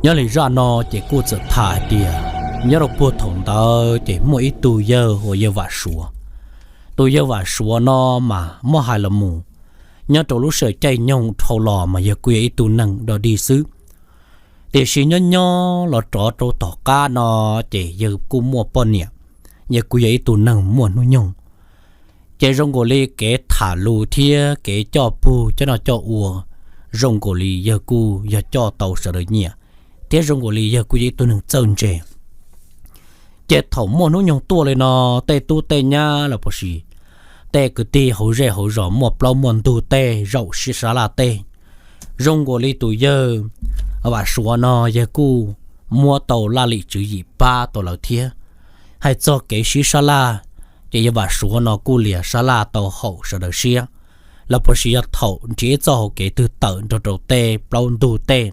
Nyob li zaj no ces kuj txawm tham hais tias nyob rau puag thaum ntawd ces muaj ib tug yawg uas yawg Vam Suav. Tus yawg Vam Suav no mas muab hais los mus, nyob rau lub sij hawm caij nyoog dhau los mas yawg kuj yog ib tug neeg dog dig xwb. Tiam sis nyob nyob los rov rau tom qab no ces yawg kuj muaj poj niam, yawg kuj yog ib tug neeg muaj hnub nyoog. Ces zoo nkaus li kev tham lus thiab kev coj pug coj noj coj ua, zoo nkaus li yawg kuj yog coj tau sawv daws nyiam, thiab zoo nkaus li yawg kuj yog ib tug neeg txawj ntse. Ces thaum muaj hnub nyoog tuaj li no, tej tub tej nyab los puas sis tej kwv tij hauv zej hauv zos muaj plaub muaj ntug tej zaum sib sab laj tej, zoo nkaus li tus yawg Vam Suav no yawg kuj muab tau laj lim tswv yim pab tau lawv thiab. Hais txog kev sib sab laj, ces yawg Vam Suav no kuj liam sab laj tau haum sawv daws siab, los puas sis yog thaum nrhiav ib txoj hauv kev twg tawm nrog rau tej plaub ntug tej,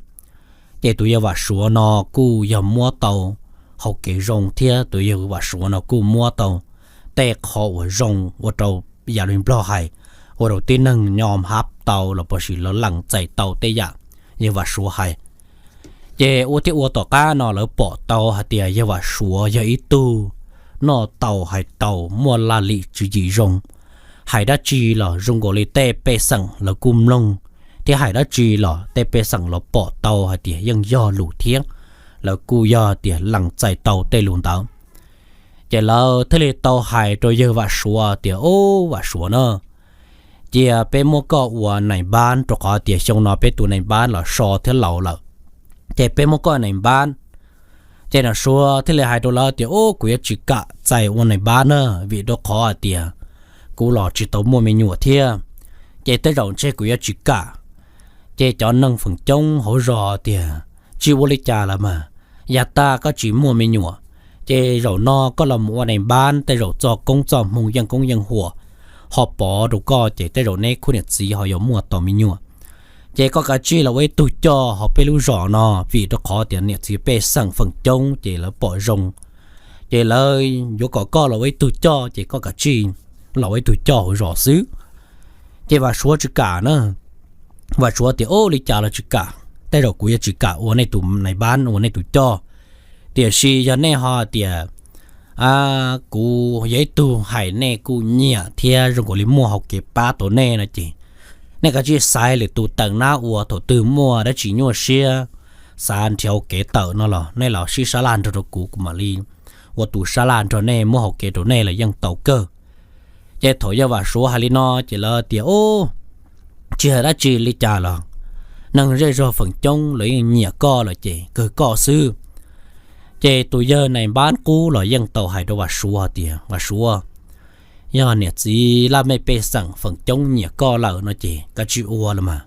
ces tus yawg Vam Suav no kuj yog muab tau hauv kev zoo thiab tus yawg Vam Suav no kuj muab tau tej qhov uas zoo ua rau, yam li Nplog hais, ua rau tib neeg nyom hab tau los puas sis lawv lees txais tau tej yam yawg Vam Suav hais. Ces ua thiab ua tom qab no lawv pom tau hais tias yawg Vam Suav yog ib tug noj tau hais tau muaj laj lim tswv yim zoo, hais dab tsi los zoo nkaus li tej pej xeem lawv kuj mloog, thiab hais dab tsi los tej pej xeem los pom tau hais tias yeej yog lus thiab lawv kuj yog tias lees txais tau tej lus ntawd. Ces lawv thiaj li tau hais rau yawg Vam Suav tias, Ub, Vam Suav na, cia peb muab koj ua nais npab, rau qhov tias xyoo no peb tus nais npab los so thiab laus lawm, ces peb muab koj nais npab. Ces Vam Suav thiaj li hais rau lawv tias, Ub, kuv yuav tsis kam txais ua nais npab na, vim rau qhov hais tias kuv los tsis tau muaj me nyuam thiab, ces tej zaum ntshe kuv yuav tsis kam. Ces cov neeg feem coob hauv zos tias, Tsis ua li cas lawm mas, yav tag koj tsis muaj me nyuam, ces zaum no koj los mus ua nais npab, tej zaum txoj koob txoj hmoo yeej koob yeej huam ho pov rau koj, ces tej zaum neb khub niam txiv ho yuav muaj tau me nyuam. Ces koj kav tsij los ua ib tug coj hauv peb lub zos no, vim rau qhov tias niam txiv pej xeem feem coob ces lawv pom zoo, ces lawv yuav kom koj los ua ib tug coj, ces koj kav tsij los ua ib tug coj hauv zos xwb. Ces Vam Suav tsis kam na. Vam Suav tias, Ub, li cas los tsis kam, tej zaum kuv yuav tsis kam ua nej tus nais npab, ua nej tus coj. Tiam sis yog nej ho tias kuv yog ib tug hais nej kuj nyiam thiab zoo nkaus li muaj hauv kev pab tau nej no ces nej kav tsij xaiv lwm tus teem nab ua, thaum twg muaj dab tsi nyuaj siab xav nrhiav hauv kev tawm no los nej los sib sab laj nrog rau kuv, kuv mam li ua tus sab laj nrog nej, muab hauv kev rau nej los yeej tau kawg. Ces thaum yawg Vam Suav hais li no ces lawv tias, Ub, tsis hais dab tsi li cas los neeg zej zog feem coob lawv yeej nyiam koj lawm ces kawg koj xwb. Ces tus yawg nais npab qub los yeej tau hais rau Vam Suav tias, Vam Suav, yog niam txiv laj mej pej xeem feem coob nyiam koj lawm no ces kav tsij ua los mas,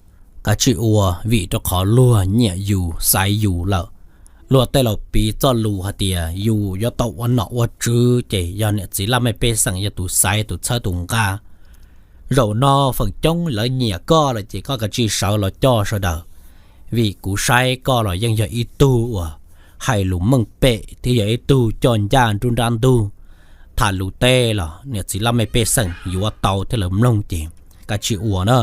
kav tsij ua, vim rau qhov luag nyiam yus xaiv yus lawm. Luag tej laus piv txoj lus hais tias yus yuav tau ua nom ua tswv, ces yog niam txiv laj mej pej xeem yog tus xaiv tus txhawb tus nqa. Zaum no feem coob lawv nyiam koj lawm ces koj kav tsij sawv los coj sawv daws, vim kuv saib koj los yeej yog ib tug uas hais lus meej pem thiab yog ib tug coj ncaj nruab nrab ntug, tham lus tej los niam txiv laj mej pej xeem yuav tau thiab lawv mloog ces kav tsij ua na.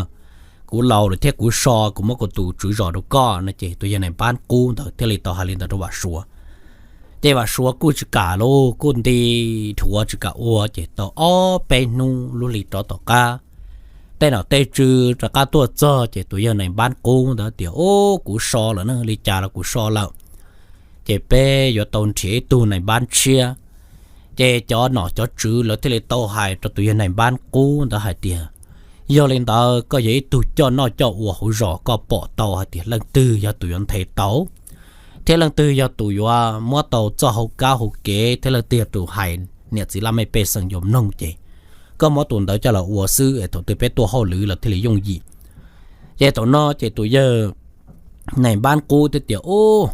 Kuv laus lawm thiab kuv so, kuv muab kuv tus tswv zos rau koj no ces tus yawg nais npab qub ntawd thiaj li tau hais li ntawd rau Vam Suav. Ces Vam Suav kuj tsis kam lauj, kuj nti dhuav tsis kam ua, ces tau ob peb hnub lub hli rov tom qab, tej nom tej tswv rov qab tuaj txog ces tus yawg nais npab qub ntawd tias, Ub, kuv so lawm na, li cas los kuv so lawm, ces peb yuav tau nrhiav ib tug nais npab tshiab. Ces cov nom cov tswv lawv thiaj li tau hais rau tus yawg nais npab qub ntawd hais tias, Yog li ntawd koj yog ib tug coj noj coj ua hauv zos, koj pom tau hais tias leej twg yog tus yuav nthe tau, thiab leej twg yog tus yuav muab tau txoj hauv kab hauv kev, thiab leej twg yog tus hais niam txiv laj mej pej xeem yuav mloog ces koj muab tus ntawd coj los ua xwb es thaum twg peb tuaj hauj lwm los thiaj li yooj yim. Ces thaum no ces tus yawg nais npab qub thiaj tias, Ub,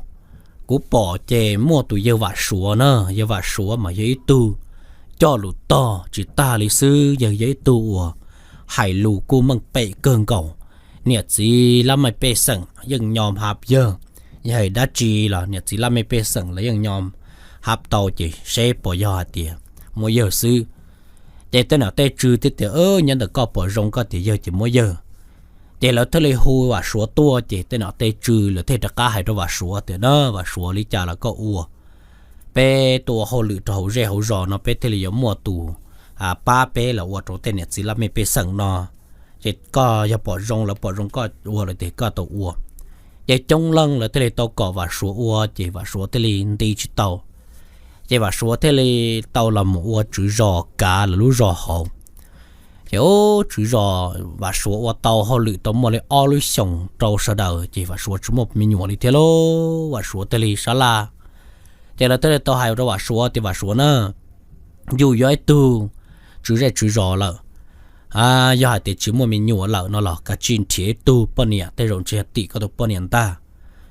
kuv pom ces muaj tus yawg Vam Suav na, yawg Vam Suav mas yog ib tug coj lus tog tsis tag li xwb, yawg yog ib tug uas hais lus kuj meej pem kawg nkaus. Niam txiv laj mej pej xeem yeej nyom hab yawg, yog hais dab tsi los niam txiv laj mej pej xeem los yeej nyom hab tau, ces seb puas yog hais tias muab yawg xwb. Ces tej nom tej tswv thiaj tias, Nyob ntawm koj pom zoo, koj tias yawg ces muab yawg. Ces lawv thiaj li hu Vam Suav tuaj, ces tej nom tej tswv lawv thiaj rov qab hais rau Vam Suav tias, Na, Vam Suav, li cas los koj ua, peb tuaj ua hauj lwm rau hauv zej hauv zos no peb thiaj li yuav muaj tus pab peb los ua rau tej niam txiv laj mej pej xeem no. Ces koj yog pom zoo, lawv pom zoo koj ua lawm ces koj tau ua. Ces coob leej lawv thiaj li tau kom Vam Suav ua, ces Vam Suav thiaj li nti tsis tau. Ces Vam Suav thiaj li tau los mus ua tswv zos kav lawv lub zos hauv. Ces ub, tswv zos Vam Suav ua tau hauj lwm tau muaj li ob lub xyoos rau sawv daws, ces Vam Suav tsis muaj me nyuam li thiab lauj. Vam Suav thiaj li sab laj. Ces lawv thiaj li tau hais rau Vam Suav tias, Vam Suav na, yus yog ib tug tswv zej tswv zos lawm, yog hais tias tsis muaj me nyuam lawm no los kav tsij nrhiav ib tug poj niam, tej zaum ntshe yog tim koj tus poj niam ntag,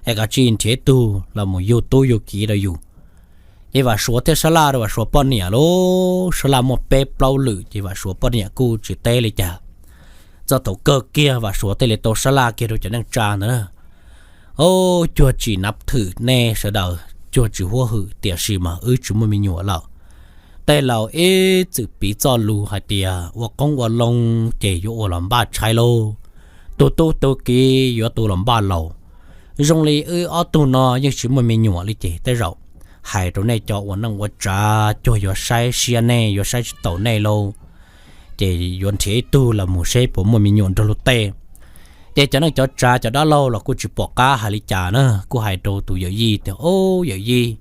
es kav tsij nrhiav ib tug los mus yug tub yug kiv rau yus. Ces Vam Suav thiaj sab laj rau Vam Suav poj niam lauj, sab laj muaj peb plaub lwm, ces Vam Suav poj niam kuj tsis teb li cas. Txog thaum kawg kiag Vam Suav thiaj li tau sab laj kiag rau cov neej tsa ntawd na, Ub, cuag tsis nab thwm nej sawv daws, cuag tsis huab hwm, tiam sis mas wb tsis muaj me nyuam lawm. Tej laus ib txwm piv txoj lus hais tias ua qoob ua loo ces yuav ua los npaj tshaib lauj, tu tub tu kiv yuav tu los npaj laus. Zoo li wb ob tug no yeej tsis muaj me nyuam li ces tej zaum hais rau nej cov ua neej ua tsav cuag yuav saib siab nej, yuav saib tsis taus nej lauj. Ces yuav nrhiav ib tug los mus seb puas muaj me nyuam nrog luag tej. Ces cov neej cov tsav cov dab laug los kuj tsis pom qab hais li cas na, kuj hais rau tus yawm yij tias, Ub, yawm yij,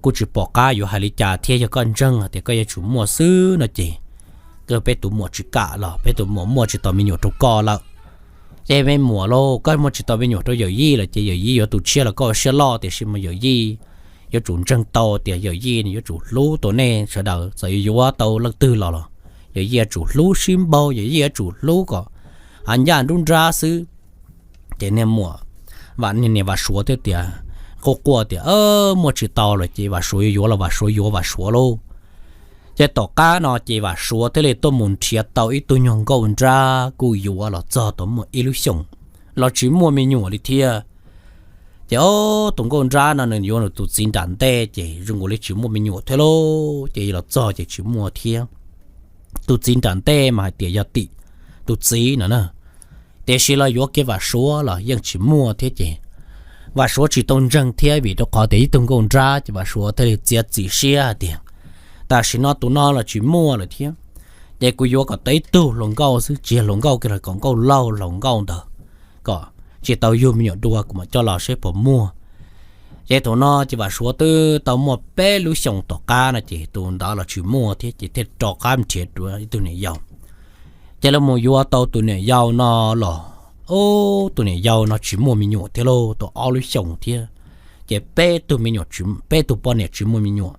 kuj tsis pom qab yuav hais li cas thiab, yog koj ntseeg tias koj yuav tsum muaj xwb no ces, koj peb tus muam tsis kam los peb tus muam muaj tsis tau me nyuam rau koj lawm. Ces me muam lauj, koj muaj tsis tau me nyuam rau yawm yij lawm ces yawm yij yuav tu siab los koj ua siab loj, tiam sis mas yawm yij yuav tsum ntseeg tau tias yawm yij yuav tsum hlub tau nej sawv daws, txawm yuav yuav tau leej twg los los yawm yij yuav tsum hlub sib npaug, yawm yij yuav tsum hlub kom hav ncaj nruab nrab xwb. Ces niag muam, niag Vam Suav thiaj tias, quaj quaj tias, Muaj tsis tau lawm ces Vam Suav yuav yuav los Vam Suav yuav Vam Suav lauj. Ces tom qab no ces Vam Suav thiaj li tuaj mus nrhiav tau ib tug nyuag nkauj nrab kuj yuav los txog tau muaj ib lub xyoos los tsis muaj me nyuam li thiab. Ces ob tus nkauj nrab no nws yuav nws tus txiv nram ntej ces zoo nkaus li tsis muaj me nyuam thiab lauj, ces los txog ces tsis muaj thiab. Tus txiv nram ntej mas hais tias yog tim tus txiv no na, tiam sis los yuav kiag Vam Suav los yeej tsis muaj thiab ces Vam Suav tsis tau ntseeg thiab, vim rau qhov tias ib tug nkauj nrab ces Vam Suav thiaj li txiav txim siab hais tias, Tam sim no tus no los tsis muaj lawm thiab, ces kuv yuav kom tau ib tug hluas nkauj xwb, tsis yog hluas nkauj kiag los kom nkauj laug hluas nkauj ntawd, kom tsis tau yug me nyuam dua kuv mam coj los seb puas muaj. Ces thaum no ces Vam Suav twb tau muaj peb lub xyoos tom qab no ces tus ntawd los tsis muaj thiab ces thiaj rov qab nrhiav dua ib tug niam yau. Ces lawv mus yuav tau tus niam yau no los, ub, tus niam yau no tsis muaj me nyuam thiab lauj, tau ob lub xyoos thiab, ces peb tug me nyuam, peb tug poj niam tsis muaj me nyuam.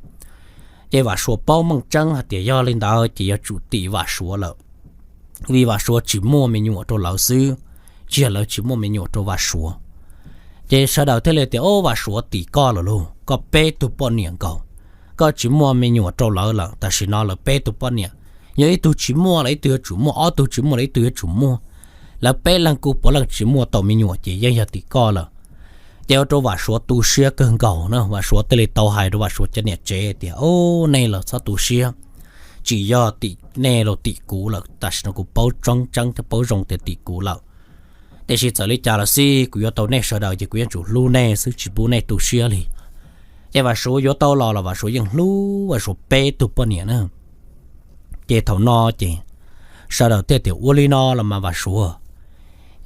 Ces Vam Suav paub meej tseeb hais tias yog li ntawd ces yuav tsum tim Vam Suav lawm, vim Vam Suav tsis muaj me nyuam rau lawv xwb, tsis yog lawv tsis muaj me nyuam rau Vam Suav. Ces sawv daws thiaj li tias, Ub, Vam Suav tim koj lawm lauj, koj peb tug poj niam nkaus, koj tsis muaj me nyuam rau lawv lawm, tam sim no lawv peb tug poj niam, yog ib tug tsis muaj los ib tug yuav tsum muaj, ob tug tsis muaj los ib tug yuav tsum muaj. Lawv peb leeg kuj puav leej tsis muaj tau me nyuam ces yeej yog tim koj lawm. Ces ua rau Vam Suav tu siab kawg nkaus na, Vam Suav thiaj li tau hais rau Vam Suav cov niam tsev tias, Ub, nej los txhob tu siab, tsis yog tim nej los tim kuv lawm, tam sim no kuv paub tseeb tseeb thiab paub zoo tias tim kuv lawm. Tiam sis txawm li cas los xij kuv yuav tau nej sawv daws ces kuv yeej tsum hlub nej xwb, tsis pub nej tu siab li. Ces Vam Suav yuav tau los los Vam Suav yeej hlub Vam Suav peb tug poj niam na. Ces thaum no ces sawv daws thiaj tias, Ua li no los mas Vam Suav,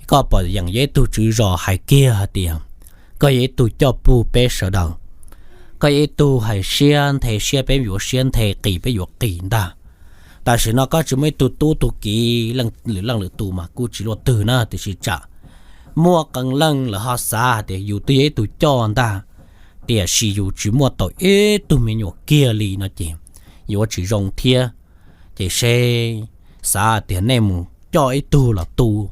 koj pom yeem yog ib tug tswv zos hais kiag hais tias koj yog ib tug coj pug peb sawv daws, koj yog ib tug hais siab nthe siab peb yuav siab nthe, qis peb yuav qis ntag. Tam sim no koj tsis muaj ib tug tub tug kiv, lwm leej lwm tus mas kuj tsis luaj twg na, tiam sis tsam muaj qee leej lawv ho xav hais tias yus twb yog ib tug coj ntag, tiam sis yus tsis muaj tau ib tug me nyuam kiag li no ces yuav tsis zoo thiab. Ces seb xav tias nej mus coj ib tug los tu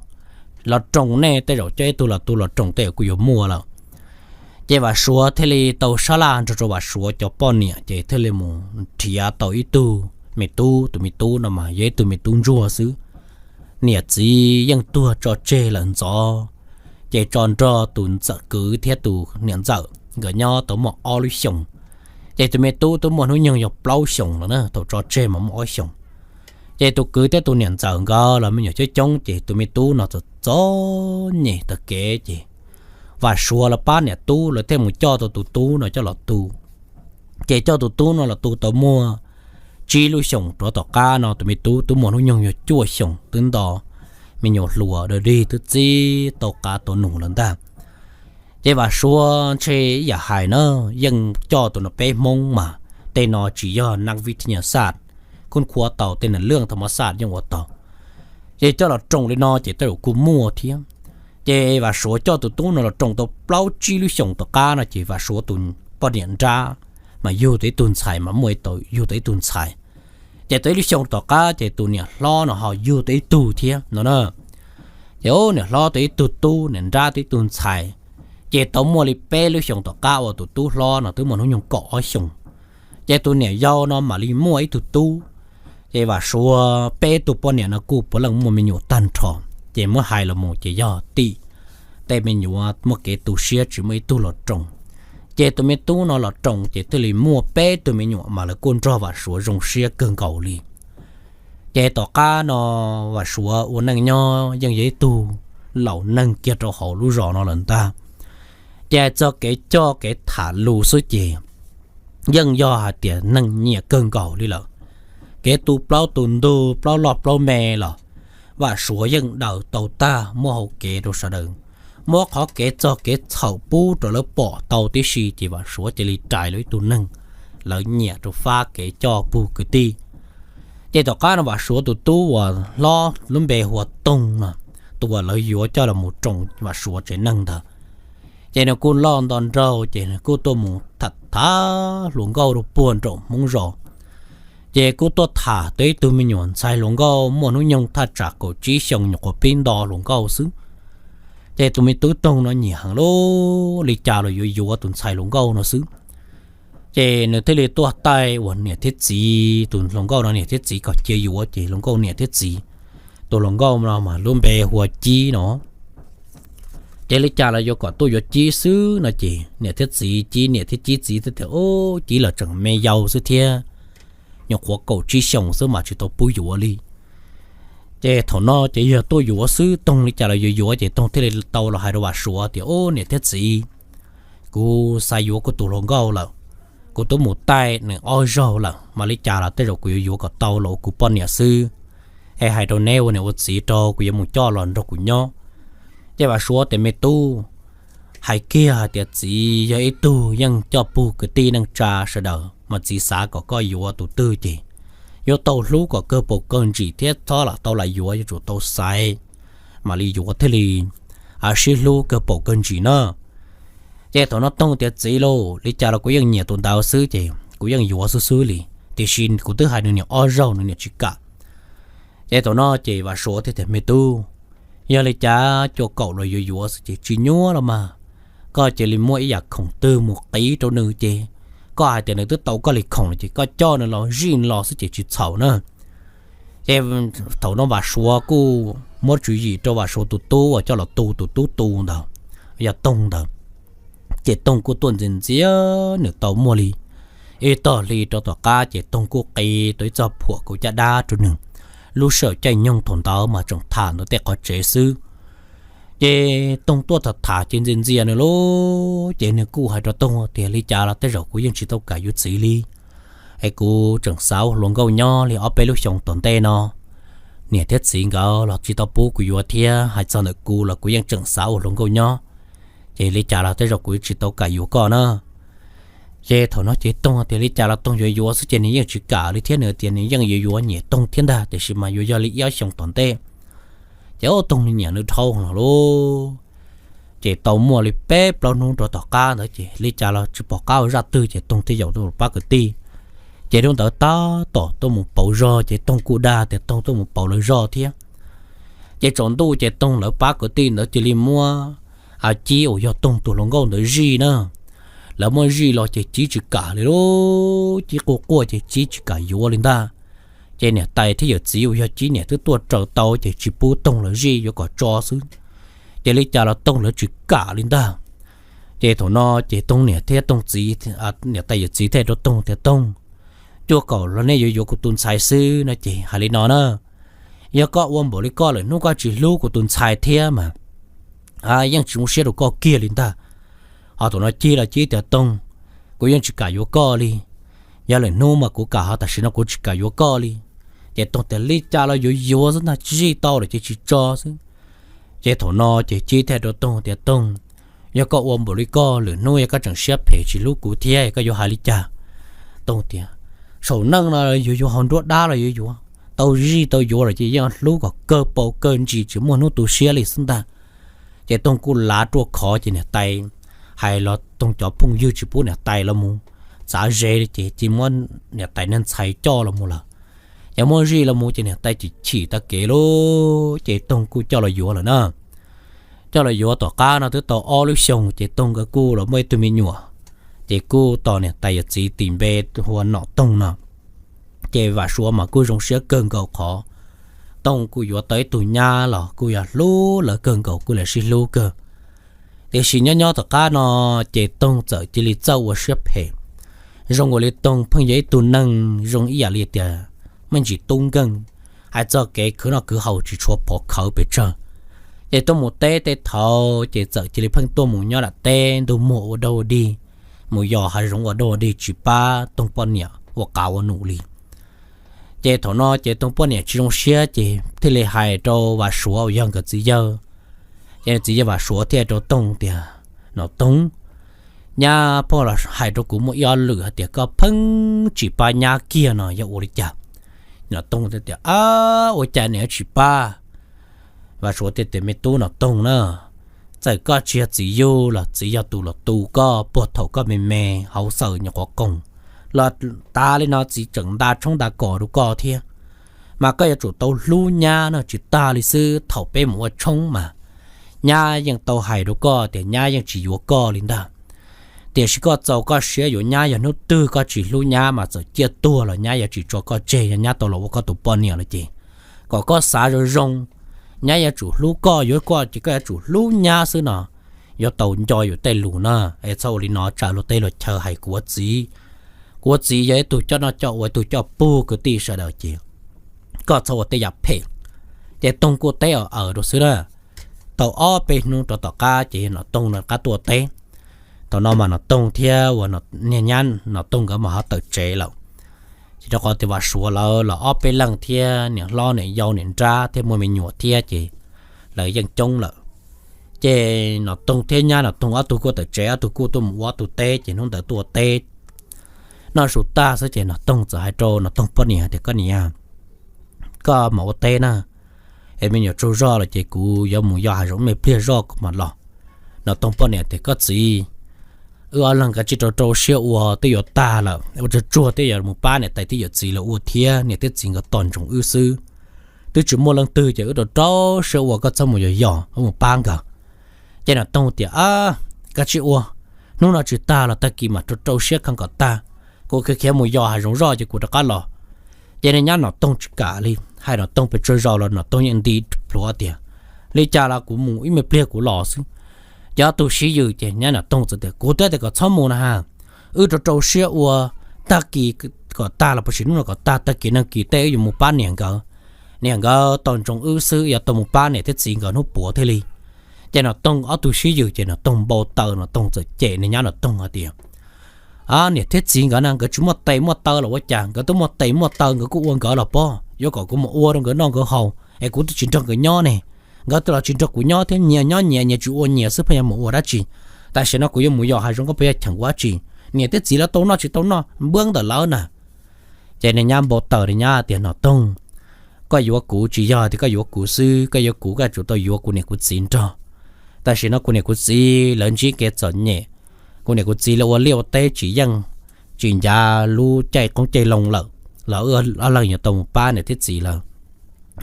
los roos, nej tej zaum coj ib tug los tu los roos tej zaum kuj yuav muaj lawm. Ces Vam Suav thiaj li tau sab laj nrog rau Vam Suav cov poj niam ces thiaj li mus nrhiav tau ib tug me tub. Tus me tub no mas yog ib tug me tub ntsuag xwb, niam txiv yeej tuag tso tseg lawm ntxov, ces tso nrog tus ntxawm kwv thiab tus niam ntxawm nkawd nyob tau muaj ob lub xyoos. Ces tus me tub twb muaj hnub nyoog yog plaub xyoos lawm na, thaum tso tseg mas muaj ob xyoos. Ces tus kwv thiab tus niam ntxawm nkawd los me nyuam coob coob, ces tus me tub no txawm txom nyem tag kev ces Vam Suav lawv pab niam tub lawv thiaj mus coj tau tus tub no coj los tu. Ces coj tus tub no los tu tau muaj tsib lub xyoos rov tom qab no tus me tub twb muaj hnub nyoog yog cuaj xyoos twb nto me nyuam hluas dawb dig twb txib tau qav tau num lawm ntag. Ces Vam Suav ntshe ib yam hais na, yeej coj tus no peb Hmoob mas tej no tsis yog nab vij thij nyas xaj, kuj qhuav tau tej nam lwj thas mas xaj yeej ua tau. Ces coj los roos li no ces tej zaum kuj muaj thiab. Ces Vam Suav coj tus tub no los roos tau plaub tsib lub xyoos tom qab no ces Vam Suav tus poj niam nrab mas yug tau ib tug ntxhais mas muaj, yug tau ib tug ntxhais. Ces tau ib lub xyoo tom qab ces tus niam hlob no ho yug tau ib tug thiab no na. Ces niam hlob tau ib tug tub, niam nrab tau ib tug ntxhais. Ces tau muaj li peb lub xyoos tom qab uas tus tub hlob no twb muaj hnub nyoog kaum ob xyoos. Ces tus niam yau no mam li muaj ib tug tub. Ces Vam Suav peb tug poj niam no kuj puav leej muaj me nyuam tag nrho. Ces muab hais los mus ces yog tim tej me nyuam muaj kev tu siab tsis muaj ib tug los roos. Ces tus me tub no los roos ces thiaj li muaj peb tug me nyuam mas lawv kuj nrog Vam Suav zoo siab kawg nkaus li. Ces tom qab no Vam Suav ua neej nyob yeej yog ib tug laus neeg kiag rau hauv lub zos no lawm ntag. Ces txog kev coj kev tham lus xwb ces yeej yog hais tias neeg nyiam kawg nkaus li lawm. Kev tu plaub tu ntug plaub loj plaub me los Vam Suav yeej daws tau tag muaj hauv kev rau sawv daws, muab qhov kev txog kev txhaum pub rau lawv pom tau tib si ces Vam Suav cia li rais los ib tug neeg lawv nyiam rau fab kev coj pug kwv tij. Ces tom qab no Vam Suav tus tub uas hlob lub npe hu ua Toog no, tus uas lawv yuav coj los mus roos Vam Suav tsev neeg ntawd, ces nws kuj loj nto nraug ces nws kuj tuaj mus tham tham hluas nkauj rau puag nraum Hmoob zos. Ces kuj tuaj tham tau ib tug me nyuam ntxhais hluas nkauj muaj hnub nyoog thaj tsam kaum tsib xyoos nyuam qhuav pib nto hluas nkauj xwb. Ces tus me tub Toog no nyiam heev li, li cas los yuav yuav tus ntxhais hluas nkauj no xwb. Ces nws thiaj li tuaj taij uas niam thiab txiv, tus hluas nkauj no niam thiab txiv kom cia yuav ces hluas nkauj niam thiab txiv, tus hluas nkauj no mas lub npe hu ua Cib no. Ces li cas los yuav kom tuaj yuav Cib xwb no ces niam thiab txiv, Cib niam thiab Cib txiv thiaj tias, Ub, Cib los tseem me yau xwb thiab, nyuam qhuav kaum tsib xyoos xwb mas tsis tau pub yuav li. Ces thaum no ces yog tuaj yuav xwb, Toog li cas los yuav yuav ces Toog thiaj li tau los hais rau Vam Suav tias, Ub, niam thiab txiv, kuv xav yuav kuv tus hluas nkauj lawm. Kuv twb mus taij nws ob zaug lawm, mas li cas los tej zaum kuv yuav yuav kom tau los ua kuv poj niam xwb. Es hais rau neb ua niam ua txiv rau, kuv yuav mus coj los nrog kuv nyob. Ces Vam Suav tias, Me tub, hais kiag hais tias txiv yog ib tug yeej coj pug kwv tij neej tsa sawv daws, mas txiv xav kom koj yuav tus twg ces yuav tau hlub kom kawg paus kawg ntsis thiab txhob lam tau lam yuav, yuav tsum tau xaiv mam li yuav thiaj li sib hlub kawg paus kawg ntsis na. Ces thaum no Toog tias, Txiv lauj, li cas los kuv yeej nyiam tus ntawd xwb ces kuv yeej yuav xwb xwb li, tiam sis kuv twb hais nws niam ob zaug nws niam tsis kam. Ces thaum no ces Vam Suav thiaj tias, Me tub, yog li cas cuaj kaum los yuav yuav xwb ces tsis nyuaj los mas. Koj cia li muaj ib yam khoom twg mus qiv rau nws ces koj hais tias nws twb tau koj li khoom lawm ces koj coj nws los zij nws los xwb ces tsis txhaum na. Ces thaum no Vam Suav kuj muab tswv yim rau Vam Suav tus tub uas coj los tu tus tub tu ntawd, yog Toog ntawd. Ces Toog kuj tuaj ntxias ntxias, nws tau muaj li ib tog hli rau tom qab ces Toog kuj qiv tau ib txoj phuam kaus caj dab rau nws. Lub sij hawm caij nyoog thaum ntawd mas tseem tham ntawm tej qhov tsev xwb. Ces Toog tuaj tham tham ces ntxias ntxias nws lauj, ces nws kuj hais rau Toog tias, Li cas los tej zaum kuv yeej tsis tau kam yuav txiv li, es kuv tseem xav ua hluas nkauj nyob li ob peb lub xyoo tom ntej no. Niam thiab txiv nkawd los tsis tau pub kuv yuav thiab, hais txog ntawm kuv los kuv yeej tseem xav ua hluas nkauj nyob. Ces li cas los tej zaum kuv tsis tau kam yuav koj na. Ces thaum no ces Toog tias li cas los Toog yuav yuav xwb ces nws yeej tsis kam li thiab, nws tias nws yeej yuav yuav nyiam Toog thiab ntag, tiam sis mas yuav yog li ib ob xyoo tom ntej. Ces ua Toog nws nyiam nws dhau los lauj. Ces tau muaj li peb plaub hnub rau tom qab ntawd ces li cas los tsis pom qab ua zaj twg ces Toog thiaj yaum tuaj pab kwv tij. Ces hnub ntawd tab tom tuaj mus pauv zog ces Toog kuj dag tias Toog tuaj mus pauv lawv zog thiab. Ces tsaus ntuj ces Toog lawv pab kwv tij ntawd cia li muab Cib uas yog Toog tus hluas nkauj ntawd zij na. Lawv muab zij los ces Cib tsis kam li lauj, Cib quaj quaj ces Cib tsis kam yuav li ntag. Ces niam tais thiab yawm txiv uas yog Cib niam twb tuaj raws tau ces tsis pub Toog lawv zij, yuav kom tso xwb. Ces li cas los Toog lawv tsis kam li ntag. Ces thaum no ces Toog niam thiab Toog txiv, niam tais yawm txiv thiaj rau Toog tias, Toog, cuaj kaum los nej yuav yuav kuv tus ntxhais xwb no ces hais li no na, Yog koj ua npaum li koj lwm hnub koj tsis hlub kuv tus ntxhais thiab mas yeej tsis zoo siab rau koj kiag li ntag. Ho thaum no cia li tias Toog, kuv yeej tsis kam yuav koj li. Yog lwm hnub mas kuv kam, ho tam sim no kuv tsis kam yuav koj li. Ces Toog tias li cas los yuav yuav xwb ntag, zij tau lawm ces tsis tso xwb. Ces thaum no ces Ci thiaj rau Toog tias Toog, yog koj ua npaum li koj lwm hnub yog koj tseem siab phem tsis hlub kuv thiab koj yuav hais li cas? Toog tias saum neej no yuav yuav hauv nruab dab los yuav yuav, tau zij tau yuav lawm ces yeej hlub kom kawg paus kawg ntsis tsis muaj hnub tu siab li xwb ntag. Ces Toog kuj lav ruaj khov ces niam tais hais los Toog cov phooj ywg tsis pub niam tais los mus txav ze li ces cia muab niam tais niag ntxhais coj los mus lawm. Ces muab zij los mus ces niam tais chim chim tag kev lawm ces Toog kuj coj los yuav lawm na. Coj los yuav tom qab no twb tau ob lub xyoos ces Toog nkawd kuj los muaj ib tug me nyuam, ces kuj tos niam tais yawm txiv tis npe hu ua Nom Toog no. Ces Vam Suav mas kuj zoo siab kawg nkaus qhov Toog kuj yuav tau ib tug nyab los kuj yog hlub lawv kawg nkaus kuj lam sib hlub kawg. Tiam sis nyob nyob tom qab no ces Toog txawm cia li txawj ua siab phem. Zoo ua li Toog pheej yog ib tug neeg zoo ib yam li tias me ntsis tub nkeeg, hais txog kev khwv noj khwv haus tsis tshua phov khawv pes tsawg. Ces tuaj mus teb tej thaum ces txawm cia li pheej tuaj mus nyob nram teb ntuj muag ua dog ua dig, mus yos hav zoov ua dog ua dig tsis pab Toog poj niam ua qav ua num li. Ces thaum no ces Toog poj niam tsis zoo siab ces thiaj li hais rau Vam Suav uas yog nkawd txiv yawg. Ces txiv yawg Vam Suav thiaj rau Toog tias, Nom Toog, nyab pog los hais rau kuv muaj ib ob lwm hais tias koj pheej tsis pab nyab kiag no yog ua li cas? Nom Toog tias, Ua cas niam tsis pab? Vam Suav tias, Me tub Nom Toog na, txawm koj tsis yog txiv yug los txiv yog tus los tu koj puag thaum koj me me hauv xaws nyuam qhuav qoos los tas li no txiv tseem nta tshoob nta kos rau koj thiab. Mas koj yuav tsum tau hlub nyab no tsis tag li xwb, thaum peb mus ua tshoob mas nyab yeej tau hais rau koj tias nyab yeej tsis yuav koj li ntag. Tiam sis koj txaus koj siab yuav nyab, yog hnub twg koj tsis hlub nyab mas txawm ciaj tuag los nyab yuav tsis tso koj tseg, yog nyab tau los ua koj tus poj niam lawm ces kom koj xav zoo zoo. Nyab yuav tsum hlub koj, yuav koj ces koj yuav tsum hlub nyab xwb no, yuav tau nco yus tej lus na. Es txhob ua li no tsam luag tej luag chaw hais kuv ua txiv. Kuv ua txiv yog ib tug coj noj coj ua, ib tug coj pug kwv tij sawv daws ces koj txhob ua tej yam phem. Ces Toog kuj teb aws aws rau xwb na. Tau ob peb hnub rau tom qab ces Nom Toog no rov qab tuaj teb. Thaum no mas Nom Toog thiab uas niag nyab Nom Toog nkawd mas ho tawm tsev lawm. Ces rau qhov tias Vam Suav lawv los ob peb leeg thiab niam hlob niam yau niam nrab thiab muaj me nyuam thiab ces lawv yeej coob lawm. Ces Nom Toog thiab nyab Nom Toog ob tug kuj tawm tsev, ob tug kuj tuaj mus ua ob tug teb ces hnub ntawd tuaj ua teb noj su tag xwb ces Nom Toog txawm hais rau Nom Toog poj niam tias, Koj niam, koj mam ua teb na, es me nyuam tsaug zog lawm ces kuv yuav mus yos hav zoov me pliag zoj kuv mam los. Nom Toog poj niam tias, Koj txiv, wb ob leeg kav tsij rau rau siab ua, twb yuav tag lawm, ua tsuag tsuag twb yuav mus pab niam tais thiab yawm txiv lawv ua thiab, niam thiab txiv nkawd tos ntsoov wb xwb. Twb tsis muaj leej twg ces wb rau rau siab ua, koj txhob mus yos yos, wb mus pab nkawd. Ces Nom Toog tias, Kav tsij ua, hnub no tsis tag los tag kis mam rau rau siab kho kom tag, kuv khiav khiav mus yos hav zoov zoj ces kuv rov qab los. Ces niag nyab Nom Toog tsis kam li, hais Nom Toog pes tsawg zaus los Nom Toog yeej nti plhuav tias, Li cas los kuv mus ib me pliag kuv los xwb. Ces ob tug sib yws ces nyab Nom Toog txawm tias, Kuv twb tias kom txhob mus na ha, wb rau rau siab ua, tag kis kom tag los puas sim hnub no kom tag, tag kis nag kis tej wb yuav mus pab niam nkawd. Niam nkawd tos ntsoov wb xwb, yuav tau mus pab niam thiab txiv nkawd hnub puav thiaj li. Ces Nom Toog ob tug sib yws ces Nom Toog npau taws, Nom Toog txawm cem niag nyab Nom Toog hais tias, Niam thiab txiv nkawd na nkawd tsis muaj tes muaj taw los ua cas, nkawd twb muaj tes muaj taw nkawd kuj ua nkawd los pob, yuav kom kuv mus ua rau nkawd noj nkawd haus es kuv twb tsis nrog nkawd nyob ne. Nkawd twb los tsis nrog kuv nyob thiab, nyias nyob nyias, nyias tsis ua nyias xwb, pheej yuav mus ua dab tsi? Tam sim no kuv yuav mus yos hav zoov, koj pheej yuav cheem kuv dab tsi? Niam thiab txiv lawv tau noj tsis tau noj npwb ntawm lawv na. Ces niag nyab npau taws, niag nyab tias, Nom Toog, koj yuav kuv tsis yog tias koj yuav kuv xwb, koj yuav kuv koj yuav tsum tau yuav kuv niam kuv txiv nrog. Tam sim no kuv niam kuv txiv lawv ntsib kev txom nyem, kuv niam kuv txiv lawv ua liaj ua teb tsis yeej, tsis ncav lub caij qoob caij loo lawm, los wb ob leeg yuav tau mus pab niam thiab txiv lawv.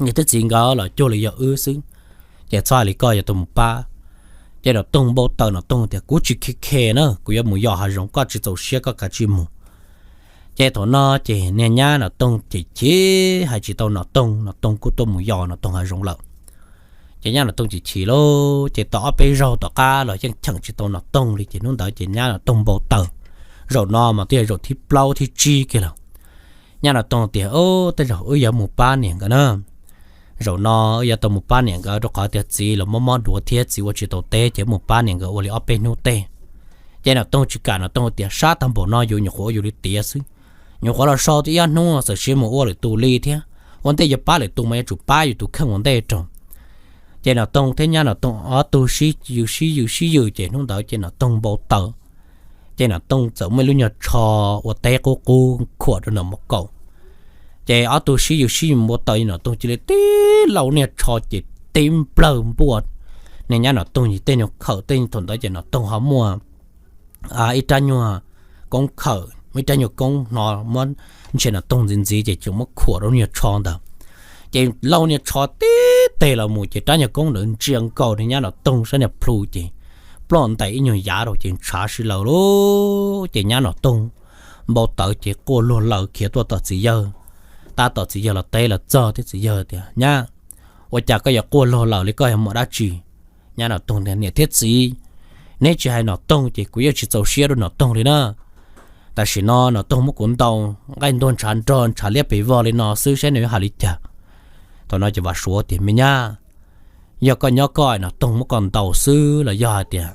Niam thiab txiv nkawd los cuag li yog wb xwb, ces txhob hais li koj, yuav tau mus pab. Ces Nom Toog npau taws, Nom Toog tias, Kuv tsis khe khe na, kuv yuav mus yos hav zoov, koj tsis txaus siab koj kav tsij mus. Ces thaum no ces niag nyab Nom Toog ces chim, hais tsis tau Nom Toog, Nom Toog kuj tuaj mus yos Nom Toog hav zoov lawm. Ces nyab Nom Toog chim chim lauj, ces tau ob peb zaug tom qab los yeej cheem tsis tau Nom Toog li, ces hnub ntawd ces nyab Nom Toog npau taws. Zaum no mas twb yog zaum thib plaub thib tsib kiag lawm. Nyab Nom Toog tias, Tej zaum wb yuav mus pab niam nkawd na. Zaum no wb yuav tau mus pab niam nkawd rau qhov tias txiv los mob mob duav thiab txiv ua tsis tau teb ces mus pab niam nkawd ua li ob peb hnub tej. Ces Nom Toog tsis kam, Nom Toog tias sab tag npaum no yus nyuam qhuav ua yus li tiav xwb, nyuam qhuav los so tau ib ob hnub txawm siv mus ua lwm tus li thiab, ua ntej yuav pab lwm tus mas yuav tsum pab yus tus kheej ua ntej rau. Ces Nom Toog thiab nyab Nom Toog ob tug sib yws sib yws sib yws ces hnub ntawd ces Nom Toog npau taws. Ces Nom Toog txawm muaj ib lub nyuag tsho ua teb qub qub khuam rau ntawm mus kaum. Ces ob tug sib yws sib yws npau taws, Nom Toog cia li tib lau niag tsho ces tib nplawg npuaj niag nyab Nom Toog tej nyuag khawm tej. Thaum ntawd ces Nom Toog ho muaj ib rab nyuag koob khawm, muaj ib rab nyuag koob hnov muab ntshe Nom Toog ntxiv ntxiv ces tseem muab khuam rau nyuag tsho ntawd. Ces lau niag tsho tib teg los mus ces rab nyuag koob ntawd ntsia nkaus niag nyab Nom Toog sab niag plhu ces ploj ntais ib nyuag yav rau ces ntshav si lawm lauj. Ces nyab Nom Toog npau taws ces quaj luag laws khiav tuaj tom txiv yawg. Tab tom txiv yawg los teb los txog thiab txiv yawg tias, Nyab, ua cas koj yuav quaj luag laws li, koj yog muaj dab tsi? Nyab Nom Toog tias, Niam thiab txiv, neb tsis hais Nom Toog ces kuv yeej tsis txaus siab rau Nom Toog li na. Tam sim no Nom Toog muab kuv ntaus nqaij ntuag ntshav nrog ntshav liab pes vog li no xwb saib nws yuav hais li cas. Thaum no ces Vam Suav tias, Me nyab, yog koj nyob koj Nom Toog muab koj ntaus xwb los yog hais tias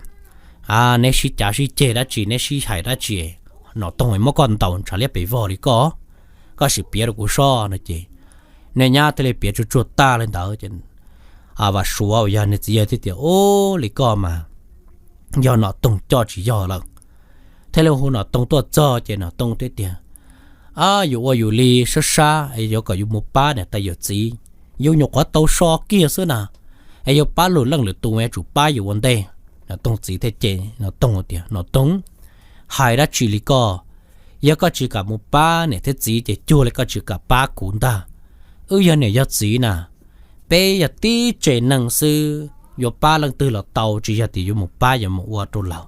neb sib cav sib ceg dab tsi, neb sib hais dab tsi, Nom Toog muab koj ntaus ntshav liab pes vog li koj, koj sim piav rau kuv soj no ces niag nyab thiaj li piav tsuag tsuag tag li ntawd ces Vam Suav uas yog niag txiv yawg thiaj tias, Ub, li koj mas yog Nom Toog coj tsis yog lawm. Thiaj li hu Nom Toog tuaj txog ces Nom Toog thiaj tias, Yus ua yus li sab sab es yuav kom yus mus pab niam tais yawm txiv, yus nyuam qhuav tau so kiag xwb na, es yuav pab lwm leej lwm tus yuav tsum pab yus ua ntej. Nom Toog txiv thiaj cem Nom Toog tias, Nom Toog, hais dab tsi li koj? Yog koj tsis kam mus pab niam thiab txiv ces cuag li koj tsis kam pab kuv ntag. Wb yog niam yog txiv na, peb yog tib tsev neeg xwb, yuav pab leej twg los tau, tsis yog tias yuav mus pab yuav mus ua rau lawv.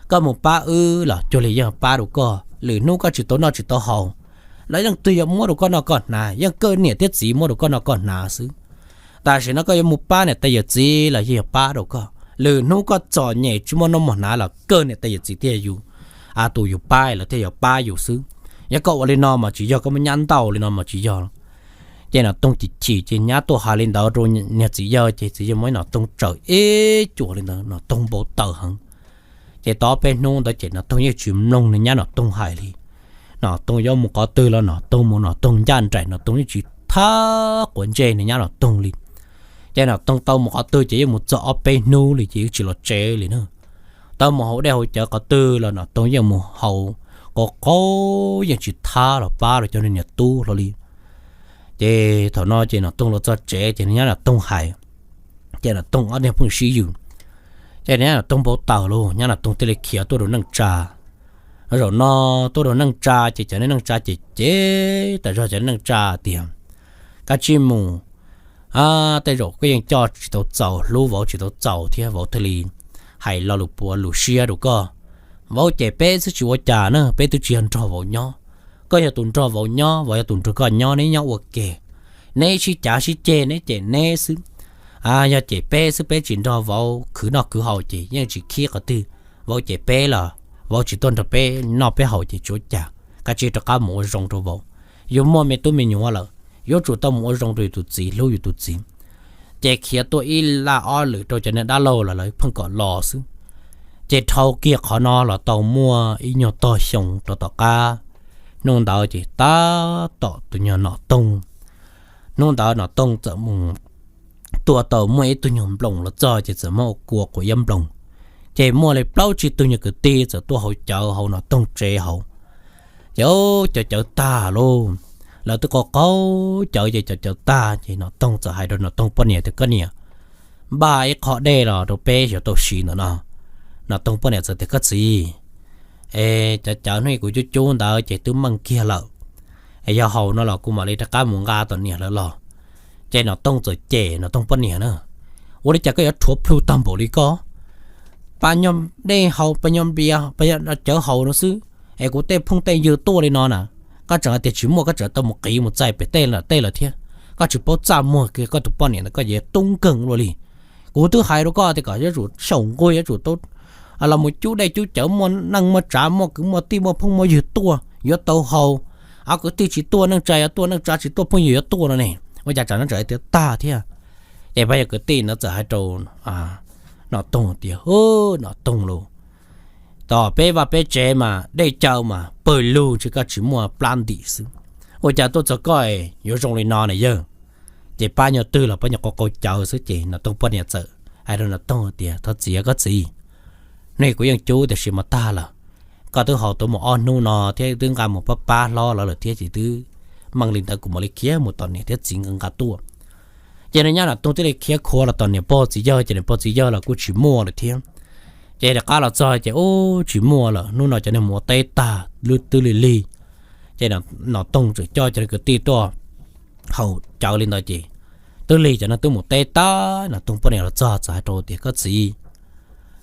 Koj mus pab wb los cuag li yeej pab rau koj, lwm hnub koj tsis tau noj tsis tau haus los leej twg yuav muab rau koj noj koj hnav, yeej koj niam thiab txiv muab rau koj noj koj hnav xwb. Tam sim no koj yuav mus pab niam tais yawm txiv los yeej yuav pab rau koj, lwm hnub koj txom nyem tsis muaj noj muaj hnav los koj niam tais yawm txiv thiaj yog yus, tus yus pab lawv thiaj yuav pab yus xwb. Yog koj ua li no mas tsis yog, koj muab nyab ntaus li no mas tsis yog. Ces Nom Toog chim chim ces nyab tuaj hais li ntawd rau niag txiv yawg ces txiv yawg muab Nom Toog tsaws ib cuam li ntawd, Nom Toog npau taws heev. Ces tau ob peb hnub ntawd ces Nom Toog yeej tsis mloog nws nyab Nom Toog hais li. Nom Toog yuav mus qhov twg los Nom Toog mus, Nom Toog ncaj nraim, Nom Toog yeej tsis thab quav ntsej nws nyab Nom Toog li. Ces Nom Toog tau mus qhov twg ces yeej mus txog ob peb hnub li ces yeej tsis los tsev li na. Tau mus haus dej haus cawv qhov twg los Nom Toog yeej mus haus, qaug qaug yeej tsis thab los pab rau cov niag niam tub hlo li. Ces thaum no ces Nom Toog los txog tsev ces nws nyab Nom Toog hais, ces Nom Toog ob niag pheej sib yws. Ces nws nyab Nom Toog npau taws lauj, nyab Nom Toog thiaj li khiav tuaj rau neej tsa. Zaum no tuaj rau neej tsa ces cov neej tsa ces cem tas zog cov neej tsa tias, Koj cia li mus, tej zaum koj yeej coj tsis tau txaus, hlub vauv tsis tau txaus thiab. Vauv thiaj li hais lo lus puav lus siab rau koj. Vauv cem peb xwb tsis ua cas na, peb twb tsis yog nrog vauv nyob. Koj yog tus nrog vauv nyob, vauv yog tus nrog koj nyob, neb nyob ua ke. Neb sib cav sib ceg neb cem neb xwb. Yog cem peb xwb, peb tsis nrog vauv khwv noj khwv haus ces yeej tsis khib qhov twg. Vauv cem peb los vauv tsis tuaj nrog peb noj peb haus ces tsis ua cas, koj cia li rov qab mus ua zoo rau vauv. Yus muaj me tub me nyuam lawm, yuav tsum tau mus ua zoo rau yus tus txiv, hlub yus tus txiv. Ces khiav tuaj ib laj ob lwm rau cov niag dab laug los lawv pheej kom los xwb. Ces dhau kiag qhov no los tau muaj ib nyuag tog xyoo rau tom qab, hnub ntawd ces tab tom tus nyuag Nom Toog, hnub ntawd Nom Toog txawm mus tua tau muaj ib tug nyuag nploos los txog ces txawm muab ua kua quav iab nploos. Ces muaj li plaub tsib tug nyuag kwv tij txawm tuaj haus cawv hauv Nom Toog tsev hauv. Ces cov cawv tag lauj, lawv twb qaug qaug cawv ces cov cawv tag ces Nom Toog txawm hais rau Nom Toog poj niam tias, Koj niam, npaj ib qho dej los rau peb yuav tau siv ntawm no. Nom Toog poj niam txawm tias, Koj txiv, es cov cawv hnub ib kuv cub cub ntawd ces twb meej kiag lawm, es yog haus no los kuv mam li rov qab mus nqa tom niam lawv los. Ces Nom Toog txawm cem Nom Toog poj niam na, Ua li cas koj yuav rhuav plhu tag npaum li koj? Pas nyog dej haus, pas nyog npias, pas nyog cawv haus no xwb es kuv tej phooj tej ywg tuaj li no na, koj tseem hais tias tsis muaj, koj tseem tau mus qiv mus txais pem tej tej lawm thiab. Koj tsis paub txaj muag kiag koj tus poj niam ntawd, koj yuav tub nkeeg ua luaj li. Kuv twb hais rau koj tias kom yuav tsum xyaum nquag, yuav tsum tau los mus cub dej cub cawv, muaj neej muaj tsav, muaj kwv muaj tij, muaj phooj muaj ywg tuaj yuav tau haus. Kwv tij tsis tuaj neej tsa yuav tuaj, neej tsa tsis tuaj phooj ywg yuav tuaj no ne. Ua cas tsam no tseem tias tag thiab? Ces pab yog kwv tij no txawm hais rau Nom Toog tias, Nom Toog lauj, tom peb vaj peb tsev mas dej cawv mas pawg lug ntshe koj tsis muaj plab ntim xwb, ua cas tuaj txog koj yuav zoo li no na yawg? Ces pab nyuag twg los pab nyuag qau qau cawv xwb. Ces Nom Toog poj niam txawm hais rau Nom Toog tias, Thov txim koj txiv, nej kuv yeej cub tiam sis mas tag lawm. Koj twb haus tuav mus ob hnub no thiab twb nqa mus pab pab hlob lawv lawm thiab ces twb meej li ntawd, kuv mam li khiav mus tom niam thiab txiv nqa nqa tuaj. Ces nws nyab Nom Toog thiaj li khiav khuav los tom niam pog txiv yawg, ces niam pog txiv yawg los kuj tsis muaj lawm thiab. Ces rov qab los txog ces ub tsis muaj lawm, hnub no cov neeg mus ua teb tag lub twb lig lig. Ces Nom Toog txawm coj cov kwv tij tuaj haus cawv li ntawd ces twb lig, cov neeg twb mus teb tag. Nom Toog poj niam los txog txawm hais rau tias, Koj txiv,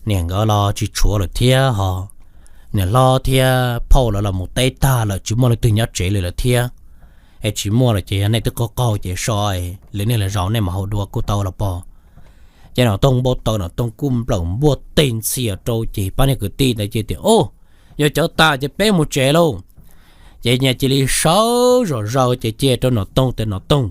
niam nkawd los tsis tshuav lawm thiab ho, niam hlob thiab phauj lawv los mus teb tag lawm, tsis muaj leej twg nyob tsev li lawm thiab. Es tsis muaj lawm ces yog nej twb qaug qaug ces so, lwm niaj lwm zaus nej mam haus dua kuj tau los pog. Ces Nom Toog npau taws, Nom Toog kuj nplawm npuaj teg ntxhias rau ces pab niag kwv tij ntawd ces tias, Ub, yuav cawv tas ces peb mus tsev lauj. Ces nyias cia li sawv zom zaws ces cia rau Nom Toog tias, Nom Toog,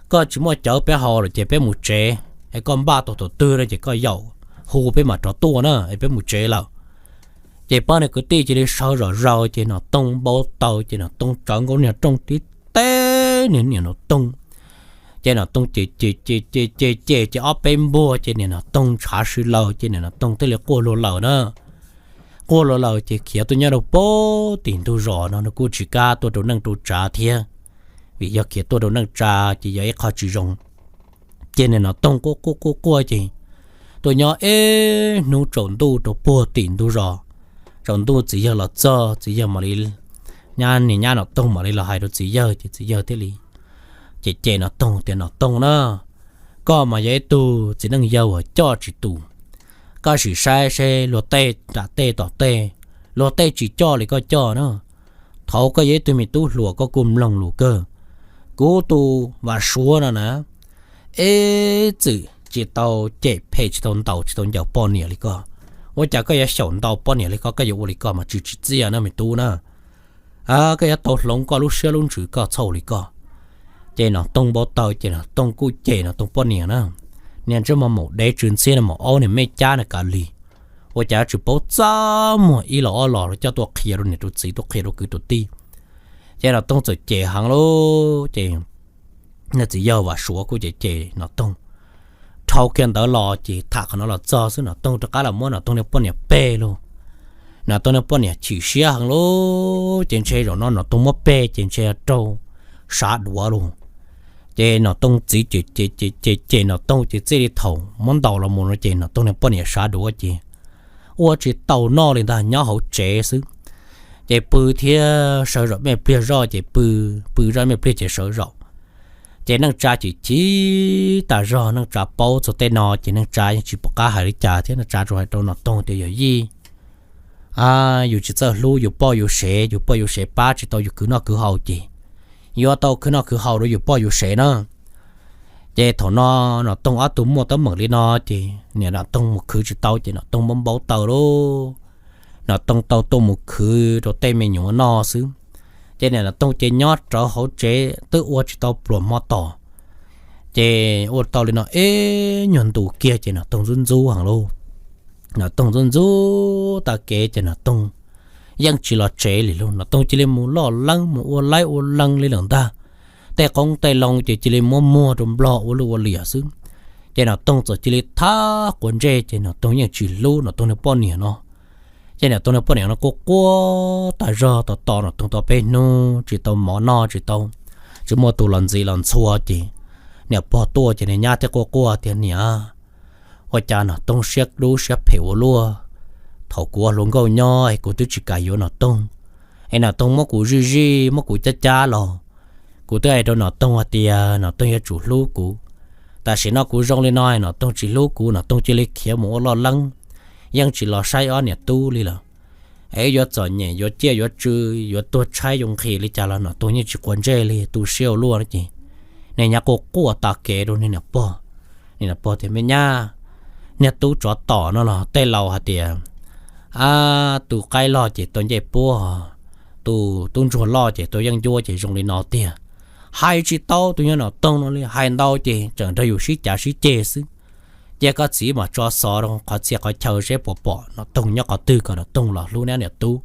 koj tsis muaj cawv peb haus lawm ces peb mus tsev, es koj npaj tau thaum twg no ces koj yaum hu peb mam rov tuaj na, es peb mus tsev lawm. Ces pab niag kwv tij cia li sawv zom zaws ces Nom Toog npau taws ces Nom Toog tsawv nkaus niag rooj tib teb niag niam Nom Toog. Ces Nom Toog ces ces ces ces ces ces ob peb npuag ces niam Nom Toog ntshav si laws ces niam Nom Toog thiaj li quaj luag lawm na. Quaj luag lawm ces khiav tuaj nyob rau pem tim ntug zos no, nws kuj tsis kam tuaj rau neej rau tsav thiab, vim yog khiav tuaj rau neej tsa ces yog ib qho tsis zoo. Ces niam Nom Toog quaj quaj quaj quaj ces tuaj nyob ib hnub tsaus ntuj rau puag tim ntug zos. Tsaus ntuj txiv yawg los txog, txiv yawg mam li, nyab niag nyab Nom Toog mam li los hais rau txiv yawg ces txiv yawg thiaj li cem cem Nom Toog tias, Nom Toog na, koj mas yog ib tug txiv neej yawg uas coj tsis tus. Koj sim saib seb luag tej nram tej tom tej, luag tej tsis coj li koj coj na. Thaum koj yog ib tug me tub hluas koj kuj mloog lus kawg. Kuv tus Vam Suav no na, ib txwm tsis tau cem phem, tsis tau ntaus, tsis tau ncaws poj niam li koj. Ua cas koj yuav xyaum ntaus poj niam li koj, koj yuav ua li koj mas tsw tsis txiaj na me tub na. Koj yuav tau hloov koj lub siab lub ntsws, koj txhob ua li koj. Ces Nom Toog npau taws ces Nom Toog kuj cem Nom Toog poj niam na. Niag ntsej muag maum dev tsw ntxhiab no, maum aub niag mej cab na kav li. Ua cas tsis paub txaj muag ib los ob los los coj tuaj qhia rau niam rau txiv, tuaj qhia rau kwv rau tij. Ces Nom Toog txawm cem heev lauj ces niag txiv yawg Vam Suav kuj cem cem Nom Toog. Dhau kiag ntawd los ces tham qhov no los txog xwb Nom Toog rov qab los muab Nom Toog niag poj niam peg lauj. Nom Toog niag poj niam chim siab heev lauj ces ntshe zaum no Nom Toog muab peg ces ntshe raug sav duav lauj. Ces Nom Toog txiv cem cem cem cem Nom Toog ces txij li thaum muab ntaus los mus no ces Nom Toog niag poj niam sav duav ces ua tsis tau noj li ntag, nyob hauv tsev xwb. Ces pw thiab sawv zaum me pliag zoj ces pw, pw zoj me pliag ces sawv zaum. Ces neej tsa chim chim tas zog, neej tsa paub txog tej no ces neej tsa yeej tsis pom qab hais li cas thiab, neej tsa tsuas hais rau Nom Toog tias, Yawm yij, yus tsis txawj hlub yus poj yus sev, yus poj yus sev pab tsis tau yus khwv noj khwv haus ces yuav tau khwv noj khwv haus rau yus poj yus sev na. Ces thaum no Nom Toog ob tug muaj teeb meem li no ces niam Nom Toog mus khwv tsis tau ces Nom Toog npau npau taws lauj. Nom Toog tau tuaj mus khwv rau tej me nyuam noj xwb. Ces niam Nom Toog ces nyob rawv hauv tsev twb ua tsis tau pluas hmo tom. Ces ua tau li no ib nyuag ntu kiag ces Nom Toog ntxub ntxub heev lauj. Nom Toog ntxub ntxub tag kev ces Nom Toog yeej tsis los tsev li lauj. Nom Toog cia li mus loj leeb mus ua laib ua leeg li lawm ntag. Tej qoob tej loo ces cia li muab muag rau Nplog ua luj ua liam xwb. Ces Nom Toog txawm cia li thab quav ntsej ces Nom Toog yeej tsis hlub Nom Toog niag poj niam no. Ces Nom Toog niag poj niam no quaj quaj tas zog, tos tos Nom Toog tau peb hnub tsis tau mov noj, tsis tau, tsis muaj tus los ntxiv los ntxhua ces niam pog tuaj ces niag nyab thiaj quaj quaj tias, Niam, ua cas Nom Toog siab dub siab phem ua luaj? Thaum kuv ua hluas nkauj nyob es kuv twb tsis kam yuav Nom Toog, es Nom Toog muab kuv zij zij muab kuv cab cab los. Kuv twb hais rau Nom Toog hais tias Nom Toog yuav tsum hlub kuv. Tam sim no kuv zoo li no Nom Toog tsis hlub kuv, Nom Toog cia li khiav mus ua loj leeb, yeej tsis los saib ob niam tub li lawm. Es yuav txom nyem yuav ciaj yuav tsw, yuav tuag tshaib yuav nqhis li cas los Nom Toog yeej tsis quav ntsej li, tu siab ua luaj no ces niag nyab quaj quaj tas kev rau niag niam pog. Niag niam pog tias, Me nyab, niag tub tsov tom no los tej laus hais tias, Ab, tus qaib loj ces tau ncej puab, tus tub ntsuag loj ces tau yeeb ncuab ces zoo li no tiag. Hais tsis tau tus yog Nom Toog no li, hais ntau ces tseem nrog yus sib cav sib ceg xwb. Cia koj txiv mam tso xov rau qhov txhia qhov chaw seb puas pom Nom Toog nyob qhov twg kom Nom Toog los hlub neb niam tub.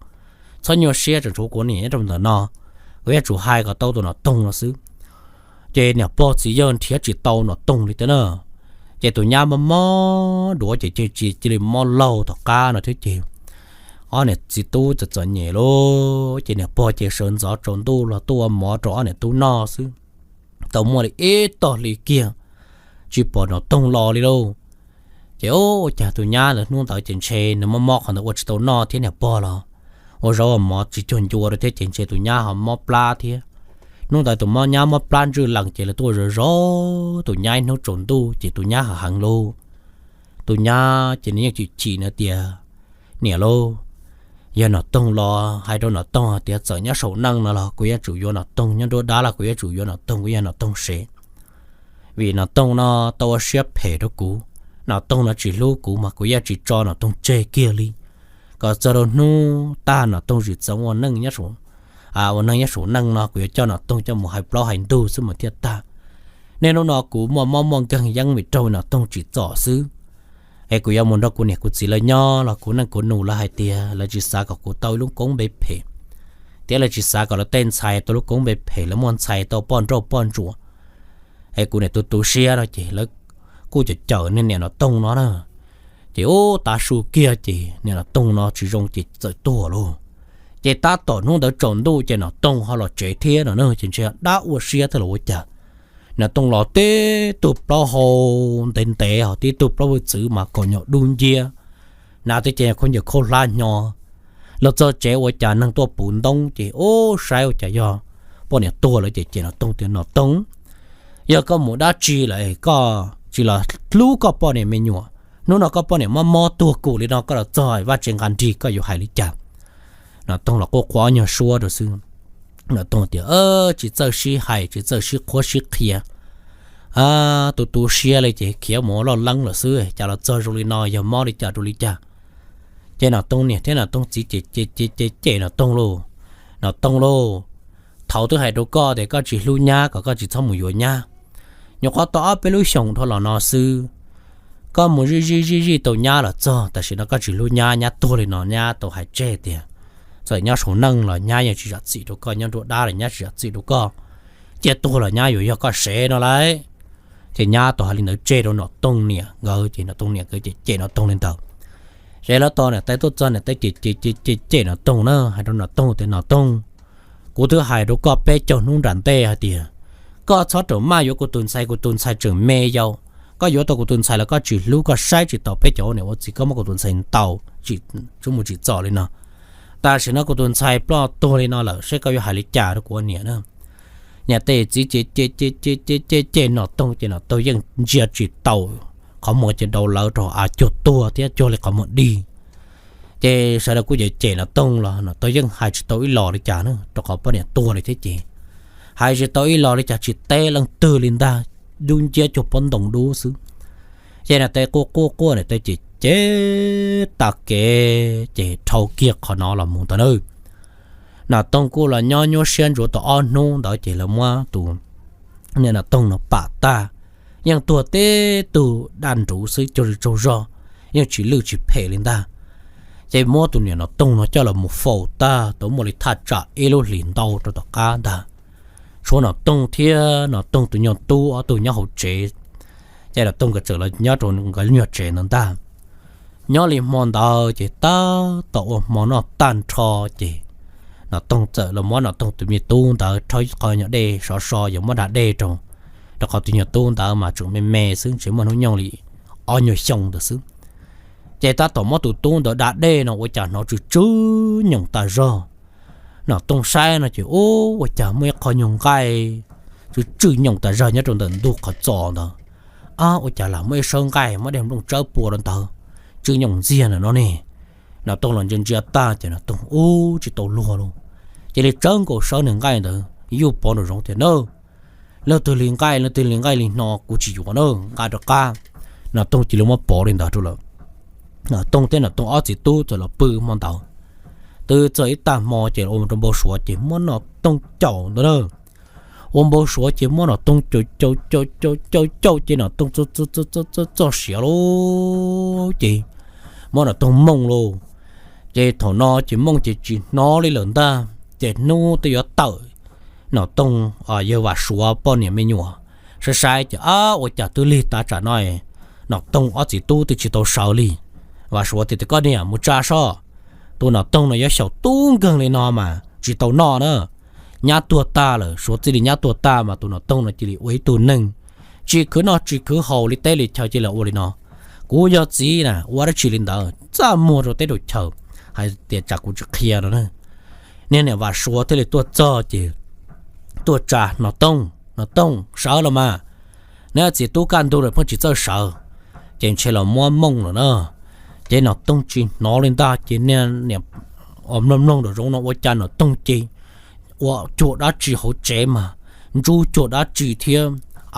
Txhob nyuaj siab, tseem tshuav kuv niam nyob rau ntawm no, kuv yuav tsum hais kom tau tus Nom Toog no xwb. Ces niam pog txiv yawg nrhiav tsis tau Nom Toog li thiab na. Ces tus nyab mob mob duav ces cia li mob laug tom qab no thiab ces ob niam txiv tub txom txom nyem lauj. Ces niam pog ces sawv ntxov tsaus ntuj los tuaj ua mov rau ob niam tub noj xwb. Tau muaj li ib tog hli kiag tsis pom Nom Toog los li lauj. Ces ua cas tus nyab ntawd hnub ntawd ces ntshe nws mob mob qhov ntawd ua tsis tau noj thiab niam pog los ua zaub ua mov tsis cuag ncua rau thiab ces ntshe tus nyab ho mob plab thiab. Hnub ntawd tus mob nyab mob plab ntswj lees ces lawv tuaj zov zov tus nyab ib hnub tsaus ntuj ces tus nyab ho heev lauj. Tus nyab ces nws yeej chim chim na tias, niam lauj, yog Nom Toog los hais rau Nom Toog hais tias txawm nyob saum neej no los kuv yuav tsum yuav Nom Toog, nyob nruab dab los kuv yuav tsum yuav Nom Toog, kuv yog Nom Toog sev. Vim Nom Toog no tau ua siab phem rau kuv, Nom Toog no tsis hlub kuv mas kuv yuav tsis tso Nom Toog tseg kiag li. Kom txog rau hnub tag Nom Toog tsis txeev ua neej, ua neej nyob saum neej no kuv yuav coj Nom Toog coj mus hais plaub hais ntug xwb mas thiaj tag. Niaj hnub no kuv muaj mob muaj nkeeg yeeb vim raug Nom Toog tsim txom xwb. Es kuv yuav mus nrog kuv niam kuv txiv lawv nyob los kuv neej kuv nus lawv hais tias lawv tsis xav kom kuv tau ib lub koob npe phem, thiab lawv tsis xav kom lawv tej ntxhais tau lub koob npe phem, lawv muaj ntxhais tau poj nrauj poj ntsuam. Es kuv niam tu tu siab no ces lawv kuj cawm cawm niam Nom Toog no na. Ces ub tav su kiag ces niam Nom Toog no tsis zoo ces txawm tuag lauj. Ces tab tom hnub ntawd tsaus ntuj ces Nom Toog ho los tsev thiab no na, ces ntshe dab ua siab thiab los ua cas, Nom Toog los tib tug plaub hau ntev ntev ho tib tug plaub hau txwv mas kom nyom dub nciab, hnav tib ce khaub ncaws khaub hlab hnyo. Los txog tsev ua cas neeg tuaj puv ntoob ces ub saib ua cas yog poj niam tuag lawm ces cem Nom Toog tias, Nom Toog, yog koj mus dab tsi lawm koj tsis los hlub koj poj niam me nyuam? Hnub no koj poj niam mob mob tuag kum li no koj los txog vaj tse nqa nrig koj yuav hais li cas? Nom Toog los quaj quaj ob nyuag suab rau xwb. Nom Toog tias, tsis txawj sib hais tsis txawj sib qhuab sib qhia, tu tu siab li ces khiav mus ua loj leeb lawm xwb, cas los txog zoo li no, yog mob li cas rau li cas? Ces Nom Toog niam thiab Nom Toog txiv ces cem Nom Toog lauj, Nom Toog lauj, thaum twb hais rau koj tias koj tsis hlub nyab kom koj tsis txhob mus yuav nyab. Nyuam qhuav tau ob peb lub xyoos dhau los no xwb, koj mus zij zij zij zij tau nyab los txog, tam sim no koj tsis hlub nyab, nyab tuag li no nyab tau hais tseg tias txawm nyob saum neej los nyab yeej tsis zam txim rau koj, nyob nruab dab los nyab tsis zam txim rau koj, cia tuag los nyab yuav yog koj sev no lauj. Ces nyab tau hais li ntawd tseg rau Nom Toog niam nkawd ces Nom Toog niam nkawd cem cem Nom Toog li ntawd. Ces lawv tau niam tais tuaj txog niam tais cem cem cem cem cem Nom Toog na, hais rau Nom Toog tias, Nom Toog, kuv twb hais rau koj peb caug hnub nram ntej hais tias koj txhob rawm maj yuav kuv tus ntxhais, kuv tus ntxhais tseem me yau. Koj yuav tau kuv tus ntxhais los koj tsis hlub, koj saib tsis taus peb cov ua niam ua txiv, koj muab kuv tus ntxhais ntaus tsis mus tsim txom li no. Tam sim no kuv tus ntxhais ploj tuag li no lawm, saib koj yuav hais li cas rau kuv ua niam na. Niam tais txiv cem cem cem cem cem cem Nom Toog ces Nom Toog yeej ntsia tsis taus, qhov muag ces dau lawv rau av cuag tuag thiab cuag li qhov muag dig. Ces sawv daws kuj cem cem Nom Toog los Nom Toog yeej hais tsis tau ib los li cas na, rau qhov poj niam tuag li thiab ces hais tsis tau ib los li cas, tsis teb leej twg li ntag, dub nciab cuag pob ntoo dub xwb. Ces niam tais quaj quaj quaj, niam tais cem cem tag kev ces dhau kiag qhov no los mus ntawd na. Nom Toog kuj los nyob nyuaj siab ntsuav tau ob hnub ntawd ces lawv muab tus niam Nom Toog no pam tag, yeej tuag tib tug daj nruv xwb, cuag li tsaug zog, yeej tsis lwj tsis phem li ntag. Ces muab tus niam Nom Toog no coj los mus faus tag tau muaj li thaj tsam ib lub hlis ntau rau tom qab ntag. Tshuav Nom Toog thiab Nom Toog tus nyuag tub ob tug nyob hauv tsev, ces Nom Toog nkawd txawm los nyob rau nkawd lub nyuag tsev ntawd ntag. Nyob li hmo ntawd ces tab tom ua hmo noj tag nrho ces Nom Toog txawm los muab Nom Toog tus me tub ntawd rhaub qhov nyuag dej sov so yuav muab da dej rau, rau qhov tus nyuag tub ntawd mas tseem me me xwb, ntshe muaj hnub nyoog li ob nyuag xyoo ntawd xwb. Ces tab tom muab tus tub ntawd da dej no ua cas hnov tsw tsw nyoos tas zog. Nom Toog saib no ces ub, ua cas muaj ib qho nyuag nqaij tsw tsw nyoos tas zog nyob rau ntawm ntug qhov txos ntawd. Ab, ua cas lam muaj ib sawb nqaij muab dej nplooj tsawb pua rau ntawd, tsw nyoos ntxiag na no ne. Nom Toog los ntsia ntsia tag ces Nom Toog ub tsis tau luag lauj, cia li tsawb nkaus sawb niag nqaij ntawd yuj pov nraum zoov tias, Na, leej twg li nqaij, leej twg li nqaij li no kuv tsis yuav na, nqa rov qab. Nom Toog cia li muab pov li ntawd rau lawm. Nom Toog thiab Nom Toog ob txiv tub txawm los pw hmo ntawd. Twb txog ib tag hmo ces ua rau npau suav ces muab Nom Toog caum ntawd na. ua npau suav ces muab Nom Toog caum caum caum caum caum ces Nom Toog txog siav lauj ces muab Nom Toog mooj lauj. Ces thaum no ces mooj ces tsis hnov li lawm ntag ces hnub twb yuav tawm, Nom Toog, yawg Vam Suav poj niam me nyuam saib saib ces ab ua cas twb lig tav tsam no, Nom Toog ob txiv tub twb tsis tau sawv li. Vam Suav tias, Koj niam mus tsa soj, tus Nom Toog no yuav xyaum tub nkeeg li no mas tsis tau noj na. Nyab tuag tag lawm, Suav txij li nyab tuag tag mas tus Nom Toog no cia li ua ib tug neeg tsis khwv noj tsis khwv haus li teb li chaw cia li ua li no. Kuv yog txiv na ua dab tsi li ntawd txaj muag rau teb rau chaw, hais tias tsam kuv tsis qhia no na. Niag niam Vam Suav thiaj li tuaj txog ces tuaj tsa Nom Toog, Nom Toog sawv los mas, neb txiv tub kaj ntug lawm pheej tsis txawj sawv, ces ntshe los muab mooj lawm na. Ces Nom Toog tsis hnov li ntag ces niag niam mloog mloog nraum zoov no ua cas Nom Toog ces ua cuag dab tsi hauv tsev mas ntsub cuag dab tsi thiab,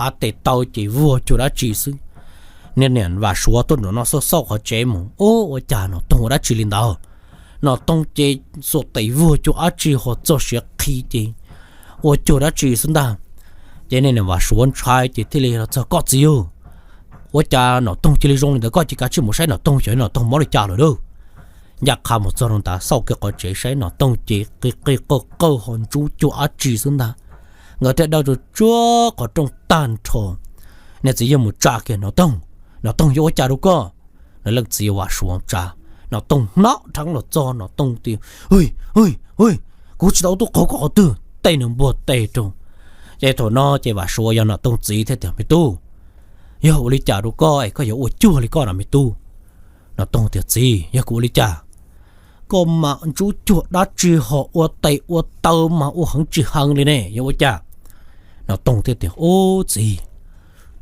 av tes taw ces vuag cuag dab tsi xwb. Niag niam Vam Suav tuaj nraum no xauj xauj qhov tsev mus, Ub, ua cas Nom Toog ua dab tsi li ntawd? Nom Toog ces xuas tes vuag cuag dab tsi ho txog siav qhi ces ua cuag dab tsi xwb ntag. Ces niag niam Vam Suav ntshai ces thiaj li los txog, Koj txiv, ua cas Nom Toog cia li zoo li ntawd, koj cia li kav tsij mus saib Nom Toog xyov Nom Toog mob li cas lawm lauj. Ncaj qha mus txog rau ntawd xauj kiag qhov tsev saib Nom Toog ces qi qi qawj qawj ho ntsub cuag dab tsi xwb ntag. Nkawd thiaj dawj tsuag tsuag qhov rooj tag nrho. Niag txiv yawg mus tsa kiag, Nom Toog, Nom Toog yuav ua cas rau koj? Nws leej txiv Vam Suav tsa. Nom Toog hnov dheev los txog Nom Toog tias, Ui, ui, ui, kuv tsis tau tuaj qaug koj qhov twg, tej nws npuag tes rau. Ces thaum no ces Vam Suav yog Nom Toog txiv thiaj tias, Me tub, yog ua li cas rau koj es koj yuav ua cuag li koj no me tub? Nom Toog tias, Txiv, yog kuv ua li cas? Koj mas ntsub cuag dab tsi ho ua tes ua taw mas ua heev tsis heev li ne, yog ua cas? Nom Toog thiaj tias, Ub txiv,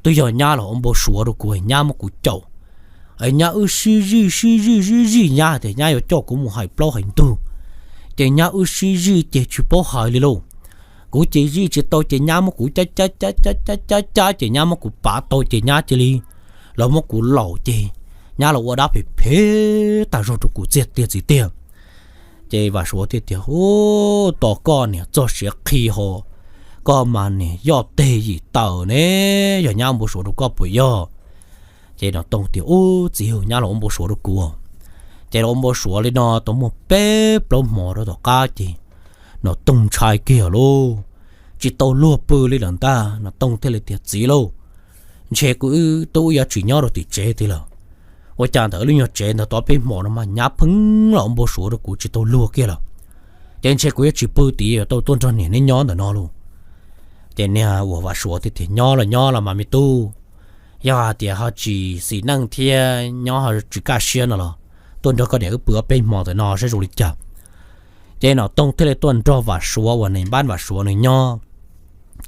twb yog nyab los ua npau suav rau kuv, nyab muab kuv caum. Es nyab wb sib zij sib zij sib zij, nyab tias nyab yuav coj kuv mus hais plaub hais ntug, ces nyab wb sib zij ces tsis paub hais li lauj. Kuv ces zij tsis tau ces nyab muab kuv cab cab cab cab cab cab ces nyab muab kuv pav tau ces nyab cia li los muab kuv laum ces nyab los ua dab phem phem tag zog rau kuv txiag tiag txiv tiag. Ces Vam Suav thiaj tias, Ub, tos koj niam txog siav qhi ho, koj mas niam yoj teg yim tawm ne, yog nyab ua npau suav rau koj puas yog? Ces Nom Toog tias, Ub txiv, nyab los ua npau suav rau kuv. Ces los ua npau suav li no tau muaj peb plaub hmo rau tom qab ces Nom Toog ntshai kiag lauj, tsis tau luag pw li lawm ntag. Nom Toog thiaj li tias, Txiv lauj, ntshe kuv wb tub wb yuav tsis nyob rau tim tsev tiag lawm. Ua cas ntawm lub nyuag tsev ntawd tau peb hmo no mas nyab pheej los ua npau suav rau kuv tsis tau luag kiag lawm. Ces ntshe kuv yuav tsis pw tid, yuav tau tuaj nrog niam neb nyob ntawm no lauj. Ces niag uas Vam Suav thiaj tias, Nyob los nyob los mas me tub, yog hais tias ho tsis xis neej thiab nyob ho tsis kaj siab no los tuaj nrog koj niam wb pw ob peb hmo ntawm no saib zoo li cas. Ces Nom Toog thiaj li tuaj nrog Vam Suav uas nws npab Vam Suav nws nyob.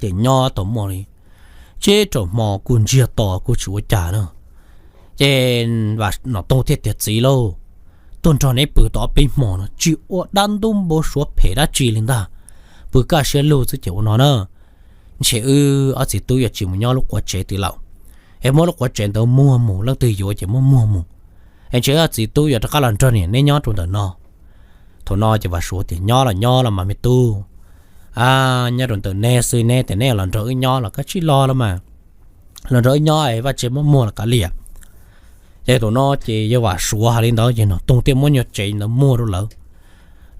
Ces nyob tau muaj li tsib rau hmo kuj ntsiag to kuj tsis ua cas na. Ces Nom Toog thiaj tias, Txiv lauj, tuaj nrog neb pw tau ob peb hmo no tsis ua dab ntub npau suav phem dab tsi li ntag, pw kaj siab lug xwb ces ua no na. Ntshe wb ob txiv tub yuav tsis mus nyob lub quav tsev tid lawm, es muab lub quav tsev ntawd muag mus, leej twg yuav ces muab muag mus. Es ntshe wb ob txiv tub yuav rov qab los nrog niam neb nyob rau ntawm no. Thaum no ces Vam Suav tias, Nyob los nyob los mas me tub, nyob rau ntawm neb xwb, neb tias neb los nrog wb nyob los kav tsij los los mas, los nrog wb nyob es vaj tse muab muag los kav liam. Ces thaum no ces yog Vam Suav hais li ntawd ces Nom Toog thiaj muab nyuag tsev ntawd muag rau lawv.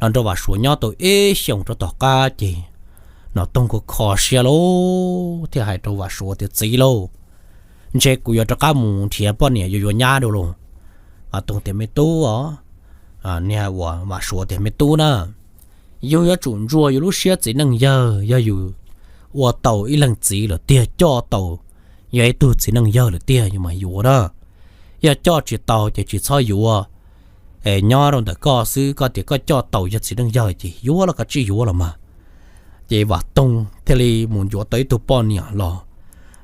Los nrog Vam Suav nyob tau ib xyoos rau tom qab ces Nom Toog kuj kho siab lauj, thiaj hais rau Vam Suav tias, Txiv lauj, ntshe kuv yuav rov qab mus nrhiav poj niam yuav yuav nyab dua lauj. Vam Toog tias, Me tub os, niag uas Vam Suav tias, Me tub na, yus yuav tsum ntsuas yus lub siab txiv neej yawg, yog yus ua tau ib leeg txiv lawm tiag, coj tau yog ib tug txiv neej yawg lawm tiag yus mam yuav na. Yog coj tsis tau ces tsis txhob yuav. Es nyob rau ntawm koj xwb, koj tias koj coj tau yog txiv neej yawg ces yuav los kav tsij yuav los mas. Ces Vam Toog thiaj li mus yuav tau ib tug poj niam los,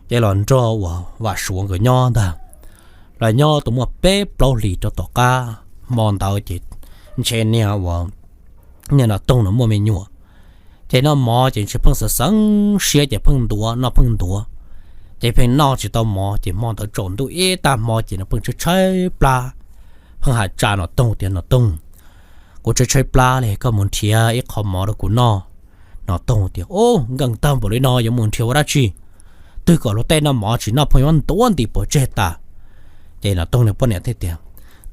ces los nrog uas Vam Suav nkawd nyob ntag. Los nyob tau muaj peb plaub hlis rau tom qab hmo ntawd ces ntshe niag uas niag Nom Toog no muaj me nyuam, ces noj mov ces ntshe pheej xeev xeev siab ces pheej ntuav, noj pheej ntuav, ces pheej noj tsis tau mov ces hmo ntawd tsaus ntuj ib tag hmo ces nws pheej tshaib tshaib plab, pheej hais tsa Nom Toog tias, Nom Toog, kuv tshaib tshaib plab li, koj mus nrhiav ib qho mov rau kuv noj, Nom Toog tias, Ub, nkees tag npaum li no yuav mus nrhiav ua dab tsi? Twg kom luag tej noj mov tsis noj phooj ywg ntuav nti puas tseg tas. Ces Nom Toog niag poj niam thiaj tias,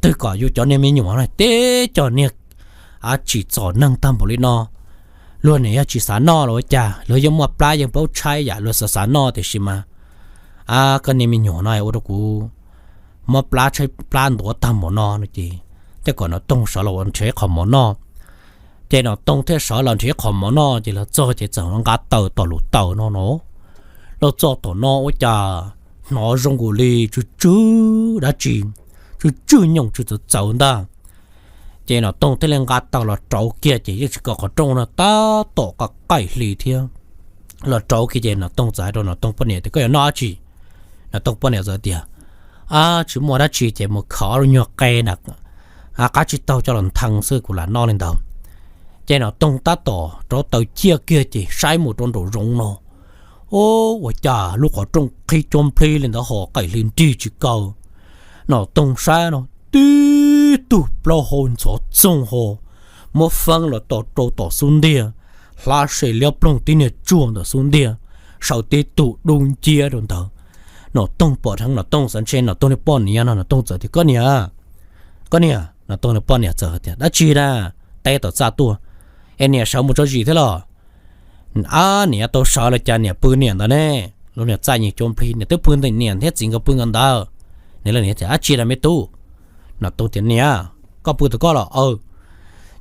Twg kom yus cov niag me nyuam no tib cov niag tsim txom neeg tag npaum li no, luag niam yog tsis xav noj los ua cas, luag yeej muaj plab yeej paub tshaib yam luag xav xav noj tiam sis mas koj niag me nyuam no ua rau kuv mob plab tshaib plab ntuav tag npaum no no ces thiaj kom Nom Toog sawv los nrhiav ib qho mov noj. Ces Nom Toog thiaj sawv los nrhiav ib qho mov noj ces los txog ces txawm nqa taws tom lub taws no no. Los txog tom no ua cas hnov zoo nkaus li tsw tsw dab tsi, tsw tsw nyooj tsw txawv txawv ntag. Ces Nom Toog thiaj li nqa taws los rauv kiag ces yeej tsis kaw qhov rooj no, tab tom qaim hli thiab. Los rauv kiag ces Nom Toog txawm hais rau Nom Toog poj niam tias, Koj yuav noj dab tsi? Nom Toog poj niam txawm tias, Ab, tsis muaj dab tsi ces mus khawb ob lub nyuag qe na, qab tsib taug coj los nthee xwb, kuv lam noj li ntawd. Ces Nom Toog tab tom rauv taws ciaj kiag ces saib mus rau nraum zoov no, ua cas lub qhov rooj qhib cuab nplhib li ntawd ho qaim hli nrig tsis kaw. Nom Toog saib no tib tug plaub hau ntxhov txoog ho muab feeb los rau tom xub ntiag, hlab se liab ploog tib niag tsuag ntawm xub ntiag, sawv tib tug dub nciab rau ntawd. Nom Toog pom dheev Nom Toog xav ntshe Nom Toog niag poj niam no, Nom Toog txawm tias, Koj niam, koj niam. Nom Toog niag poj niam txawm tias, Dab tsi na? Teb tom txaj tuaj es niam sawv mus tso zis thiab los? Ab, niam tau sawv los cas niam pw niam ntawd ne? Lub niag txaj yeej cuab nplhib, niam twb pw ntawm niam thiab txiv nkawd pw nkawd ntawd. Niam los niam tias, Dab tsi na me tub? Nom Toog tias, Niam, koj pw tom koj los? Aw.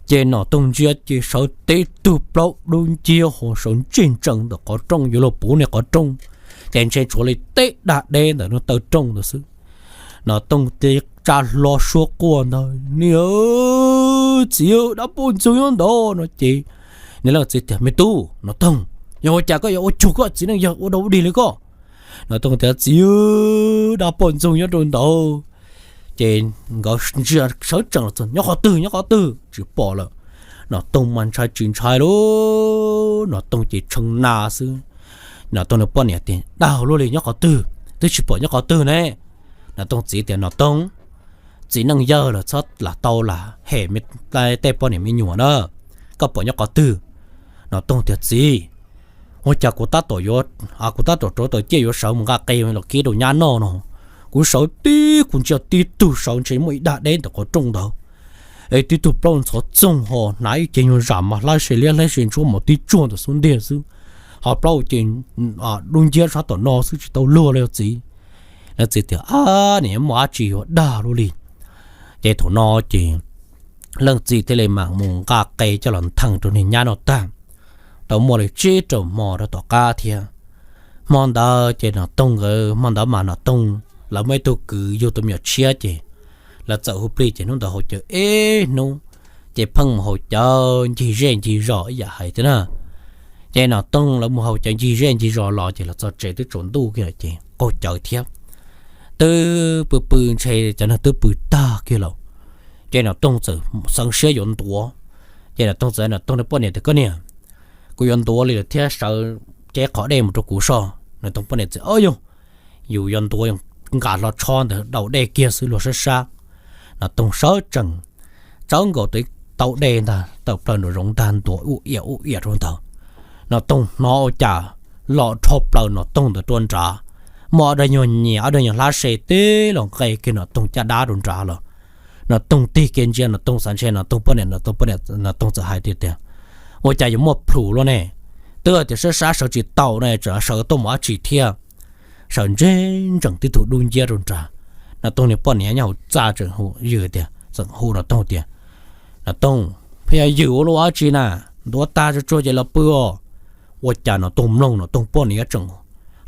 Ces Nom Toog ntsia ces sawv tib tug plaub dub nciab ho sawv ntseg ntsees ntawm qhov rooj yuav luag puv niag qhov rooj, ces ntshe tshuav li teb dag deb ntawm lub taw rooj ntawd xwb. Nom Toog tib tsa hlo suab quaj ntag, Niam, txiv, dab poj ntxoog nyob ntawd no ces niam leej txiv tias, Me tub Nom Toog, yog ua cas koj yuav ua cuag koj txiv neej yawg ua dau dig li koj? Nom Toog tias, Txiv, dab poj ntxoog nyob rau ntawd. Ces nkawd ntsia sawv tsees los txog, Nyob qhov twg, nyob qhov twg? Tsis pom lawm. Nom Toog mas ntshai tsis ntshai lauj, Nom Toog ces tshee na xwb. Nom Toog nws poj niam tias, Dag luaj li, nyob qhov twg? Twb tsis pom nyob qhov twg ne. Nom Toog txiv tias, Nom Toog, txiv neej yawg lawm txhob lam tau lam hem tej poj niam me nyuam na, koj pom nyob qhov twg? Nom Toog tias, Txiv, ua cas kuv tab tom yuav, kuv tab tom rauv taws ciaj yuav sawv mus nqa qe los kib rau nyab noj no, kuv sawv tib, kuv ntsia tib tug sawv ntshe muaj ib dag deb ntawm qhov rooj ntawd, es tib tug plaub ntxhov txoog ho hnav ib cev nyuag zam mas hlab se liab hlab se ntsuab mos tib tsuag ntawm xub ntiag xwb, ho plaub ces dub nciab sab tom no xwb tsis tau luag li os txiv. Leej txiv tias, Ab, niam, muaj dab tsi yuav dag luaj li. Ces thaum no ces leej txiv thiaj li mam mus nqa qe coj los ntheej rau niag nyab noj tag. Tau muaj li tsib rau hmo rau tom qab thiab. Hmo ntawd ces Nom Toog nkawd, hmo ntawd mas Nom Toog lawv muaj ib tug kwv yug tus me nyuam tshiab ces lawv txawm hu plig ces hnub ntawd haus cawv ib hnub, ces pheej mus haus cawv ncig zej ncig zos ib yam hais thiab na. Ces Nom Toog lawv mus haus cawv ncig zej ncig zos los ces los txog tsev twb tsaus ntuj kiag lawm ces qaug cawv thiab, twb pw pw ntshe cov neeg twb pw tag kiag lawm. Ces Nom Toog txawm xeev siab yuav ntuav. Ces Nom Toog txawm, Nom Toog nws poj niam tias, Koj niam, kuv yuav ntuav li lawm thiab, sawv cev qhov dej mus rau kuv so. Nom Toog poj niam txawm, Yog yus yuav ntuav, nqa hlo tshob ntawd daus dej kiag xwb luag sab sab. Nom Toog sawv tsees tsawv nkaus tau dej ntag, tawm plaws nraum zoov ntag, ntuav ub iam ub iam rau ntawd. Nom Toog hnov ua cas los dhau plaws Nom Toog ntawd rau nrad, muaj ob daig nyuag nyias ob daig nyuag hlab se tib los nqes kiag Nom Toog caj dab rau nrad lawm. Nom Toog tig kiag ntsia Nom Toog xav ntshe Nom Toog poj niam, Nom Toog poj niam, Nom Toog txawm hais tias, Ua cas yuav muaj plhus luaj ne? Twb tias sab sab sawv tsis tau ne, tseem sawv tuaj mus dab tsi thiab? Sawv ntseg ntsees tib tug dub nciab rau nrad. Nom Toog niag poj niam nyob hauv txaj tseem hu, yws tias, txawm hu Nom Toog tias, Nom Toog, pheej yog yws ua luaj dab tsi na? Ntuav tag tsuag tsuag ces los pw os. Ua cas Nom Toog mloog Nom Toog poj niam tseem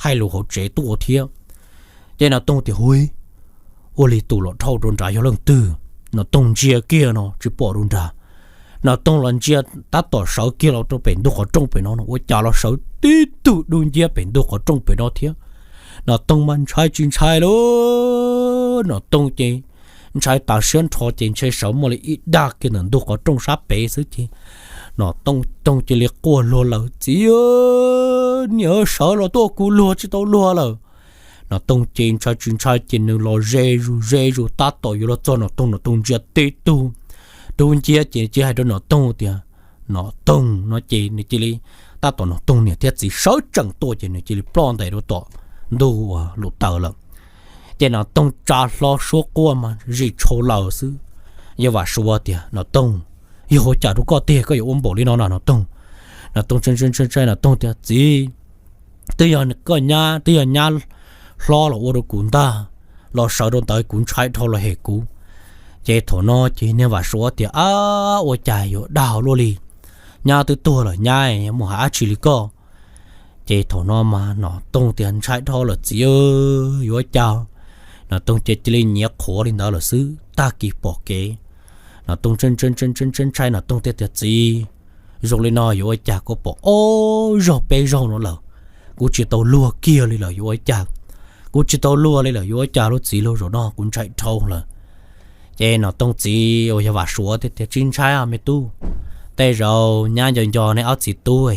hais lus hauv tsev tuaj thiab. Ces Nom Toog tias, Hu, ua li tus los dhau rau nrad yog leej twg? Nom Toog ntsia kiag no tsis pom rau nrad. Nom Toog los ntsia tab tom sawv kiag los rau pem ntug qhov rooj pem no no, ua cas los sawv tib tug dub nciab pem ntug qhov rooj pem no thiab. Nom Toog mas ntshai tsis ntshai lauj, Nom Toog ces ntshai tas siab nrho ces ntshe sawv muaj li ib dag kiag ntawm ntug qhov rooj sab pem xwb ces Nom Toog cia li quaj luag lawm, Txiv, niam, sawv los tuaj kuv luag tsis tau luag lawm. Nom Toog ces ntshai tsis ntshai ces nws los ze zus ze zus tab tom yuav los txog Nom Toog, Nom Toog ntsia tib tug dub nciab ces cia hais rau Nom Toog tias, Nom Toog no ces nws cia li tab tom Nom Toog niam thiab txiv sawv tsees tuaj ces nws cia li ploj ntais rau tom ntug uas lus taws lawm. Ces Nom Toog tsa hlo suab quaj mas zim tshau laws xwb. Yawg Vam Suav tias, Nom Toog, yog ua cas rau koj tiag koj yuav ua npaum li no na Nom Toog? Nom Toog ntshai ntshai ntshai ntshai, Nom Toog tias, Txiv, twb yog koj nyab, twb yog nyab hlob los ua rau kuv ntag, los sawv rau ntawd kuv ntshai dhau los hem kuv. Ces thaum no ces niag Vam Suav tias, Ab, ua cas yuav dag luaj li, nyab twb tuag lawm nyab mus hais dab tsi li koj? Ces thaum no mas Nom Toog tias, Ntshai dhau lawm txiv, yuav ua cas? Nom Toog ces cia li nyiav qhuav li ntawd lawm xwb. Tag kis pom kev, Nom Toog ntshai ntshai ntshai ntshai ntshai, Nom Toog thiaj tias, Txiv, zoo li no yuav ua cas, kuv pom ob zaug peb zaug no lawm, kuv tsis tau luag kiag li lawm, yuav ua cas? Kuv tsis tau luag li lawm, yuav ua cas lauj txiv lauj, zaum no kuv ntshai dhau lawm. Ces Nom Toog txiv uas yog Vam Suav thiaj tias, Tsis ntshai me tub, tej zaum nyab nco nco nej ob txiv tub,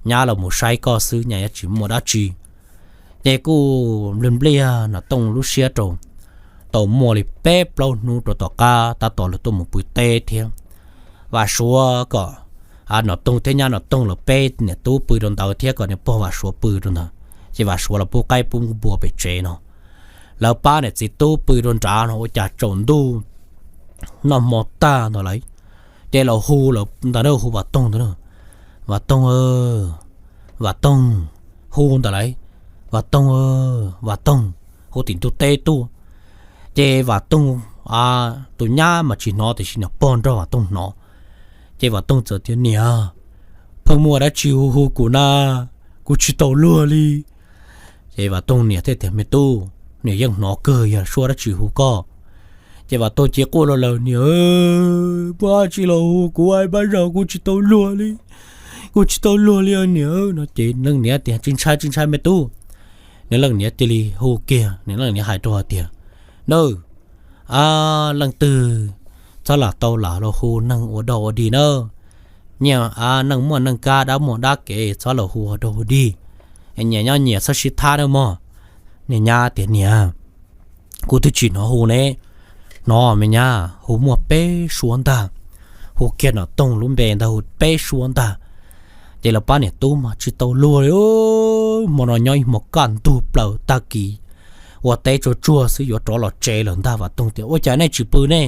nyab los mus saib koj xwb, nyab yuav tsis muaj dab tsi. Ces kuj npliag npliag Nom Toog lub siab rau, tau muaj li peb plaub hnub rau tom qab tab tom lawv tuaj mus pw teb thiab. Vam Suav kom Nom Toog thiab nyab Nom Toog lawv peb niam tub pw rau ntawd thiab kom niag pog Vam Suav pw rau ntawd, ces Vam Suav los pub qaib pub npua pem tsev no. Lawv pab niam txiv tub pw rau nrad no ua cas tsaus ntuj noj hmo tag ntawd lawm, ces los hu ntawd, hu Vam Toog ntawd, Vam Toog, Vam Toog, hu ntawd lawm, Vam Toog, Vam Toog, hu tim ntug teb tuaj. Ces Vam Toog tus nyab mas tsis hnov tiam sis niam pog nrog Vam Toog hnov. Ces Vam Toog txawm tias, Niam, pheej muaj dab tsi hu hu kuv na, kuv tsis tau luag li. Ces Vam Toog niam thiaj tias, Me tub, niam yeej hnov kawg yog suab dab tsi hu koj. Ces Vam Toog cia li quaj los lawm, Niam, muaj dab tsi los hu kuv, pab zaum kuv tsis tau luag li, kuv tsis tau luag li niam, no ces leej niam tias, Tsis ntshai tsis ntshai me tub. Nws leej niam cia li hu kiag, nws leej niam hais rau hais tias, Nawb, leej twg txhob lam tau lam los hu neeg ua dog ua dig nawb. Nyiaj neeg muaj neeg kab, dab muaj dab kev, txhob los hu ua dog ua dig. Nyias nyob nyias, txhob sib thab nawb mog. Niag nyab tias, Niam, kuv twb tsis hnov hu ne. Hnov me nyab, hu muaj peb suab ntag. Hu kiag Nom Toog lub npe ntag, hu peb suab ntag. Ces lawv pab niam tub mas tsis tau luag li. Hmo no nyob ib hmo kaj ntug plaws, tag kis ua teb tsuag tsuag xwb yuav rov los tsev lawm ntag. Vam Toog tias, Ua cas nej tsis pw ne?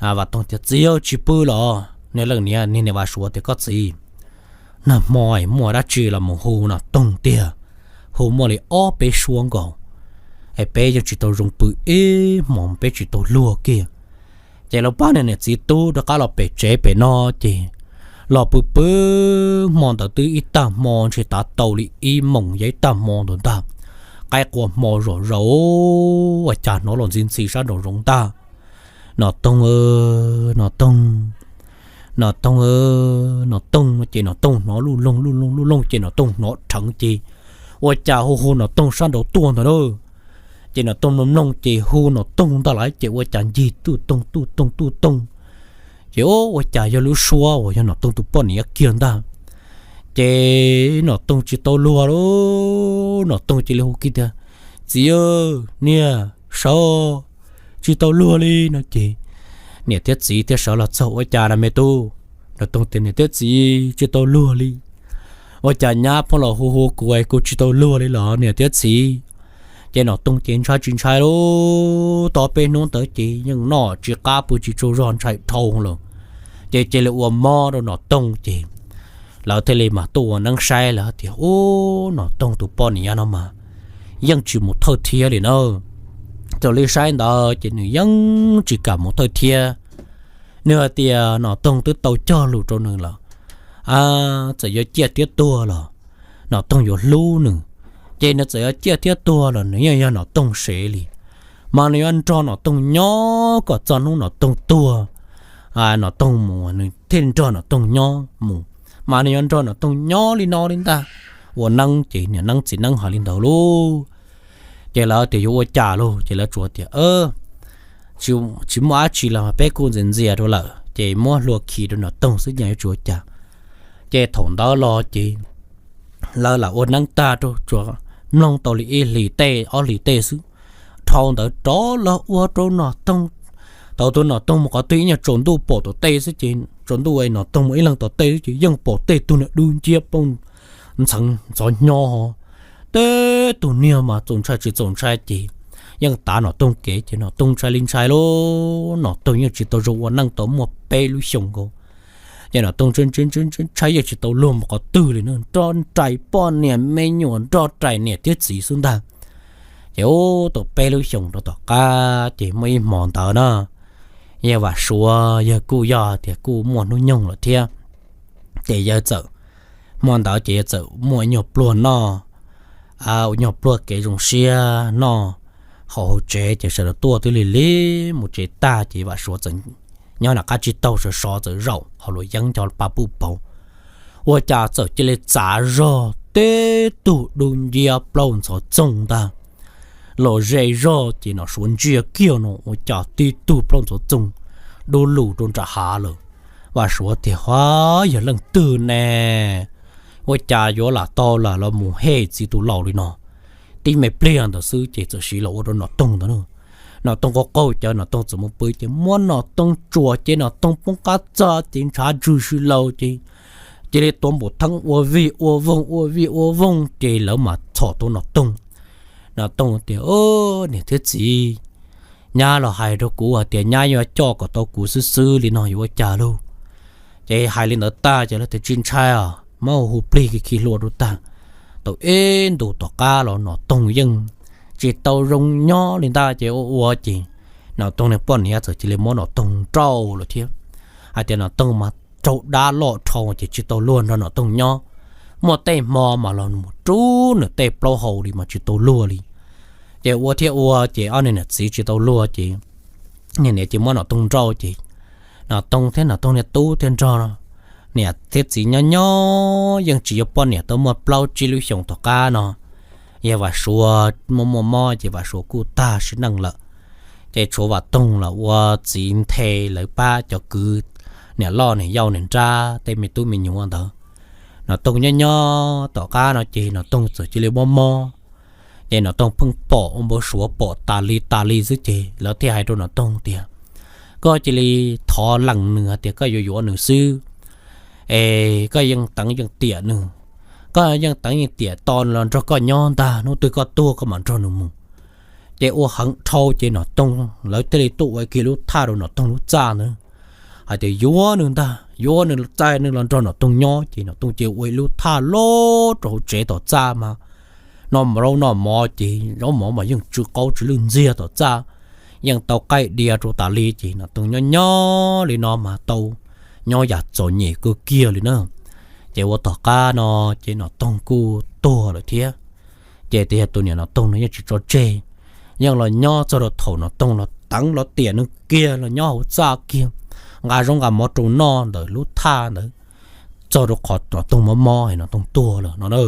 Vam Toog tias, Txiv, tsis pw los. Nws leej niam, niag niam Vam Suav tias, Koj txiv, nag hmo muaj dab tsi los mus hu Nom Toog tiag, hu muaj li ob peb suab nkaus, es peb yeej tsis tau zoo pw ib hmos, peb tsis tau luag kiag. Ces lawv pab niam niam txiv tub rov qab los pem tsev pem no, ces los pw pw hmo ntawd twb ib tag hmo, ntshe tav tau li ib moos yog ib tag hmo ntawd ntag. Qaib qua hmo zom zaws, ua cas hnov los ntxhi ntxhi sab nraum zoov ntag, Nom Toog, Nom Toog, Nom Toog, Nom Toog. Ces Nom Toog hnov luj loog luj loog luj loog, ces Nom Toog hnov dheev ces ua cas hu hu Nom Toog sab nraud tuaj ntag na. Ces Nom Toog mloog mloog ces hu Nom Toog ntag lawm, ces ua cas ncig tuj toog tuj toog tuj toog. Ces ua cas yog lub suab uas yog Nom Toog tus poj niam kiag ntag. Ces Nom Toog tsis tau luag li, Nom Toog cia li hu kiag tias, Txiv, niam, sawv, tsis tau luag li, no ces niam thiab txiv thiaj sawv los txog. Ua cas na me tub? Nom Toog tias, Niam thiab txiv, tsis tau luag li. Ua cas nyab pheej los hu hu kuv, kuv tsis tau luag li los niam thiab txiv? Ces Nom Toog ces ntshai tsis ntshai li, tau peb hnub ntawd ces yeej noj tsis qab pw tsis tsaug zog, ntshai dhau lawm. Ces cia li ua mob rau Nom Toog ces lawv thiaj li mas tuaj ua neeb saib lawm tias, Ub, Nom Toog tus poj niam no mas yeej tsis mus thawj thiab li na. Raws li saib ntawd ces nws yeej tsis kam mus thawj thiab. Nws hais tias Nom Toog twb tau cog lus rau nws lawm, txawm yuav ciaj thiab tuag los Nom Toog yuav hlub nws. Ces nws txawm yuav ciaj thiab tuag los nws yeej yog Nom Toog sev li, mas nws yuav nrog Nom Toog nyob kom txog hnub Nom Toog tuag, Nom Toog mus nws thiaj nrog Nom Toog nyob mus, mas nws yuav nrog Nom Toog nyob li no li ntag. Ua neeb ces niam neeb txiv neeb hais li ntawd lauj. Ces lawv tias yuav ua cas lauj, ces lawv tsuas tias, Tsis muaj dab tsi los peb kuj ntxias ntxias rau lawm ces muab hlua khi rau Nom Toog xwb, nyaj yuav tsis ua cas. Ces thaum ntawd los ces lawv lam ua neeb tag rau tsuas mloog tau li ib hlis tej ob hlis tej xwb, dhau ntawd rov los ua rau Nom Toog, tau tus Nom Toog mus qhov twg ib nyuag tsaus ntuj pom tom tej xwb ces tsaus ntuj Nom Toog mus ib leeg tom tej ces yeej pom tej tug niag dub nciab plaub ntxheev ntxhov hnyo. Tej tug niag mas txaus ntshai tsis txaus ntshai ces yeej tav Nom Toog kev ces Nom Toog ntshai li ntshai lauj. Nom Toog yeej tsis tau zoo ua neej tau muaj peb lub xyoos nkaus. Ces Nom Toog ntshai yeej tsis tau luag mus qhov twg li na, nroj nraim poj niam me nyuam, nroj nraim niam thiab txiv xwb ntag. Ces ub tau peb lub xyoos rau tom qab ces muaj ib hmo ntawd na, yawg Vam Suav yawg kuj yog tias kuj muaj hnub nyoog lawm thiab. Ces yawg txawm, hmo ntawd ces yawg txawm muaj ib nyuag pluag noj, ua nyuag pluag kev zoo siab noj hauv hauv tsev ces sawv daws tuaj twb lig lig mus tsev tag ces Vam Suav txawm nyob nram qab tsib taug sov sov txawm zaum hauv luam yeeb cov pa puj pauv, ua cas txawm cia li txav zog tib tug dub nciab plaub ntxhov txoog ntag los ze zog ces Nom Suav ntsia kiag no ua cas tib tug plaub ntxhov txoog dub lug rau nram hav lawm. Vam Suav tias, Huab, yog leej twg ne? Ua cas yuav lam tau lam los mus hem txiv tus laus li no? Tib me pliag ntawd xwb ces txawm siv los ua rau Nom Toog ntawd na. Nom Toog qaug qaug cawv, Nom Toog txawm mus pw ces muab Nom Toog tsuas ces Nom Toog poob qab txaj ces ntshav ntswg si laus ces cia li tuav npum theeb ua vij ua voog ua vij ua voog ces lawv mam txhom tau Nom Toog. Nom Toog tias, Niam thiab txiv, nyab los hais rau kuv hais tias nyab yuav coj kom tau kuv xwb xwb li no yuav ua cas lauj? Ces hais li ntawd tag ces lawv tias, Tsis ntshai os, muab hu plig khi khi hlua rau tag. Tau ib ntus tom qab los Nom Toog yeej tsis tau zoo nyob li ntag ces ua ua ces Nom Toog niag poj niam txawm cia li muab Nom Toog nrauj lawm thiab. Hais tias Nom Toog mas raug dab loj dhau ces tsis tau luag nrog Nom Toog nyob. Muaj tej hmo mas los mus rub nws tej plaub hau li mas tsis tau luag li. Ces ua thiab ua ces ob niag niam txiv tsis tau luag ces niag niam ces muab Nom Toog nrauj ces Nom Toog thiab Nom Toog niag tub thiaj nrog niam thiab txiv nyob nyob yeej tsis yuav poj niam tau muaj plaub tsib lub xyoos tom qab no. Yog Vam Suav muaj muaj mob ces Vam Suav kuj tag sim neej lawm. Ces tshuav Vam Toog los ua txiv nthe lawv pab cov kwv, niam loj niam yau niam nrab tej me tub me nyuam ntawd. Nom Toog nyob nyob tom qab no ces Nom Toog txawm cia li mob mob. Ces Nom Toog pheej pom ua npau suav pom tas li tas li xwb ces lawv thiaj hais rau Nom Toog tias, Koj cia li thov lees nws hais tias koj yuav yuav nws xwb, es koj yeej teev yeej tiam nws, koj yeej teev yeej tiam tos nws los nrog koj nyob ntag, hnub twg koj tuag koj mam nrog nws mus. Ces ua heev dhau ces Nom Toog lawv thiaj li tuaj ua kiag lub thaj rau Nom Toog lub txaj ntawd, hais tias yuav nws ntag, yuav nws txais nws los nrog Nom Toog nyob. Ces Nom Toog cia ua ib lub thaj loj rau hauv tsev tom txaj mas noj zaub noj mov ces zaub mov mas yeej tsw qaub tsw lwj ntxiag tom txaj, yeej tau qaij dia rau tas li ces Nom Toog nyob nyob li no mas tau nyob yam txom nyem kawg kiag li na. Ces ua tom qab no ces Nom Toog kuj tuag lawm thiab. Ces tias yog tus niam Nom Toog no yeej tsis tso tseg, yeej los nyob txog rau thaum Nom Toog los teev los tiam nws kiag los nyob hauv txaj kiag, nqa zaub nqa mov rau noj ntawm lub thaj ntawd, txog rau qhov Nom Toog mob mob es Nom Toog tuag lawm no na.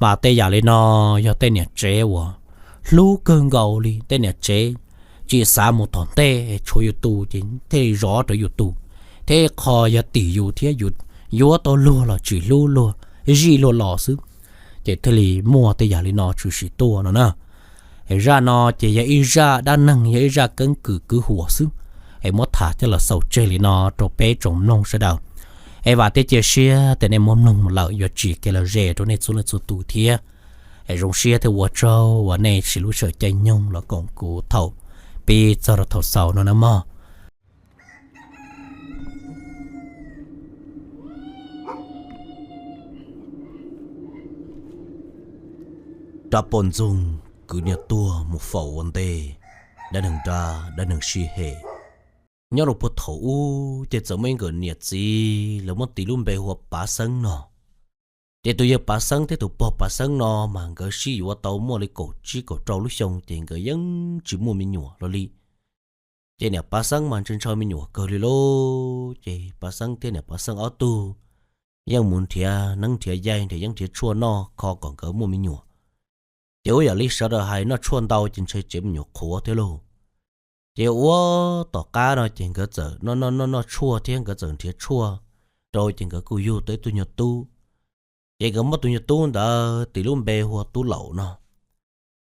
Mas tej yam li no yog tej niam tsev uas hlub kawg nkaus li, tej niam tsev tsis xav mus tom ntej, tshuav yus tus ces thiaj li zov rawv yus tus, thiab ib qho yog tim yus thiab yus yuav tau luag los tsis hlub luag, zij luag los xwb, ces thiaj li muaj tej yam li no tshwm sim tuaj no na. Es zaj no ces yog ib zaj dab neeg, yog ib zaj keeb kwm kwv huam xwb, es muab tham coj los xaus tseg li no rau peb tsoom mloog sawv daws. Es vam thiab cia siab tias nej muab mloog mus lawm yuav tsim kev lom zem rau nej txhua leej txhua tus thiab. Es zoo siab thiab ua tsaug uas nej siv lub sij hawm caij nyoog los koom kuv thaum pib txog rau thaum xaus no na mog. Rab poj ntxoog kwv niag tuag mus faus ua ntej, dab neeg nrab dab neeg sib hem. Nyob rau puag thaum ub ces txawm muaj ib nkawm niam txiv lawv muab tis lub npe hu ua Pav Xeeb no. Ces tus yawg Pav Xeeb thiab tus pog Pav Xeeb no mas nkawd sib yuav tau muaj li kaum tsib kaum rau lub xyoo ces nkawd yeej tsis muaj me nyuam los li. Ces niam Pav Xeeb mas ntshaw ntshaw me nyuam kawg li lauj. Ces Pav Xeeb thiab niam Pav Xeeb ob tug yeej mus nrhiav neeb nrhiav yaig nrhiav yeeb nrhiav tshuaj noj kho kom nkawd muaj me nyuam. Ces ua yam li sawv daws hais noj tshuaj ntau ces ntshe tsev me nyuam qhuav thiab lauj. Ces ua tom qab no ces nkawd txawm noj noj noj noj tshuaj thiab nkawd txawm nrhiav tshuaj rau ces nkawd kuj yug tau ib tug nyuag tub. Ces nkawd muab tus nyuag tub ntawd tis lub npe hu ua Tub Laum no.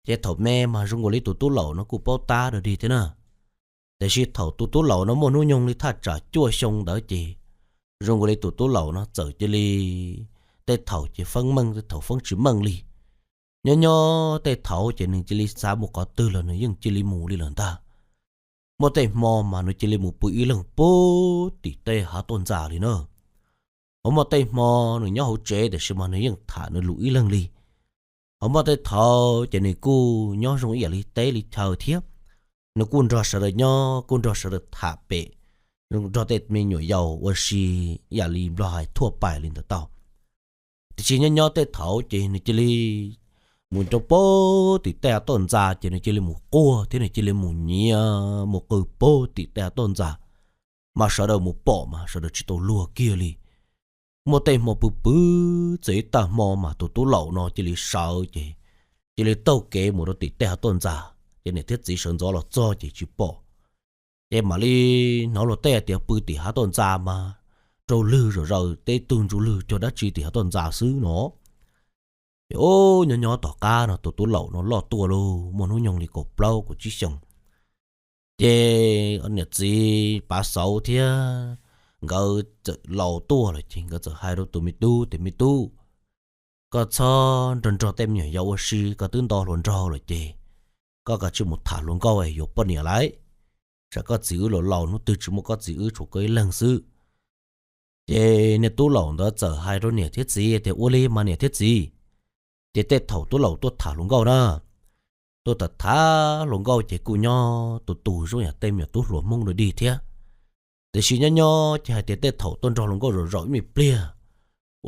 Ces thaum me mas zoo nkaus li tus Tub Laum no kuj paub tab dog dig thiab na. Tiam sis thaum tus Tub Laum no muaj hnub nyoog li thaj tsam cuaj xyoo ntawd ces Zoo nkaus li tus tub laum no txawm cia li, tej thaum ces feeb meej, tej thaum feeb tsis meej li. Nyob nyob tej thaum ces nws cia li xav mus qhov twg los nws yeej cia li mus li lawm ntag. Muaj tej hmo mas nws cia li mus pw ib leeg puag tim tej hav toj ntxas li na. Ho muaj tej hmo nws nyob hauv tsev tiam sis mas nws yeej tham nws lus ib leeg li. Ho muaj tej thaum ces nws kuj nyob zoo ib yam li teb li chaw thiab, nws kuj nrog sawv daws nyob, kuj nrog sawv daws tham pem, nrog tej me nyuam yaus ua si ib yam li nplog hais thuaj pais li ntawd tau. Tiam sis nyob nyob tej thaum ces nws cia li mus rau puag tim tej hav toj ntxas ces nws cia li mus quaj thiab nws cia li mus nyiav mus qw puag tim tej hav toj ntxas, mas sawv daws mus pom mas sawv daws tsis tau luag kiag li. Muaj tej hmo pw pw txog ib tag hmo mas tus tub laum no cia li sawv ces cia li taug kev mus rau tim tej hav toj ntxas, ces niam thiab txiv sawv ntxov los txog ces tsis pom. Ces mam li hnov luag tej tias pw tim hav toj ntxas mas raug lwg zom zaws, tej tug ntsuj lwg cog dab tsi tim hav toj ntxas xwb no. Ces ub, nyob nyob tom qab no tus tub laum no loj tuaj lauj, muaj hnub nyoog li kaum plaub kaum tsib xyoos. Ces niam txiv Pav Xauv thiab nkawd txawm laus tuaj lawm ces nkawd txawm hais rau tus me tub tias, Me tub, koj txhob nrog nrog tej me nyuam yaus ua si, koj twb nto hluas nraug lawm ces koj kav tsij mus tham hluas nkauj es yuav poj niam lauj. Tsam koj txiv wb los laus, hnub twg tsis muaj koj txiv wb tshuav koj ib leeg xwb. Ces niag tub laum ntawd txawm hais rau niam thiab txiv tias, Ua li mas niam thiab txiv. Ces tej thaum tub laum tuaj tham hluas nkauj na, tuaj tham tham hluas nkauj ces kuj nyob tus tus zoo yam tej me nyuam tub hluas Hmoob dog dig thiab. Tiam sis nyob nyob ces hais tias tej thaum tuaj nrog hluas nkauj zaum zaum ib me pliag,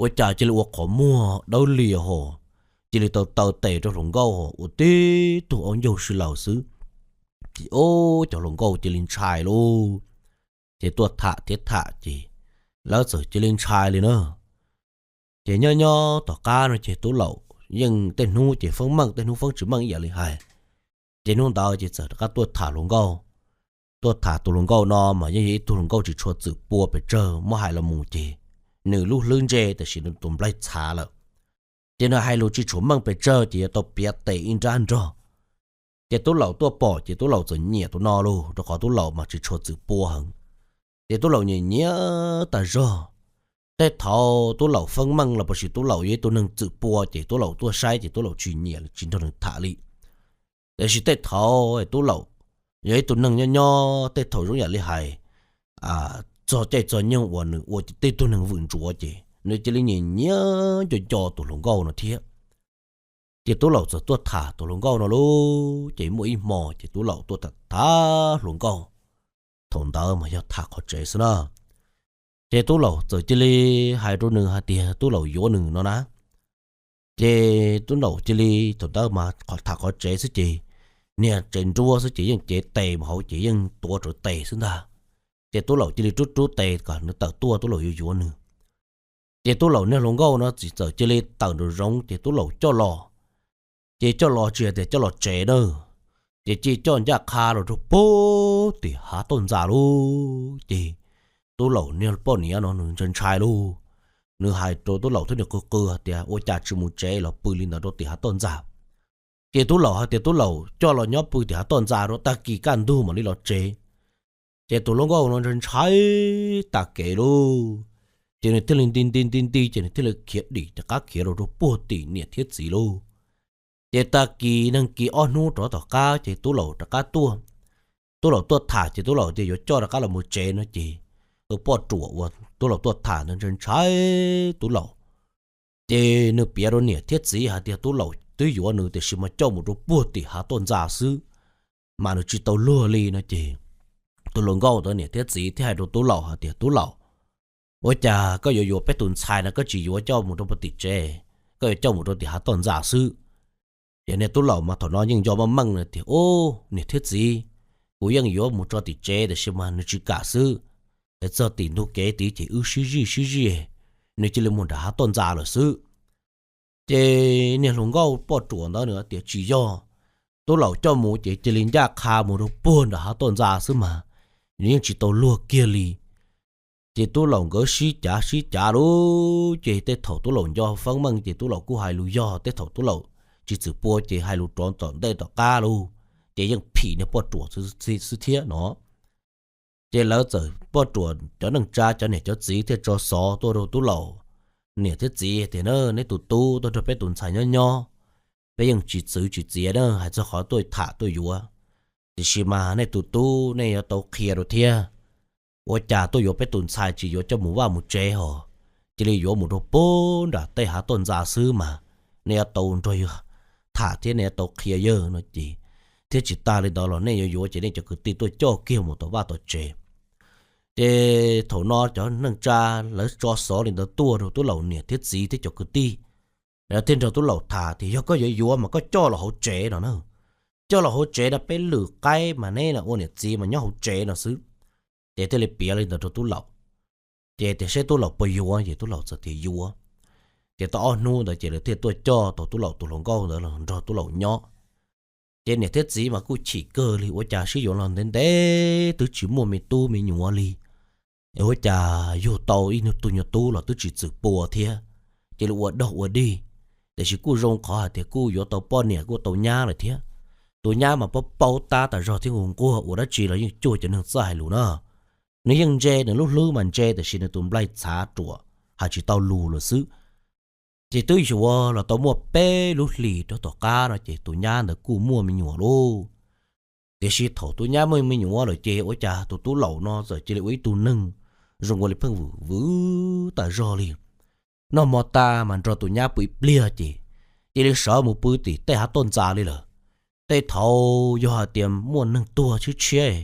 ua cas cia li ua qhov muag dawb lias hos, cia li taw taw tes rau hluas nkauj hos ua tib tug aub ncaug si laws xwb. Ces ub, cov hluas nkauj cia li ntshai lauj. Ces tuaj tham thiab tham ces lawv txawm cia li ntshai li na. Ces nyob nyob tom qab no ces tub laum yeej tej hnub ces feeb meej tej hnub feeb tsis meej ib yam li hais. Ces hnub ntawd ces txawm rov qab tuaj tham hluas nkauj. Tuaj tham tus hluas nkauj no mas yeej yog ib tug hluas nkauj tsis tshua txwm pua pes tsawg, muab hais los mus ces nws lub hlwb ntse tiam sis nws tus nplaig txhav lawm. Ces nws hais lus tsis tshua meej pes tsawg ces yuav tau piav tes ib nrab nrog. Ces tub laum tuaj pom ces tub laum txawm nyiam tus no lauj, rau qhov tub laum mas tsis tshua txwm pua heev. Ces tub laum nyiam nyiam tas zog. Tej thaum tub laum feeb meej los puas sis tub laum yog ib tug neeg txwm pua ces tub laum tuaj saib ces tub laum tsis nyiam tsis nrog nws tham li. Tiam sis tej thaum tub laum yog ib tug neeg nyob nyob tej thaum zoo yam li hais txog caij txog nyoog uas nws ua tej tug neeg vwm ntsuav ces nws cia li nyiam nyiam nco nco tus hluas nkauj no thiab. Ces tub laum txawm tuaj tham tus hluas nkauj no lauj, ces muaj ib hmo ces tub laum tuaj tham tham hluas nkauj. Thaum ntawd mas yog tham qhov tsev xwb na. Ces tub laum txawm cia li hais rau nws hais tias tub laum yuav nws no na. Ces tub laum cia li, thaum ntawd mas tham qhov tsev xwb ces niag tsev nruab xwb ces yeej cev tes mus hauv ces yeej tuav rawv tes xwb ntag. Ces tub laum cia li rub rub tes kom nws tawm tuaj, tub laum yuav yuav nws. Ces tub laum niag hluas nkauj no txawm cia li tawm nraum zoov ces tub laum coj los. Ces coj los tsis hais tias coj los tsev na, ces cia coj ncaj qha los rau puag tim hav toj ntxas lauj. Ces tub laum niag poj niam no nws ntshai ntshai lauj. Nws hais rau tub laum thiab nws qw qw hais tias ua cas tsis mus tsev los pw li ntawd rau tim hav toj ntxas. Ces tub laum hais tias tub laum coj los nyob pw tim hav toj ntxas rau tag kis kaj ntug mam li los tsev. Ces tus hluas nkauj no ntshai ntshai tas kev lauj. Ces nws thiaj li nti nti nti nti ces nws thiaj li khiav dim rov qab khiav los rau puag tim niam thiab txiv lauj. Ces tag kis neeg kis ob hnub rov tom qab ces tub laum rov qab tuaj. Tub laum tuaj tham ces tub laum tias yuav coj rov qab los mus tsev no ces tus poj ruam uas tub laum tuaj tham ntawd ntshai ntshai tub laum. Ces nws piav rau niam thiab txiv hais tias tub laum twb yuav nws tiam sis mas coj mus rau puag tim hav toj ntxas xwb, mas nws tsis tau luag li no ces tus hluas nkauj ntawd niam thiab txiv thiaj hais rau tub laum hais tias tub laum, ua cas koj yuav yuav peb tus ntxhais no koj tsis yuav coj mus rau puag tim tsev, koj yuav coj mus rau tim hav toj ntxas xwb. Ces niag tub laum mas thaum no yeej nco meej meej tias, Ub, niam thiab txiv, kuv yeej yuav mus tso tim tsev tiam sis mas nws tsis kam xwb. Es txog tim ntug kev tid ces wb sib zij sib zij, nws cia li mus nram hav toj ntxas lawm xwb. Ces niag hluas nkauj poj ruam ntawd nws tias tsis yog, tub laum coj mus ces cia li ncaj qha mus rau puag nram hav toj ntxas xwb mas nws yeej tsis tau luag kiag li. Ces tub laum nkawd sib cav sib cav lauj, ces tej thaum tub laum nco feeb meej ces tub laum kuj hais lus yog, tej thaum tub laum tsis txwm pua ces hais lus rov tom ntej tom qab lauj, ces yeej phim niag poj ruam xwb thiab no. Ces lawv txawm poj ruam cov neej tsa cov niam cov txiv thiaj tso xov tuaj rau tub laus niam thiab txiv tias, Neb tus tub tuaj nrog peb tus ntxhais nyob nyob, peb yeej tsis txwv tsis txiav na, hais txog qhov tuaj tham tuaj yuav. Tiam sis mas nej tus tub nej yuav tau qhia rau thiab. Ua cas tuaj yuav peb tus ntxhais tsis yuav coj mus vaj mus tsev hos, cia li yuav mus rau puag nram tej hav toj ntxa xwb mas, nej yuav tau nrog yawg tham thiab nej yuav tau qhia yawg no ces, thiab tsis tas li ntawd los nej yuav yuav ces nej cov kwv tij tuaj coj kiag mus tom vaj tom tsev. Ces thaum no cov neej tsa lawv tso xov li ntawd tuaj rau tub laus niam thiab txiv thiab cov kwv tij, lawv thiaj nrog tub laus tham tias, Yog koj yuav yuav mas koj coj los hauv tsev no na, coj los hauv tsev no peb lwm qaib mas neb ua niam txiv mas nyob hauv tsev no xwb. Ces thiaj li piav li ntawd rau tub laus. Ces tias seb tub laus puas yuav, ces tub laus txawm tias yuav. Ces tau ob hnub ntawd ces lawv thiaj tuaj coj tau tub laus tus hluas nkauj ntawd los nrog tub laus nyob. Ces niam thiab txiv mas kuj chim kawg li, ua cas sib yuav los ntev ntev twb tsis muaj me tub me nyuam li, es ua cas yug tau ib tug nyuag tub los twb tsis txwm pua thiab, cia li ua dog ua dig. Tiam sis kuj zoo qhov hais tias kuj yuav tau poj niam kuj tau nyab lawm thiab. Tus nyab mas paub paub tab tas zog thiab nquag nquag ua dab tsi los yeej cuag cov neeg txawj hais lus na. Nws yeej ntse, nws lub hlwb mas ntse tiam sis nws tus nplaig txhav ruam, hais tsis tau lus lawm xwb. Ces twb yuav los tau muaj peb lub hlis rau tom qab no ces tus nyab ntawd kuj muaj me nyuam lauj. Tiam sis thaum tus nyab muaj me nyuam lawm ces ua cas tus tub laus no txawm cia li ua ib tug neeg zoo ua li pheej vwm vwm tas zog li. Noj hmo tas mas nrog tus nyab pw ib pliag ces cia li sawv mus pw tim tej hav toj ntxas li lawm. Tej thaum yog hais tias muaj neeg tuag tshiab tshiab,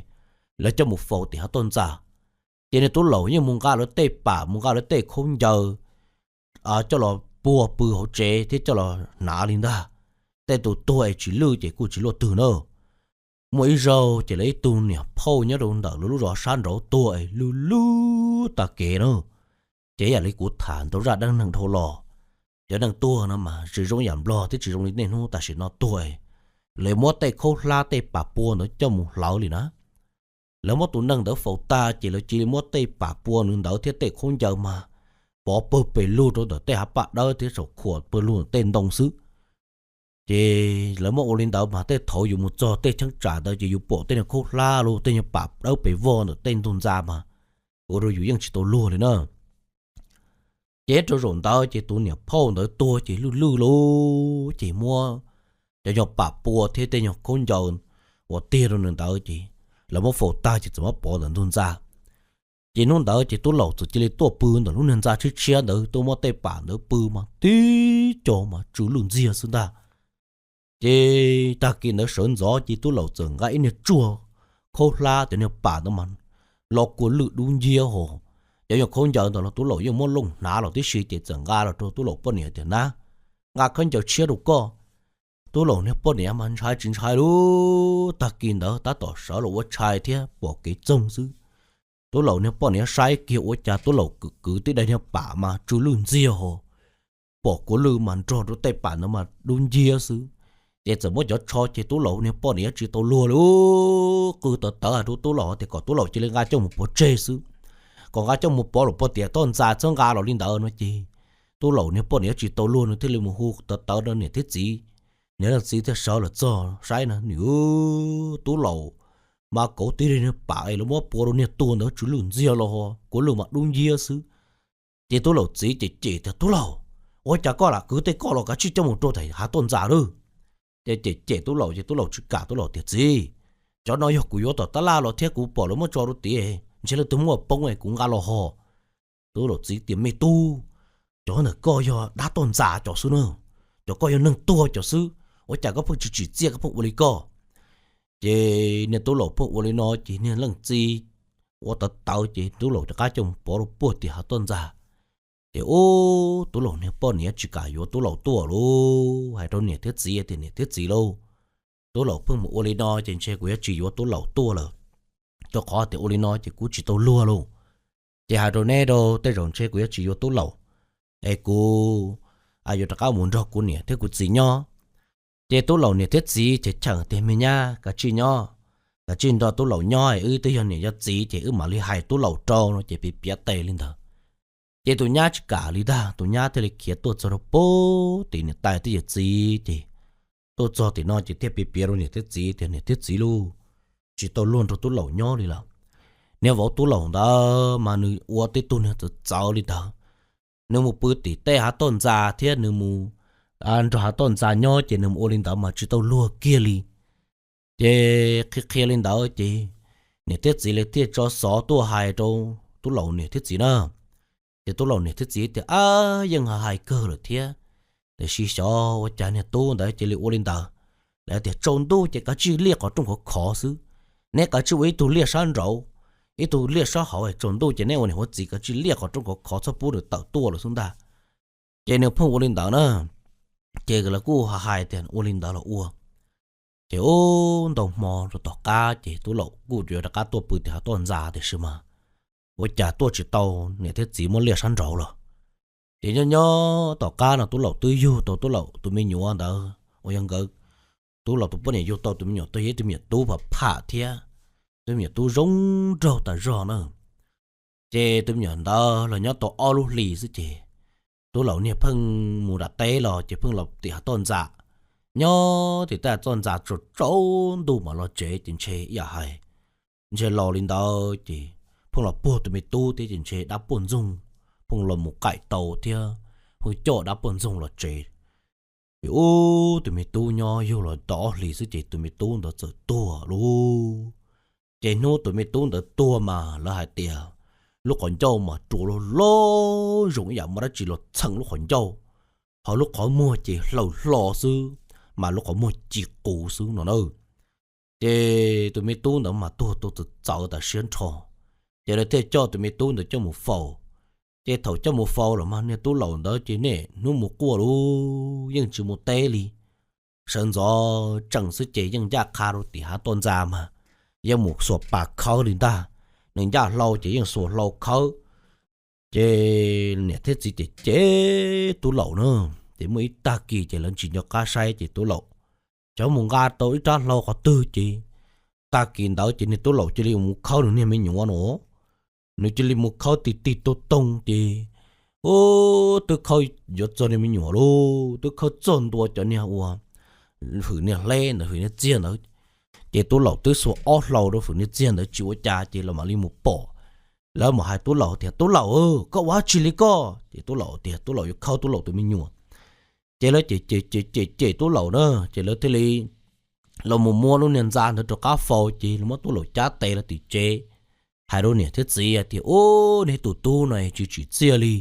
lawv coj mus faus tim hav toj ntxas, ces nws tub laus yeej mus nqa lawv tej pam, mus nqa lawv tej khaub ncaws, coj los puag pw hauv tsev thiab coj los hnav li ntag. Tej tus tuag es tsis lwj ces kuj tsis luaj twg na. Muaj ib zaug ces lawv ib tug niam phauj nyob rau ntawm lub lub zos sab nraud tuag es lwj lwj tag kev na. Ces yam li kuv tham ntau zaj dab neeg dhau los, cov neeg tuag no mas tsis zoo yam Nplog thiab tsis zoo li niaj hnub tam sim no tuag, lawv muab tej khaub hlab tej pam pua ntawd coj mus hlawv li na. Lawv muab tus neeg ntawd faus tag ces lawv cia li muab tej pam pua nws ntawd thiab tej khaub ncaws mas pov pawg pes lug rau ntawm tej hav paj dawb thiab saum khuam pawg lug ntawm tej ntoo xwb. Ces lawv muab ua li ntawd mas tej thaum yus mus txog tej cheeb tsam ntawd ces yus pom tej nyuag khaub hlab los tej nyuag pam dawb pes vog ntawm tej ntug ntxa mas ua rau yus yeej tsis tau luag li na. Ces rau zaum ntawd ces tus niam phauj ntawd tuag ces lwj lwj lauj, ces muab cov nyuag pam pua thiab tej nyuag khaub ncaws uas tiag rau nws ntawd ces lawv muab faus tag ces txawm muab pov ntawm ntug ntxa. Ces hnub ntawd ces tub laus txawm cia li tuaj pw ntawm lub niag ntxa tshiab tshiab ntawd, tuaj muab tej pam ntawd pw mas tib co mas tsw lwj ntxiag xwb ntag. Ces tag kis ntawd sawv ntxov ces tub laus txawm nqa ib niag tsuag khaub hlab cov niag pam ntawd mas los kua lwj dub nciab ho. Cov nyuag khaub ncaws ntawd los tub laus yeej muab looj hnav los tib si ces txawm nqa los rau tub laus poj niam tias, Nab, nqa khaub ncaws tshiab rau koj. Tub laus niag poj niam mas ntshai tsis ntshai lauj, tag kis ntawd tab tom sawv los ua tshais thiab pom kev txoog xwb. Tub laus niag poj niam saib kiag ua cas tub laus kwv kwv tib daim niag pam mas tsw lwj ntxiag ho, pom kua lwj mas nrog rau tej pam ntawd mas dub nciab xwb. Ces txawm muab cov tsho ces tub laus niag poj niam tsis tau luag li, qw tawv tawv hais rau tub laus tias kom tub laus cia li nqa coj mus pov tseg xwb, kom nqa coj mus pov los puag tim toj ntxa, txhob nqa los li ntawd no ces tub laus niag poj niam tsis tau luag, nws thiaj li mus hu tawv tawv rau niam thiab txiv. Niam leej txiv thiaj sawv los txog saib na, niam, tub laus mas kauv tib daim niag pam es lawv muab pua rau niag tuag ntawd tsw lwj ntxiag los ho, kua lwj mas dub nciab xwb. Ces tub laus txiv cem cem tias, Tub laus, ua cas koj lam kwv tej koj los kav tsij coj mus rau tim hav toj ntxa lawm. Ces cem cem tub laus ces tub laus tsis kam, tub laus tias, Txiv, cov no yog kuv yuav tom tab laj los thiab kuv pom lawv muab tso rau tid, ntshe leej twg muab poob es kuv nqa los ho. Tub laus txiv tias, Me tub, cov ntawm koj yog dab toj ntxa cov xwb na, cov koj yog neeg tuag cov xwb, ua cas koj pheej tsis tsim txiaj, koj pheej ua li koj? Ces niag tub laus pheej ua li no ces niag leej txiv ua tawv tawv ces tub laus rov qab coj mus pov rau puag tim hav toj ntxa. Ces ub, tub laus niag poj niam tsis kam yuav tub laus tuaj lauj, hais rau niam thiab txiv tias, Niam thiab txiv lauj, tub laus pheej mus ua li no ces ntshe kuv yuav tsis yuav tub laus tuaj lawm, rau qhov tias ua li no ces kuv tsis tau luag lauj. Ces hais rau neb rau, tej zaum ntshe kuv yuav tsis yuav tub laus, es kuv yuav rov qab mus nrog kuv niam thiab kuv txiv nyob. Ces tub laus niam thiab txiv ces cheem tias, Me nyab, kav tsij nyob, kav tsij nrog tub laus nyob, wb twb yog niam yog txiv ces wb mam li hais tub laus rau no ces piav piav tes li ntawd. Ces tus nyab tsis kam li ntag, tus nyab thiaj li khiav tuaj txog rau puag tim niam tais thiab yawm txiv ces tuaj txog tim no ces thiaj piav piav rau niam thiab txiv tias, Niam thiab txiv lauj, tsis tau luag nrog tub laus nyob li lawm. Niag vauv tub laum ntawd mas nws ua tej tug niag txawv txawv li ntawd. Nws mus pw tim tej hav toj ntxas thiab nws mus nrog hav toj ntxas nyob ces nws mus ua li ntawd mas tsis tau luag kiag li. Ces qhia qhia li ntawd ces niam thiab txiv li thiaj tso xov tuaj hais rau tub laum niam thiab txiv na. Ces tub laum niam thiab txiv tias, Ab, yeej hais kawg lawm thiab, tiam sis xyov ua cas niag tub ntawd cia li ua li ntawd. Lawv tias, Tsaus ntuj ces kav tsij liaj qhov rooj qhov khov xwb, neb kav tsij ua ib tug liaj sab nraud, ib tug liaj sab hauv, tsaus ntuj ces neb ua niam ua txiv kav tsij liaj qhov rooj qhov khov txhob pub nws tawm tuaj lawm xwb ntag. Ces nws pheej ua li ntawd na. Ces lawv kuj hais tias ua li ntawd los ua. Ces ub, ntau hmo rau tom qab ces tub laum kuj yuav rov qab tuaj pw tim hav toj ntxas tiam sis mas ua cas tuaj tsis tau niam thiab txiv muab liaj sab nraud los. Ces nyob nyob tom qab no tub laum twb yug tau tub laum tus me nyuam ntawd uas yog nkawd, tub laum tus poj niam yug tau tus me nyuam tuag yog ib tug me nyuam tub pham pham thiab, tus me nyuam tub zoo nraug tas zog na. Ces tus me nyuam ntawd los nyob tau ob lub hlis xwb ces tub laum niag pheej mus nram teb los ces pheej los tim hav toj ntxas. Nyob tim tej toj ntxas tsaus tsaus ntuj mam los tsev ces ntshe ib yam hais ntshe los li ntawd ces pheej los puag tus me tub thiab ces ntshe dab puag ntxoog pheej los mus qaim tau thiab pheej coj dab puag ntxoog los tsev. Ces ub, tus me tub nyob yug los tau ob hlis xwb ces tus me tub ntawd txawm tuag lauj. Ces hnub tus me tub ntawd tuag mas lawv hais tias lub qhov ncauj mas ruas loj loj zoo ib yam muaj dab tsi los txheem lub qhov ncauj, ho lub qhov muag ces hlaws hlo xwb, mas lub qhov muag ci qus xwb no na. Ces tus me tub ntawd mas tuag tau txawv txawv tas siab nrho. Ces lawv thiaj coj tus me tub ntawd coj mus faus. Ces thaum coj mus faus los mas niag tub laum ntawd ces niaj hnub mus quaj lauj, yeej tsis mus teb li. Sawv ntxov tsees xwb ces yeej ncaj qha rau tim hav toj ntxas mas yeej mus xuas pas khawb li ntag. Nws ncaj hlau ces yeej xuas hlau khawb. Ces niam thiab txiv ces cem tub laum na. Ces muaj ib tag kis ces lawv tsis nco qab saib ces tub laum xyov mus nqa tau ib rab hlau qhov twg ces tag kis ntawd ces niag tub laum cia li mus khawb nws niag me nyuam no. Nws cia li mus khawb tig tig toog toog ces ub, twb khawb yuav txog niag me nyuam lauj, twb khawb txog ntua cov niag uas hwm niag hleb ntawd, hwm niag txiag ntawd. Ces tub laum twb xuas ob hlau rau hwm niag txiag ntawd tsis ua cas ces lawv mam li mus pom. Lawv mam hais tub laum tias, Tub laum, koj ua dab tsi li koj? Ces tub laum tias tub laum yuav khawb tub laum tus me nyuam. Ces lawv cem cem cem cem cem tub laum na, ces lawv thiaj li los mus muab lub niag ntxa ntawd rov qab faus ces los muab tub laum cab tes los tim tsev, hais rau niam thiab txiv tias, Ub, niag tus tub no tsis tsim txiaj li,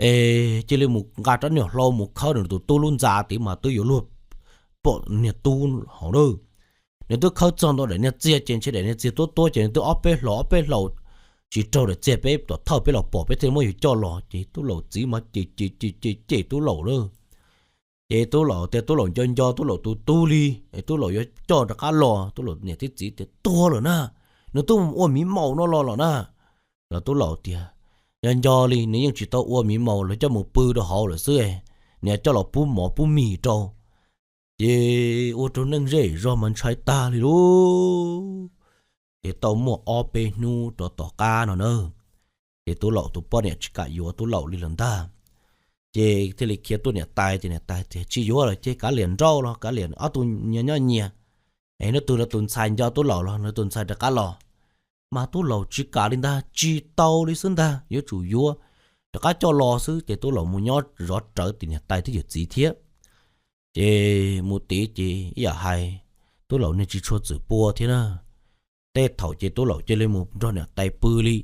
es cia li mus nqa rab niag hlau mus khawb nws tus tub lub ntxa tid mas twb yuav luag pom niag tub hauv na. Nws twb khawb txog ntua daim niag txiag ces ntshe daim niag txiag tuab tuab ces nws twb ob peb hlau ob peb hlau tsis raug daim txiag peb tom thawj peb los pom peb thiaj muab yus coj los. Ces tub laum txiv mas cem cem cem cem cem tub laum lawm. Ces tub laum tias tub laum nco nco tub laum tus tub li, es tub laum yuav coj rov qab los. Tub laum niam thiab txiv tias, Tuag lawm na, nws twb mus ua miv maum no los lawm na. Los tub laum tias, Nco nco li, nws yeej tsis tau ua miv maum, lawv coj mus pw rau hauv lawm xwb, nws coj los pub mov pub mis rau. Ces ua rau neej zej zog mas ntshai tag li lauj. Ces tau muaj ob peb hnub rov tom qab no na, ces tub laum tus poj niam tsis kam yuav tub laum li lawm ntag. Ces thiaj li khiav tuaj niam tais, ces niam tais tias, Tsis yuav lawm ces kav liam nrauj los kav liam ob tug nyias nyob nyias, es hnub twg lawv tus ntxhais nco tub laum los lawv tus ntxhais rov qab los. Mas tub laum tsis kam li ntag, tsis tau li xwb ntag, yuav tsum yuav rov qab coj los xwb. Ces tub laum mus nyob zov rawv tim niam tais thiab yawm txiv thiab. Ces mus tid ces ib yam hais tub laum niag tsis tshua txwm pua thiab na. Tej thaum ces tub laum cia li mus nrog niam tais pw li,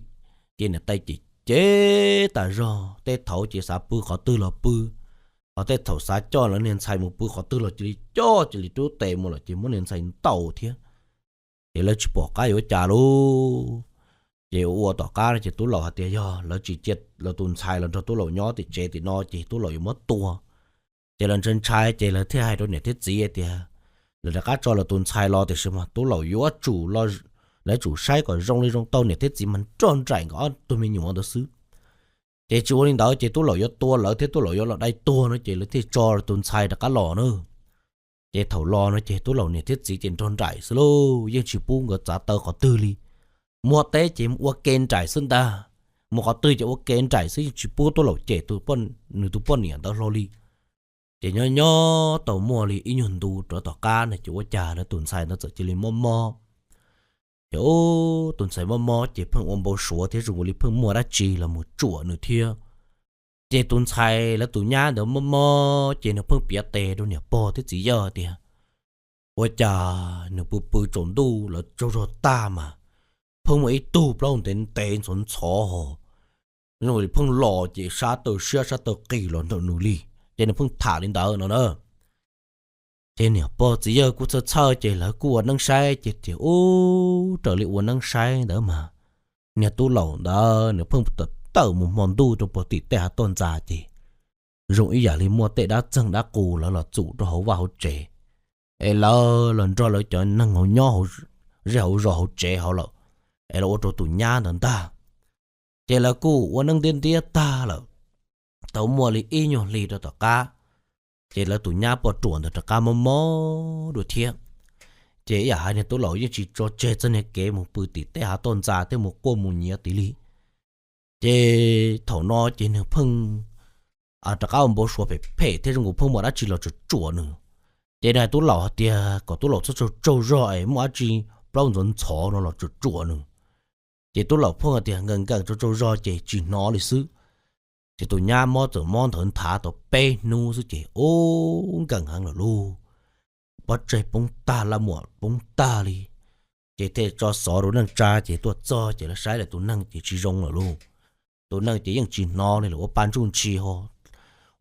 ces niam tais cem cem tas zog. Tej thaum ces xav pw qhov twg los pw, ho tej thaum xav coj lawv niag ntxhais mus pw qhov twg los cia li coj, cia li rub tes mus lawm ces muab niag ntxhais ntaus thiab. Ces lawv tsis pom qab yuav ua cas lauj. Ces ua ua tom qab no ces tub laum hais tias yog lawv tsis cia lawv tus ntxhais los nrog tub laum nyob tim tsev tim no ces tub laum yuav muab tua. Ces lawv ntshai ntshai ces lawv thiaj hais rau niam thiab txiv tias lawv rov qab tso lawv tus ntxhais los tiam sis mas tub laum yuav tsum, lawv tsum saib kom zoo li zoo tau niam thiab txiv mas nrog nraim nkawd ob tug me nyuam ntawd xwb. Ces tsis ua li ntawd ces tub laum yuav tua lawv thiab tub laum yuav los dai tuag no ces lawv thiaj tso lawv tus ntxhais rov qab los na. Ces thaum los no ces tub laum niam thiab txiv ces nrog nraim xwb lauj, yeej tsis pub nkawd txav taw qhov twg li. Mus teb ces ua ke nraim xwb ntag, mus qhov twg ces ua ke nraim xwb, yeej tsis pub tub laum cem nws tus poj niam ntawd hlo li. Ces nyob nyob tau muaj li ib nyuag ntu rov tom qab no ces ua cas lawv tus ntxhais ntawd txawm cia li mob mob. Ces ub, tus ntxhais mob mob ces pheej ua npau suav thiab zoo li pheej muaj dab tsi los mus tsuam nws thiab. Ces tus ntxhais lawv tus nyab ntawd mob mob ces nws pheej piav tes rau niam pog thiab txiv yawg tias ua cas nws pw pw tsaus ntuj lawv tsaug zog tag mas pheej muaj ib tug plaub ntev ntev ntxhov ntxhov ho pheej los ces sab taw siab sab taw qis los nraum nws li. Ces nws pheej tham li ntawd no na. Ces niam pog txiv yawg kuj txhawj txhawj ces lawv kuj ua neeb saib ces tias ub, raws li ua neeb saib ntawd mas niag tub laus ntawd nws pheej tawm mus hmo ntuj rau puag tim tej hav toj ntxas ces zoo ib yam li muaj tej dab txeeg dab qus lawv los txum rau hauv vaj hauv tsev, es lawv los nrog lawv cov neeg hauv nyob hauv zej hauv zos hauv tsev hauv lawm, es los ua rau tus nyab ntawd ntag. Ces lawv kuj ua neeb ntiab ntiab tag lawm, tau muaj li ib nyuag hli rau tom qab, ces lawv tus nyab poj ruam ntawd rov qab mob mob dua thiab. Ces ib yam hais niag tub laus yeej tsis tso tseg txog niag kev mus pw tim tej hav toj ntxas thiab mus quaj mus nyiav tid li. Ces thaum no ces nws pheej rov qab ua npau suav phem phem thiab zoo nkaus pheej muaj dab tsi los tsuam tsuam nws. Ces nws hais tub laus hais tias kom tub laus txhob tsaug tsaug zog es muaj dab tsi plaub ntxhov ntxhov no los tsuam tsuam nws. Ces tub laus pheej hais tias nkees nkees tsaug tsaug zog ces tsis hnov li xwb. Ces tus nyab mob txawm mob nthawv nthav tau peb hnub xwb ces ub, nkees heev lawm lauj, pob tsaig poob tag laj muam poob tag li. Ces thiaj tso xov rau neej tsa ces tuaj txog ces lawv saib lawm tus neeg ces tsis zoo lawm lauj. Tus neeg ces yeej tsis hnov li lawm, ua pa ntsuj ntshis ho,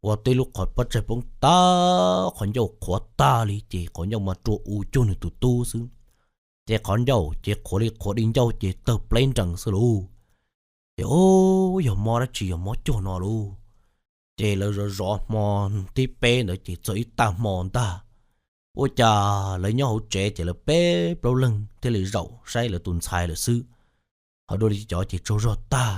ua tib lub qhov pob tsaig poob tag, qhov ncauj qhuav tag li ces qhov ncauj mas rua u cuag nws tus tub xwb. Ces qhov ncauj ces qhuav li qhuav di ncauj ces tawg pleb nrees xwb lauj. Ces ub, yog mob dab tsi yog mob cuag no lauj. Ces lawv zov zov hmo thib peb ntawd ces txog ib tag hmo ntag, ua cas lawv nyob hauv tsev ces lawv peb plaub leeg thiaj li zaum saib lawv tus ntxhais lawm xwb. Ho dua li cov ces tsaug zog tag.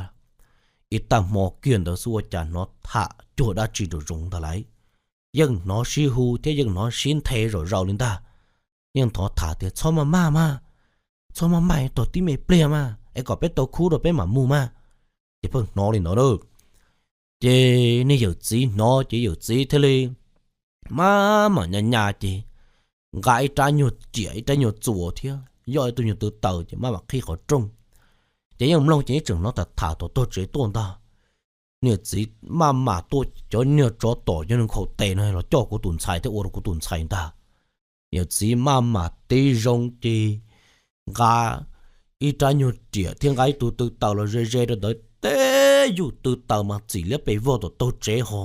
Ib tag hmo kiag ntawd xwb ua cas hnov tham cuag dab tsi nraum zoov ntag lauj. Yeej hnov sib hu thiab yeej hnov sib nthe zom zaws li ntag. Yeej hnov tham tias txhob maj maj mas, txhob maj maj, tos tib me pliag mas es kom peb tau khub rau peb mam mus mas. Ces pheej hnov li ntawd na. Ces niag yawm txiv hnov ces yawm txiv thiaj li maj mam nyas nyas ces nqa ib rab nyuag riam ib rab nyuag txuas thiab yoj ib tug nyuag tw taws ces maj mam qhib qhov rooj. Ces yeej mloog ces yeej tseem hnov tham tham tom tog tsev tuaj ntag. Niag txiv maj mam tuaj, cov niag tsov tom cov niag nkhaus tes no los coj kuv tus ntxhais thiab ua rau kuv tus ntxhais ntag. Yawm txiv maj mam tib zoo ces nqa ib rab nyuag riam thiab nqa ib tug tw taws los ze ze rau ntawd, teb yus tw taws mas txim liab pes vog tom taug tsev ho,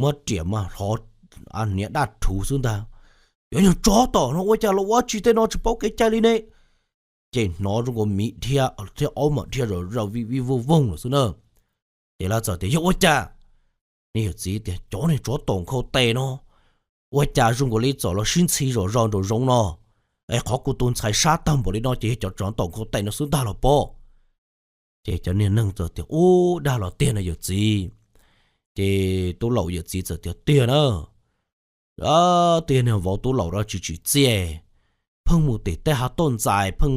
muab riam mas hov hniav daj rhuv xwb ntag. Cov niag tsov tom no ua cas los ua tsis tej no tsis paub kev cai li ne. Ces hnov zoo nkaus miv dhia thiab aub mam dhia zom zaws vij vij voog voog lawm xwb na. Ces lawv txawm tias yog ua cas, niag yawm txiv tias cov niag tsov tom nkhaus tes no ua cas zoo nkaus li txawm los sib ntxhi zom zaws nraum zoov no, es qhov kuv tus ntxhais sab tag npaum li no ces yog cov tsov tom nkhaus tes no xwb ntag los pob. Ces cov niag neeg txawm tias ub, dag los tiag no yawm txiv. Ces tub laus yawm txiv txawm tias tiag na, tiag niag vauv tub laus rau tsis tsim txiaj, pheej mus tim tej hav toj ntxais pheej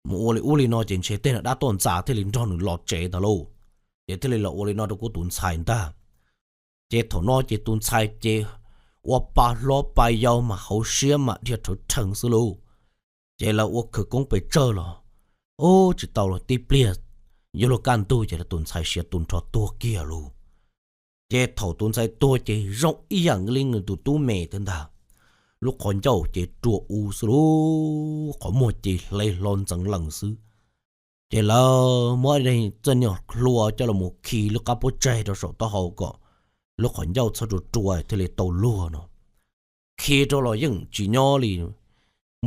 mus ua li ub li no ces ntshe tej niag dab toj ntxas thiaj li nrog nws los tsev ntag lauj. Ces thiaj li los ua li no rau kuv tus ntxhais ntag. Ces thaum no ces tus ntxhais ces ua pa hlob pa yau mas hauv siab mas dhia rhawv rhees xwb lauj. Ces lawv ua khawv koob pes tsawg los ub tsis tau los tib pliag yuav luag kaj ntug ces lawv tus ntxhais siav tu nrho tuag kiag lauj. Ces thaum tus ntxhais tuag ces zoo ib yam li nws tus tub me thiab ntag, lub qhov ncauj ces rua u xwb lauj, qhov muag ces hle hlo ntxeev lees xwb. Ces lawv muab txoj niag hlua coj los mus khi lub qab puab tsaig rau saum taub hau kom lub qhov ncauj txhob rua rua thiaj li tau luag no. Khi rau los yeej tsis nyob li,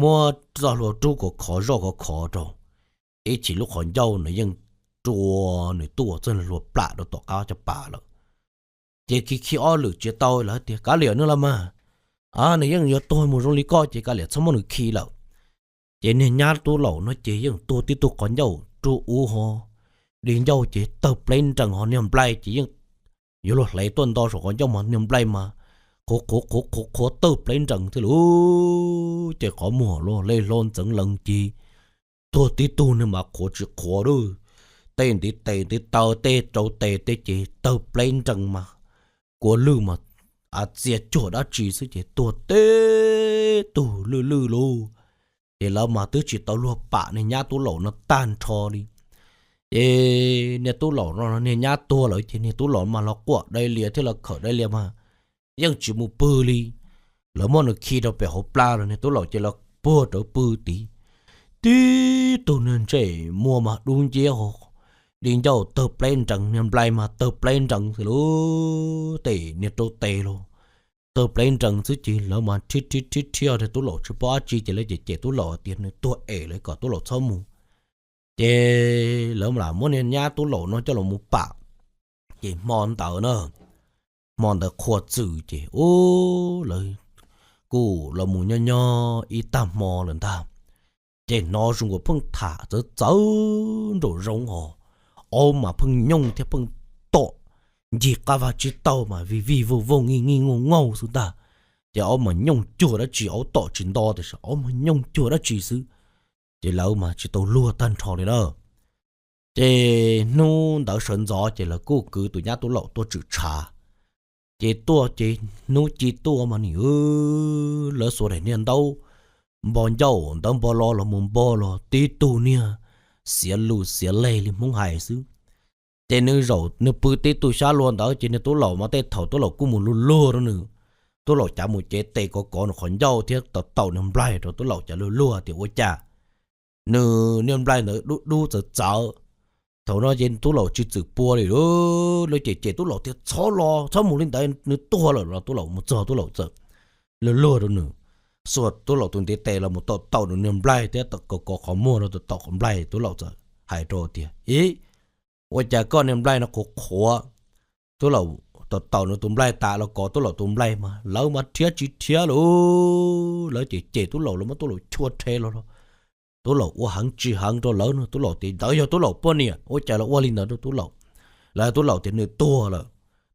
muab txoj hlua rub kom khov zoj khov khov rau, ib chim lub qhov ncauj nws yeej rua, nws tuaj txoj hlua plam rau tom qab caj pas lawm. Ces khi khi ob lwm tsis tau lawv tias kav liam nws los mas, nws yeej yuav tuag mus zoo li koj ces kav liam txhob muab nws khi lawm. Ces niag nyab tub laus no ces yeej tuag tib tug qhov ncauj rua u ho, di ncauj ces tawg pleb nrees ho niag nplai ces yeej yuav luag hle tuaj nto saum qhov ncauj mas niag nplai mas qhuav qhuav qhuav qhuav qhuav tawg pleb nrees thiab lauj. Ces qhov muag los hle hlo ntxeev lees ces tuag tib tug niag mas qhuav tsis qhuav lauj, tej ntiv tes ntiv taw tej rau tes tej ces tawg pleb nrees mas kua lwj mas a txia cuag dab tsi xwb ces tuag tib tug lwj lwj lauj. Ces lawv mas twb tsis tau luag pam niag nyab tub laum no tag nrho li. Ces niag tub laum no niag nyab tuag lawm ces niag tub laum mas los quaj dai lias thiab los khawm dai lias mas yeej tsis mus pw li. Lawv muab nws khi rau pem hauv plab los niag tub laum ces los puag rawv pw tid. Tib tug niag ntsej muag mas dub nciab ho, di ncauj tawg pleb nrees, niag nplai mas tawg pleb nrees xwb lauj, tej niag rau tes los tawg pleb nrees xwb ces lawv mas rhiab rhiab rhiab rhiab niag tub laum tsis paub dab tsi ces lawv cem cem tub laum tias nws tuag es lawv kom tub laum txhob mus. Ces lawv lam muab niag nyab tub laum no coj los mus pam. Ces hmo ntawd na, hmo ntawd qhua txws ces ub, lawv kuj los mus nyob nyob ib tag hmo lawm ntag. Ces hnov zoo nkaus pheej tham txawv txawv nraum zoov os, aub mas pheej nyooj thiab pheej tom ncig qab vaj tsib taug mas vij vij vooj vooj ngij ngij ngooj ngooj xwb ntag. Ces aub mas nyooj cuag dab tsi, aub tom tsis nto tiam sis aub mas nyooj cuag dab tsi xwb. Ces lawv mas tsis tau luag tag nrho li na. Ces hnub ntawd sawv ntxov ces lawv kuj kwv tus nyab tub laum tuaj tshwm tshav. Ces tuaj ces hnub ci tuaj mas nim lawv xuas daim niag ntaub npo ncauj ntawd npo lo los mus npo los tib tug niag xiav lus xiav leg li Hmoob hais xwb. Ces nws zaum nws pw tib tug xyab luag ntawd ces niag tub laum mas tej thaum tub laum kuj mus luag luag rau nws. Tub laum cav mus cev tes kov kov nws qhov ncauj thiab taum taum niag nplaig rau tub laum cav luag luag tias ua cas nws niag nplaig ntawd dub dub txawv txawv. Thaum no ces tub laum tsis txwm pua li, lawv cem cem tub laum tias txhob los txhob mus li ntawd nws tuag lawm los tub laum mus txog tub laum txawm luag luag rau nws, xuas tub laum tus ntiv tes los mus taum taum nws niag nplaig thiab kov kov qhov muag rau taum taum qhov nplaig tub laum txawm hais rau tias ib, ua cas koj niag nplaig no qhuav qhuav. Tub laum taum taum nws tus nplaig tas los kov tub laum tus nplaig mas lawv mas rhiab tsis rhiab lauj, lawv cem cem tub laum los muab tub laum chua rhe los tub laum ua heev tsis heev rau lawv no, tub laum tias ntawd yog tub laum poj niam ua cas los ua li ntawd rau tub laum. Lawv tub laum tias nws tuag lawm,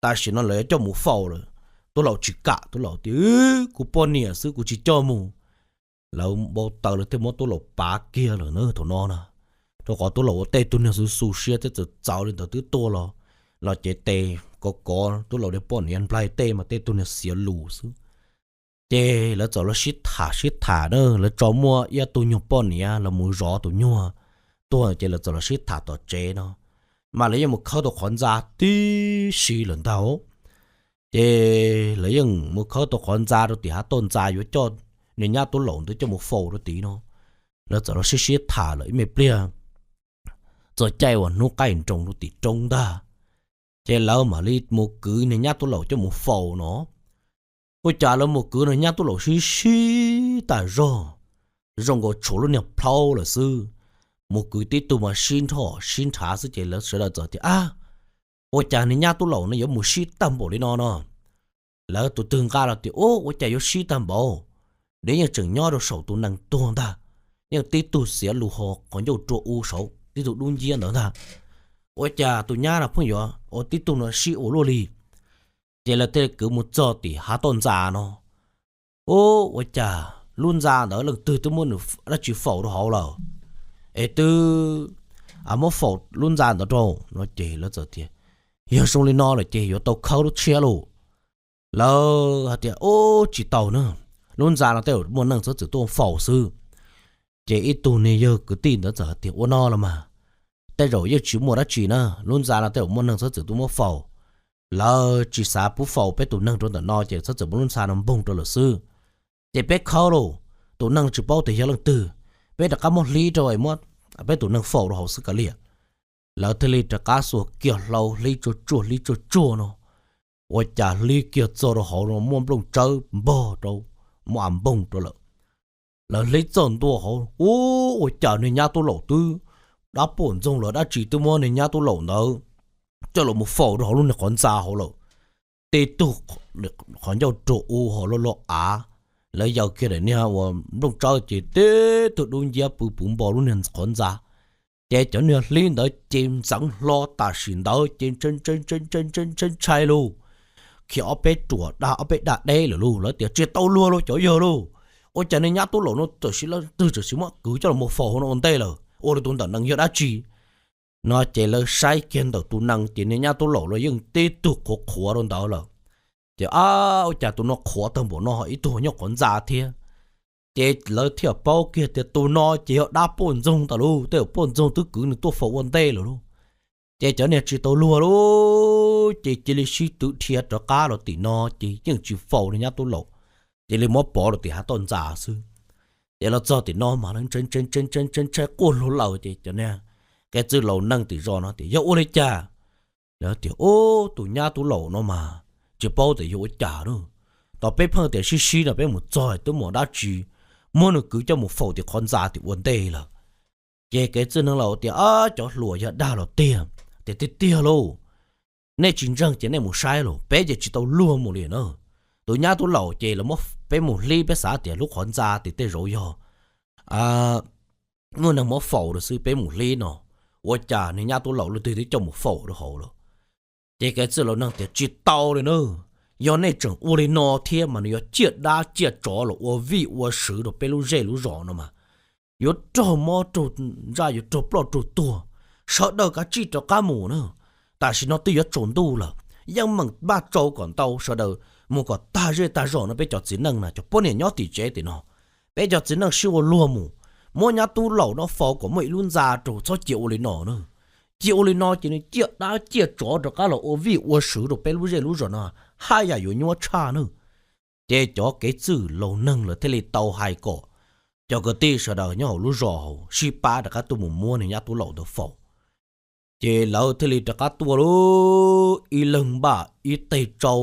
tam sim no lawv yuav coj mus faus lawm. Tub laum tsis kam, tub laum tias kuv poj niam xwb kuv tsis coj mus. Lawv npau taws lawv thiaj muab tub laum pav kiag lawm na thaum no na, rau qhov tub laum ua tej tug niag xu xu siab thiab txawm txawv li ntawd twb tuaj los, los cev tes kov kov tub laum niag poj niam nplaig tej mas tej tug niag xiav lus xwb. Ces lawv txawm los sib tham sib tham na, lawv tso muaj ib tug nyuag poj niam los mus zov tus nyuag tuag ces lawv txawm los sib tham tom tsev no, mas lawv yeej mus khawb tau qhov ntxa tib si lawm ntag. Ces lawv yeej mus khawb tau qhov ntxa rau tim hav toj ntxa yuav coj niag nyab tub laum ntawd coj mus faus rau tid no. Lawv txawm los sib sib tham lawm ib me pliag, txog caij uas hnub qaij nroos rau tim roob ntag, ces lawv mam li mus kwv niag nyab tub laum coj mus faus no. Ua cas lawv mus kwv niag nyab tub laum sib sib tas zog, zoo nkaus tshuav lub niag plhaub lawm xwb. Mus kwv tib tug mas sib nrhoj sib nrhav xwb ces lawv sawv daws txawm tias ab, ua cas niag nyab tub laum no yuav mus sib tag npaum li no no. Lawv tus twg nqa los tias ub, ua cas yuav sib tag npaum, dev yeej tseem nyob rau saum tus nees tuag ntag, yeej tib tug xiav lus ho qhov ncauj rua u saud tib tug dub nciab ntawd ntag. Ua cas tus nyab no pheej yuav ua tib tug no sib ua luaj li. Ces lawv thiaj li kwv mus txog tim hav toj ntxa no. Ub, ua cas lub ntxa ntawd leej twg twb muab nws dab tsi faus rau hauv lawm, es twb muab faus lub ntxa ntawd rau no ces lawv txawm tias yog zoo li no lawm ces yuav tau khawb lub tshiab lauj. Lawv hais tias ub, tsis tau na, lub ntxa no tej zaum muaj neeg txhob txwm tuaj faus xwb. Ces ib tug niag yawg kwv tij ntawd txawm hais tias ua no los mas, tej zaum yeej tsis muaj dab tsi na, lub ntxa no tej zaum muaj neeg txhob txwm tuaj muab faus. Lawv tsis xav pub faus peb tus neeg rau ntawm no ces txhob txwm muab lub ntxa no npoog rau lawm xwb. Ces peb khawb lauj, tus neeg tsis paub tias yog leej twg, peb rov qab muab hlib rau es muab peb tus neeg faus rau hauv xwb kav liam. Lawv thiaj li rov qab xuas kiag hlau hlib tsuag tsuag hlib tsuag tsuag no, ua cas hlib kiag txog rau hauv no muaj nplooj tsawb npog rau, muaj av npoog rau lawm. Lawv hlib txog ntua hauv, ub, ua cas niag nyab tub laum twb, dab poj ntxoog los dab tsi twb muab niag nyab tub laum ntawd coj los mus faus rau hauv lub niag qhov ntxa hauv lawm. Tib tug qhov ncauj rua u ho loj loj av, lawv yaws kiag daim niag uas nplooj tsawb ces tib tug dub nciab pw puv npo lub niag qhov ntxa. Ces cov niag hlib ntawd ces ntxeev hlo tam sim ntawd ces ntshai ntshai ntshai ntshai ntshai ntshai ntshai lauj, khiav ob peb ruam daj ob peb daj deb lawm lauj. Lawv tias tsis tau luag lauj cov yawg lauj, ua cas niag nyab tub laum no tam sim leej twg tam sim muab kwv coj los mus faus hauv no ua ntej lawm, ua li tus ntawm nees yog dab tsi. No ces lawv saib kiag ntawm tus nees ces niag nyab tub laum los yeej tib tug qhuav qhuav rau ntawd lawm. Ces ab, ua cas tus no qhuav tag npaum no ho ib tug nyob qhov ntxa thiab. Ces lawv thiaj paub kiag tias tus no ces yog dab poj ntxoog tas lauj, tej zaum poj ntxoog twb kwv nws tuaj faus ua ntej lawm lauj. Ces cov niag tsis tau luag lauj, ces cia li sib twv dhia rov qab los tim no, ces yeej tsis faus li nyab tub laum, cia li muab pov los tim hav toj ntxas xwb. Ces los txog tim no mas lawv ntshai ntshai ntshai ntshai ntshai ntshai quaj luag lawm, ces cov niag kev txwj laus neeg tim zos no tias yog ua li cas? Lawv tias ub, tus nyab tub laum no mas tsis paub tias yog ua cas na. Tos peb pheej tias sib sib no peb mus txog twb mus dab tsi, muab nws kwv coj mus faus tim qhov ntxa tim ua ntej lawm. Ces kev txwj neeg laus tias cov hluas yog dag los tiag, tias tiag tiag lauj. Nej tsis ntseeg ces nej mus saib lauj, peb ces tsis tau luag mus li na. Tus nyab tub laum ces los muab peb mus hlib, peb xav tias lub qhov ntxa tim tej zaum yog muaj neeg muab faus rau xwb, peb mus hlib no, ua cas niag nyab tub laum leej twg twb coj mus faus rau hauv lawm. Ces kev txwj laus neeg tias tsis tau li na, yog nej tseem ua li no thiab mas nws yuav ciaj dab ciaj tsov los ua vij ua sw rau peb lub zej lub zos no mas yuav raug mob raug ntsaj, yuav raug ploj raug tuag, sawv daws kav tsij rov qab mus na. Tam sim no twb yuav tsaus ntuj lawm, yeej meem npaj tsau kom ntau, sawv daws mus kom tag zej tag zos no, peb cov txiv neej na, cov poj niam nyob tim tsev tim no, peb cov txiv neej sib ua luag mus, muab nyab tub laum no faus kom muaj ib lub ntxa rau, txhob cia ua li no na. Cia ua li no ces nws ciaj dab ciaj tsov rov qab los ua vij ua sw rau peb lub zej lub zos no, haj yam yuav nyuaj tshaj na. Ces cov kev txwj laus neeg lawv thiaj li tau hais kom cov kwv tij sawv daws nyob hauv lub zos hauv sib pab rov qab tuaj mus muab niag nyab tub laum ntawd faus. Ces lawv thiaj li rov qab tuaj lauj, ib leeg npaj ib teg tsau,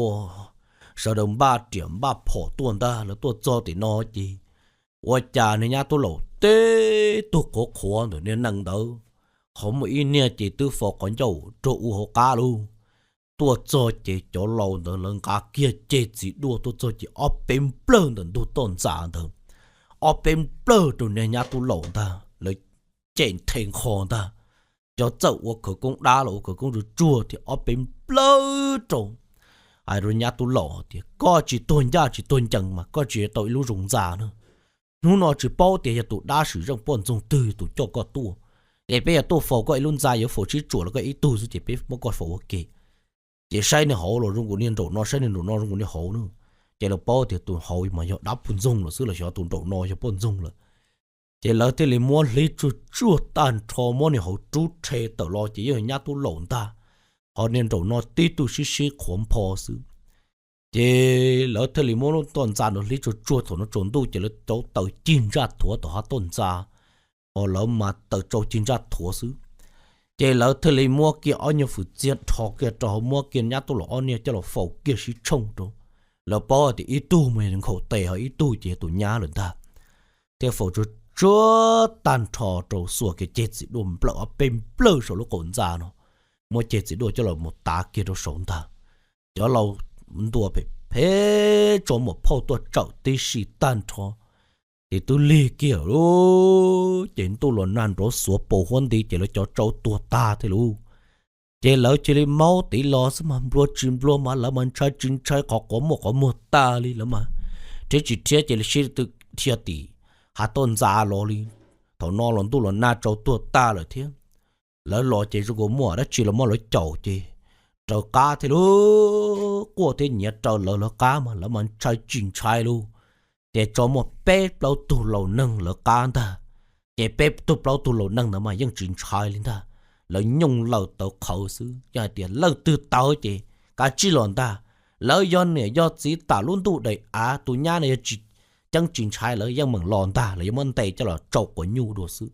sawv daws npaj riam npaj phom tuaj ntag. Lawv tuaj txog tim no ces ua cas niag nyab tub laum teb tug qhuav qhuav ntawm niag nees ntawd, ho muaj ib niag ces twb faus qhov ncauj rau u hauv qab lauj. Tuaj txog ces cov laus ntawd lawv nqa kiag ceg txiv duaj tuaj txog ces ob peb nplawg ntawm ntug toj ntxas ntawd, ob peb nplawg rau niag nyab tub laum ntag, lawv cem nthe nkho ntag. Cov txawj ua khawv koob dab los ua khawv koob tsuag tsuag thiab ob peb nplawg rau. Hais rau nyab tub laum tias koj tsis tuag ncaj tsis tuag ncees mas koj tsis tau ib lub zoo ntxa na. Hnub no tsis paub tias yog tus dab sim zeej poj ntxoog twg tus coj koj tuaj, es peb yuav tuaj faus koj ib lub ntxa yuav faus sib tsuam los koj ib tug xwb ces peb muab koj faus ua ke. Ces saib niag hauv los zoo nkaus niag nraum no, saib niag nraum no zoo nkaus niag hauv na. Ces lawv paub tias tus hauv mas yog dab poj ntxoog lawm xwb los xyov tus nraum no yog poj ntxoog lawm. Ces lawv thiaj li muab hlib tsuag tsuag tag nrho, muab niag hauv rub rhe tawm los ces yeej nyab tub laum ntag, ho niag nraum no tib tug sib sib qhuav npho xwb. Ces lawv thiaj li muab lub toj ntxa no hlib tsuag tsuag, thaum no tsaus ntuj ces lawv cauv taws cig ntsaj thuav tom hav toj ntxa, ho lawv mas taws tsau cig ntsaj thuav xwb. Ces lawv thiaj li muab kiag ob nyuag fwm txiag rho kiag rau hauv, muab kiag nyab tub laum ob niag coj los faus kiag sib tshooj rau. Lawv paub tias ib tug mas nkhaus tes, ho ib tug ces yog tus nyab lawm ntag. Thiaj faus tsuag tsuag tag nrho rau, xuas kiag ceg txiv duaj nplawm ob peb nplawg saum lub qaum ntxa no, muab ceg txiv duaj coj los mus tav kiag rau saud ntag. Cov laus ntuas phem phem tso muam phauj tuaj tsawm tib si tag nrho, ces twb lig kiag lawm. Ces ntuj los nag nrov xuav paus huab nti ces lawv cov tsau tuag tag thiab lauj. Ces lawv cia li maub tiv los xwb mas nplua tsis nplua mas lawv mas ntshai tsis ntshai, qhov quav muaj qhov muag tag li lawv mas, rhiab tsis rhiab ces lawv sib tw dhia tim hav toj ntxa los li. Thaum no los ntuj los nag tsau tuag tag lawm thiab. Lawv los ces zoo nkaus muaj dab tsi los muab lawv caum ces raws qab thiab lauj, quaj thiab nyiav raws lawv lawv qab mas lawv mas ntshai tsis ntshai lauj. Ces tso muaj peb plaub tug laus neeg lawv qab ntag. Ces peb tug plaub tug laus neeg ntawd mas yeej tsis ntshai li ntag. Lawv nyooj laws tawv qhawv xwb, yog hais tias leej twg tawv ces kav tsij los ntag. Lawv yog niam yog txiv tam lub ntuj daim av, tus nyab no yog tsis ceeb tsis ntshai lawv yeej meem los ntag, lawv yuav muab ntes coj los tsau quav nyuj dua xwb.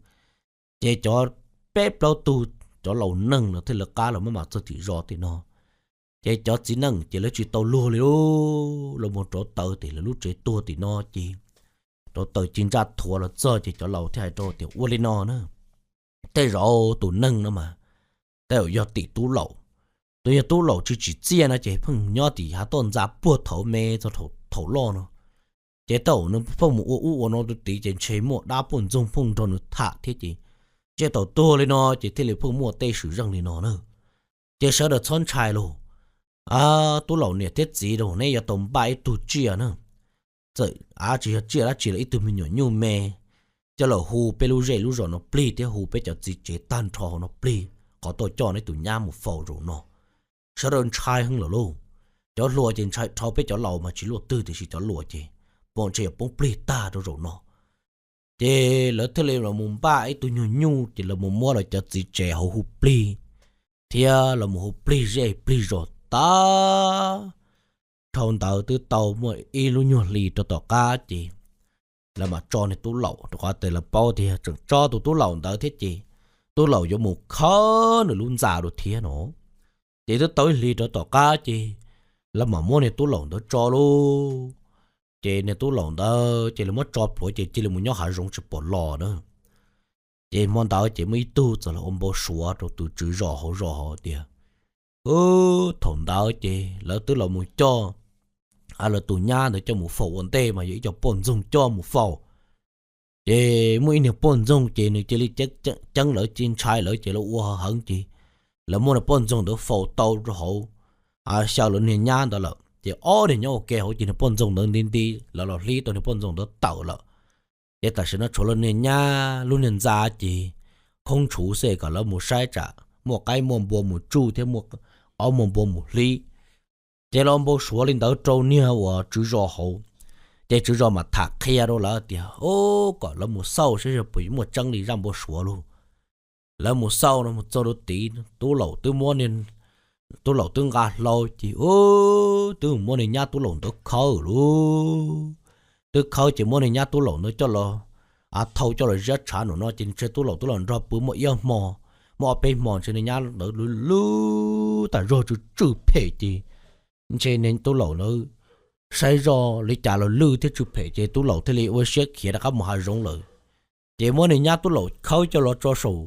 Ces cov peb plaub tug cov laus neeg no thiaj lawv qab los maj mam txog tim zos tim no. Ces cov txiv neej ces lawv tsis tau luag li lauj, los mus rauv taws tim lawv lub tsev tuag tim no ces rauv taws ci ntsaj thuav los txog ces cov laus thiaj hais rau tias ua li no na, tej zaum tus neeg no mas tej zaum yog tim tub laus. Tus yog tub laus tsis tsim txiaj no ces pheej nyob tim hav toj ntxa puag thaum me txog thaum loj no. Ces tej zaum nws pheej mus ua ub ua no rau tid ces ntshe muaj dab poj ntxoog pheej nrog nws tham thiab ces, ces thaum tuag li no ces thiaj li pheej muaj tej swm zeej li no na. Ces sawv daws txhob ntshai lauj. Tub laus niam thiab txiv rau, neb yuav tau npaj ib tug tsiaj na, txawm av tsis yog tsiaj dab tsi los ib tug me nyuam nyuj me, coj los hu peb lub zej lub zos no plig thiab hu peb cov txiv tsev tag nrho hauv no plig, qhov tuaj coj neb tus nyab mus faus zaum no. Sawv daws ntshai heev lawm lauj. Cov hluas ces ntshai dhau, peb cov laus mas tsis luaj twg, tiam sis cov hluas ces pom ntshe yuav poob plig tag rau zaum no. Ces lawv thiaj li los mus npaj ib tug nyuag nyuj ces los mus muab lawv cov txiv tsev hauv hu plig, thiab los mus hu plig zej plig zos tas. Dhau ntawd twb tau muaj ib lub nyuag hli rau tom qab ces lawv mam tso niag tub laum, rau qhov tias lawv paub tias tseem tso tus tub laum ntawd thiab ces tub laum yuav mus khawb nws lub ntxa dua thiab no. Ces twb tau ib hlis rau tom qab ces lawv mam muab niag tub laum ntawd tso lauj. Ces niag tub laum ntawd ces lawv muab tso plhuav ces cia li mus nyob hav zoov tsis pom los na. Ces hmo ntawd ces muaj ib tug txawm los ua npau suav rau tus tswv zos hauv zos hais tias, thaum ntawd ces lawv twb los mus coj lawv tus nyab ntawd coj mus faus ua ntej mas yog ib co poj ntxoog coj mus faus. Ces muaj ib niag poj ntxoog ces nws cia li ceeb lawv, cia li ntshai lawv ces lawv ua heev ces lawv muab niag poj ntxoog ntawd faus tau rau hauv, xyaw lawv niag nyab ntawd lawm ces ob niag nyob ua ke hauv ces niag poj ntxoog ntawd nti nti, lawv los hlib tau niag poj ntxoog ntawd tawm lawm. Ces tam sim no tshuav lawv niag nyab lub niag ntxa ces khoob tshuv xwb kom lawv mus saib tsam muaj qaib muaj npua mus tsuj thiab muaj qaib muaj npua mus hlib. Ces los npau suav li ntawd rau niag uas tswv zos hauv. Ces tswv zos mam tham qhia rau lawv tias, o, kom lawv mus xauj saib puas muaj tseeb li zaj npau suav lauj. Lawv mus xauj no mus txog rau tid, tub laum twb muab, tub laum twb nqa hlau ces twb muab niag nyab tub laum ntawd khawb lauj. Twb khawb ces muab niag nyab tub laum ntawd coj los, a, thau coj los ziab tshav num no ces ntshe tub laum twb los nrog pw muaj ib hmo, muaj ob peb hmo ntshe niag nyab ntawd lwj lwj tas zog tsw tsw phem ces ntshe niag tub laum ntawd saib zoj li cas los lwj thiab tsw phem ces tub laum thiaj li ua siab khiav rov qab mus hav zoov lawm. Ces muab niag nyab tub laum khawb coj los tso saum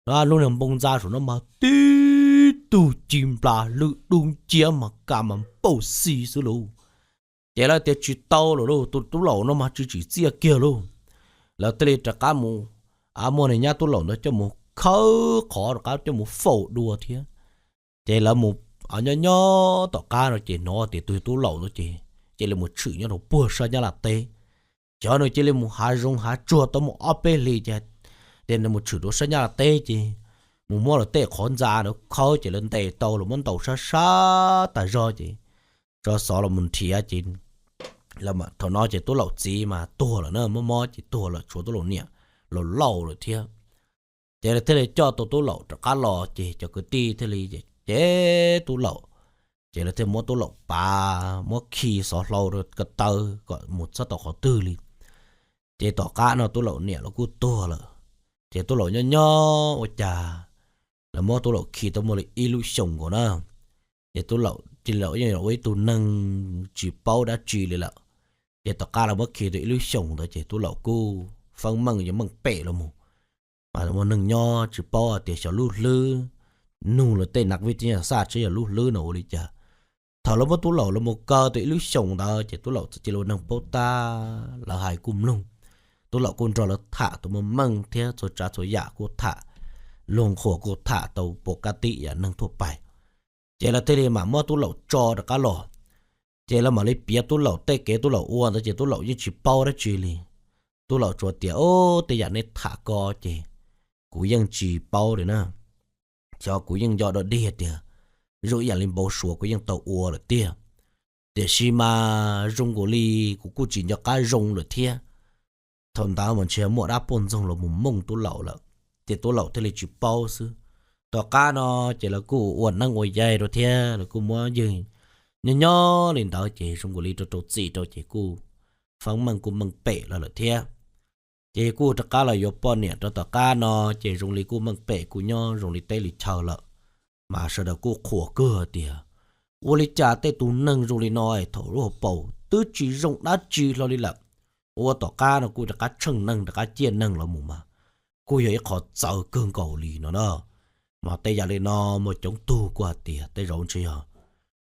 no, lub niag npoo ntxa saum no mas tib tug ci nplas lwj dub nciab mas ka mas npauj xi xwb lauj. Ces lawv tias tsis tau lawm lauj, tus tub laum no mas tsis tsim txiaj kiag lauj. Lawv thiaj li rov qab mus, a, muab niag nyab tub laum ntawd coj mus khawb qhov rov qab coj mus faus dua thiab. Ces lawv mus nyob nyob tom qab no ces hnov tias tus tub laum ntawd ces cia li mus tshwm nyob rau puag sab Nyab Laj teb. Xyov nws cia li mus hav zoov hav tsuag tau muaj ob peb hlis ces tias nws mus tshwm rau sab Nyab Laj teb ces mus muab lawv tej qhov ntxa ntawd khawb ces lawv ntes tau los muab ntaus sab sab tas zog ces tso xov los mus nrhiav ces thaum no ces tub laum txiv mas tuag lawm na, mob mob ces tuag lawm, tshuav tub laum niam laus laus lawm thiab. Ces lawv thiaj li coj tau tub laum rov qab los ces cov kwv tij thiaj li, ces tub laum, ces lawv thiaj muab tub laum pav, muab khi xov hlau rau ko taw kom mus txhob tau qhov twg li. Ces tom qab no tub laum niam los kuj tuag lawm. Ces tub laum nyob nyob ua cas lawv muab tub laum khi tau muaj li ib lub xyoos nkaus na. Ces tub laum cia li los yeej ua ib tug neeg tsis paub dab tsi li lawm. Ces tom qab lawv muab khi tau ib lub xyoos ntawd ces tub laum kuj feeb meej yuav meej pem los mus. Mas ua neeg nyob tsis paub hais tias xyov lub hlwb, nug lawv tej nas vij tej nyaj xaj tsheb yog lub hlwb no ua li cas. Thaum lawv muab tub laum los mus kaw tau ib lub xyoos ntawd ces tub laum txawm cia li ua neeg paub tab, lawv hais kuj mloog. Tub laum kuj nrog lawv tham tau meej meej thiab txhua tsav txhua yam kuj tham, luag nqhuas kuj tham tau puas kab tib yam neeg thuaj pais. Ces lawv thiaj li mam muab tub laum tso rov qab los. Ces lawv mam li piav tub laum tej kev tub laum ua ntawd ces tub laum yeej tsis paub dab tsi li. Tub laum tsuas tias, o, tej yam nej tham ko ces kuv yeej tsis paub li na. Xyov kuv yeej nco dog dig tias zoo ib yam li npau suav kuv yeej tau ua lawm tiag. Tiam sis mas zoo nkaus li kuv kuj tsis nco qab zoo lawm thiab. Thaum ntawd mas ntshe muaj dab poj ntxoog los mus mooj tub laum lawm, ces tub laum thiaj li tsis paub xwb. Tom qab no ces lawv kuj ua neeb ua yaig rau thiab lawv kuj muab ywg nyob nyob li ntawd ces zoo nkaus li rau rau txim rau ces kuj feeb meej kuj meej pem lawm lawm thiab. Ces kuj rov qab los yuav poj niam rau tom qab no ces zoo li kuj meej pem kuj nyob zoo li teb li chaw lawm. Mas sawv daws kuj qhuas kawg tias ua li cas tej tus neeg zoo li no thaum lub hauv paus twb tsis zoo dab tsi hlo li lawm, ua tom qab no kuj rov qab tsheej neeg rov qab ciaj neeg los mus mas kuj yog ib qho txawv kawg nkaus li no na. Mas tej yam li no mas coob tug kuj hais tias tej zaum ntshe yog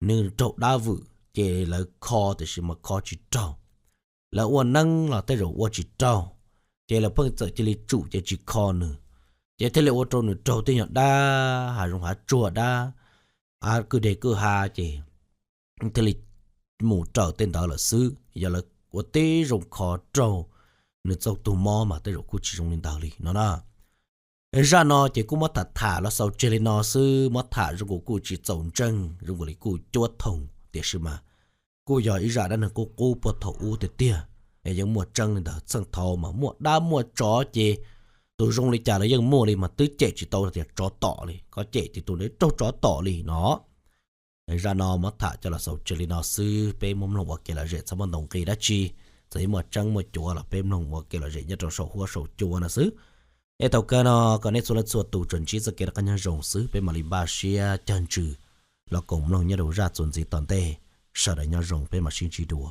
nws raug dab vwm ces lawv kho tiam sis mas kho tsis raug. Lawv ua neeb los tej zaum ua tsis raug, ces lawv pheej txawm cia li tsum ces tsis kho nws, ces thiaj li ua rau nws raug tej nyuag dab hav zoov hav tsuag dab, a, kwj deg kwj ha ces thiaj li mus raws tej ntawd lawm xwb. Yog lawv ua tib zoo kho raug nws txoj tug mob mas tej zaum kuj tsis zoo li ntawd li no na. Zaj no ces kuj muab tham tham los xaus tseg li no xwb, muab tham zoo nkaus kuj tsis txaus ntseeg, zoo nkaus li kuj cuab thoom, tiam sis mas kuj yog ib zaj dab neeg qub qub puag thaum ub tiag tiag. Es yeej muaj tseeb li ntawd, txheej thaud mas muaj dab muaj tsov ces tus zoo li cas los yeej muaj li, mas twb cem tsis tau tias tsov tom li, koj cem tias tus nws raug tsov tom li no. Zaj no muab tham coj los xaus tseg li no xwb, peb muab mloog ua kev lom zem, txhob muaj ntaus nqi dab tsi. Txawm yuav muaj tseeb muaj cuav los peb mloog ua kev lom zem nyob rau saum huab saum cua no xwb. Es thaum kawg no kom nej txhua leej txhua tus tsuas ntsib txoj kev rov qab nyob zoo xwb, peb mam li npaj siab cog ntsws los koom mloog nyob rau zaj txuas ntxiv tom ntej. Sawv daws nyob zoo, peb mam sib ntsib dua.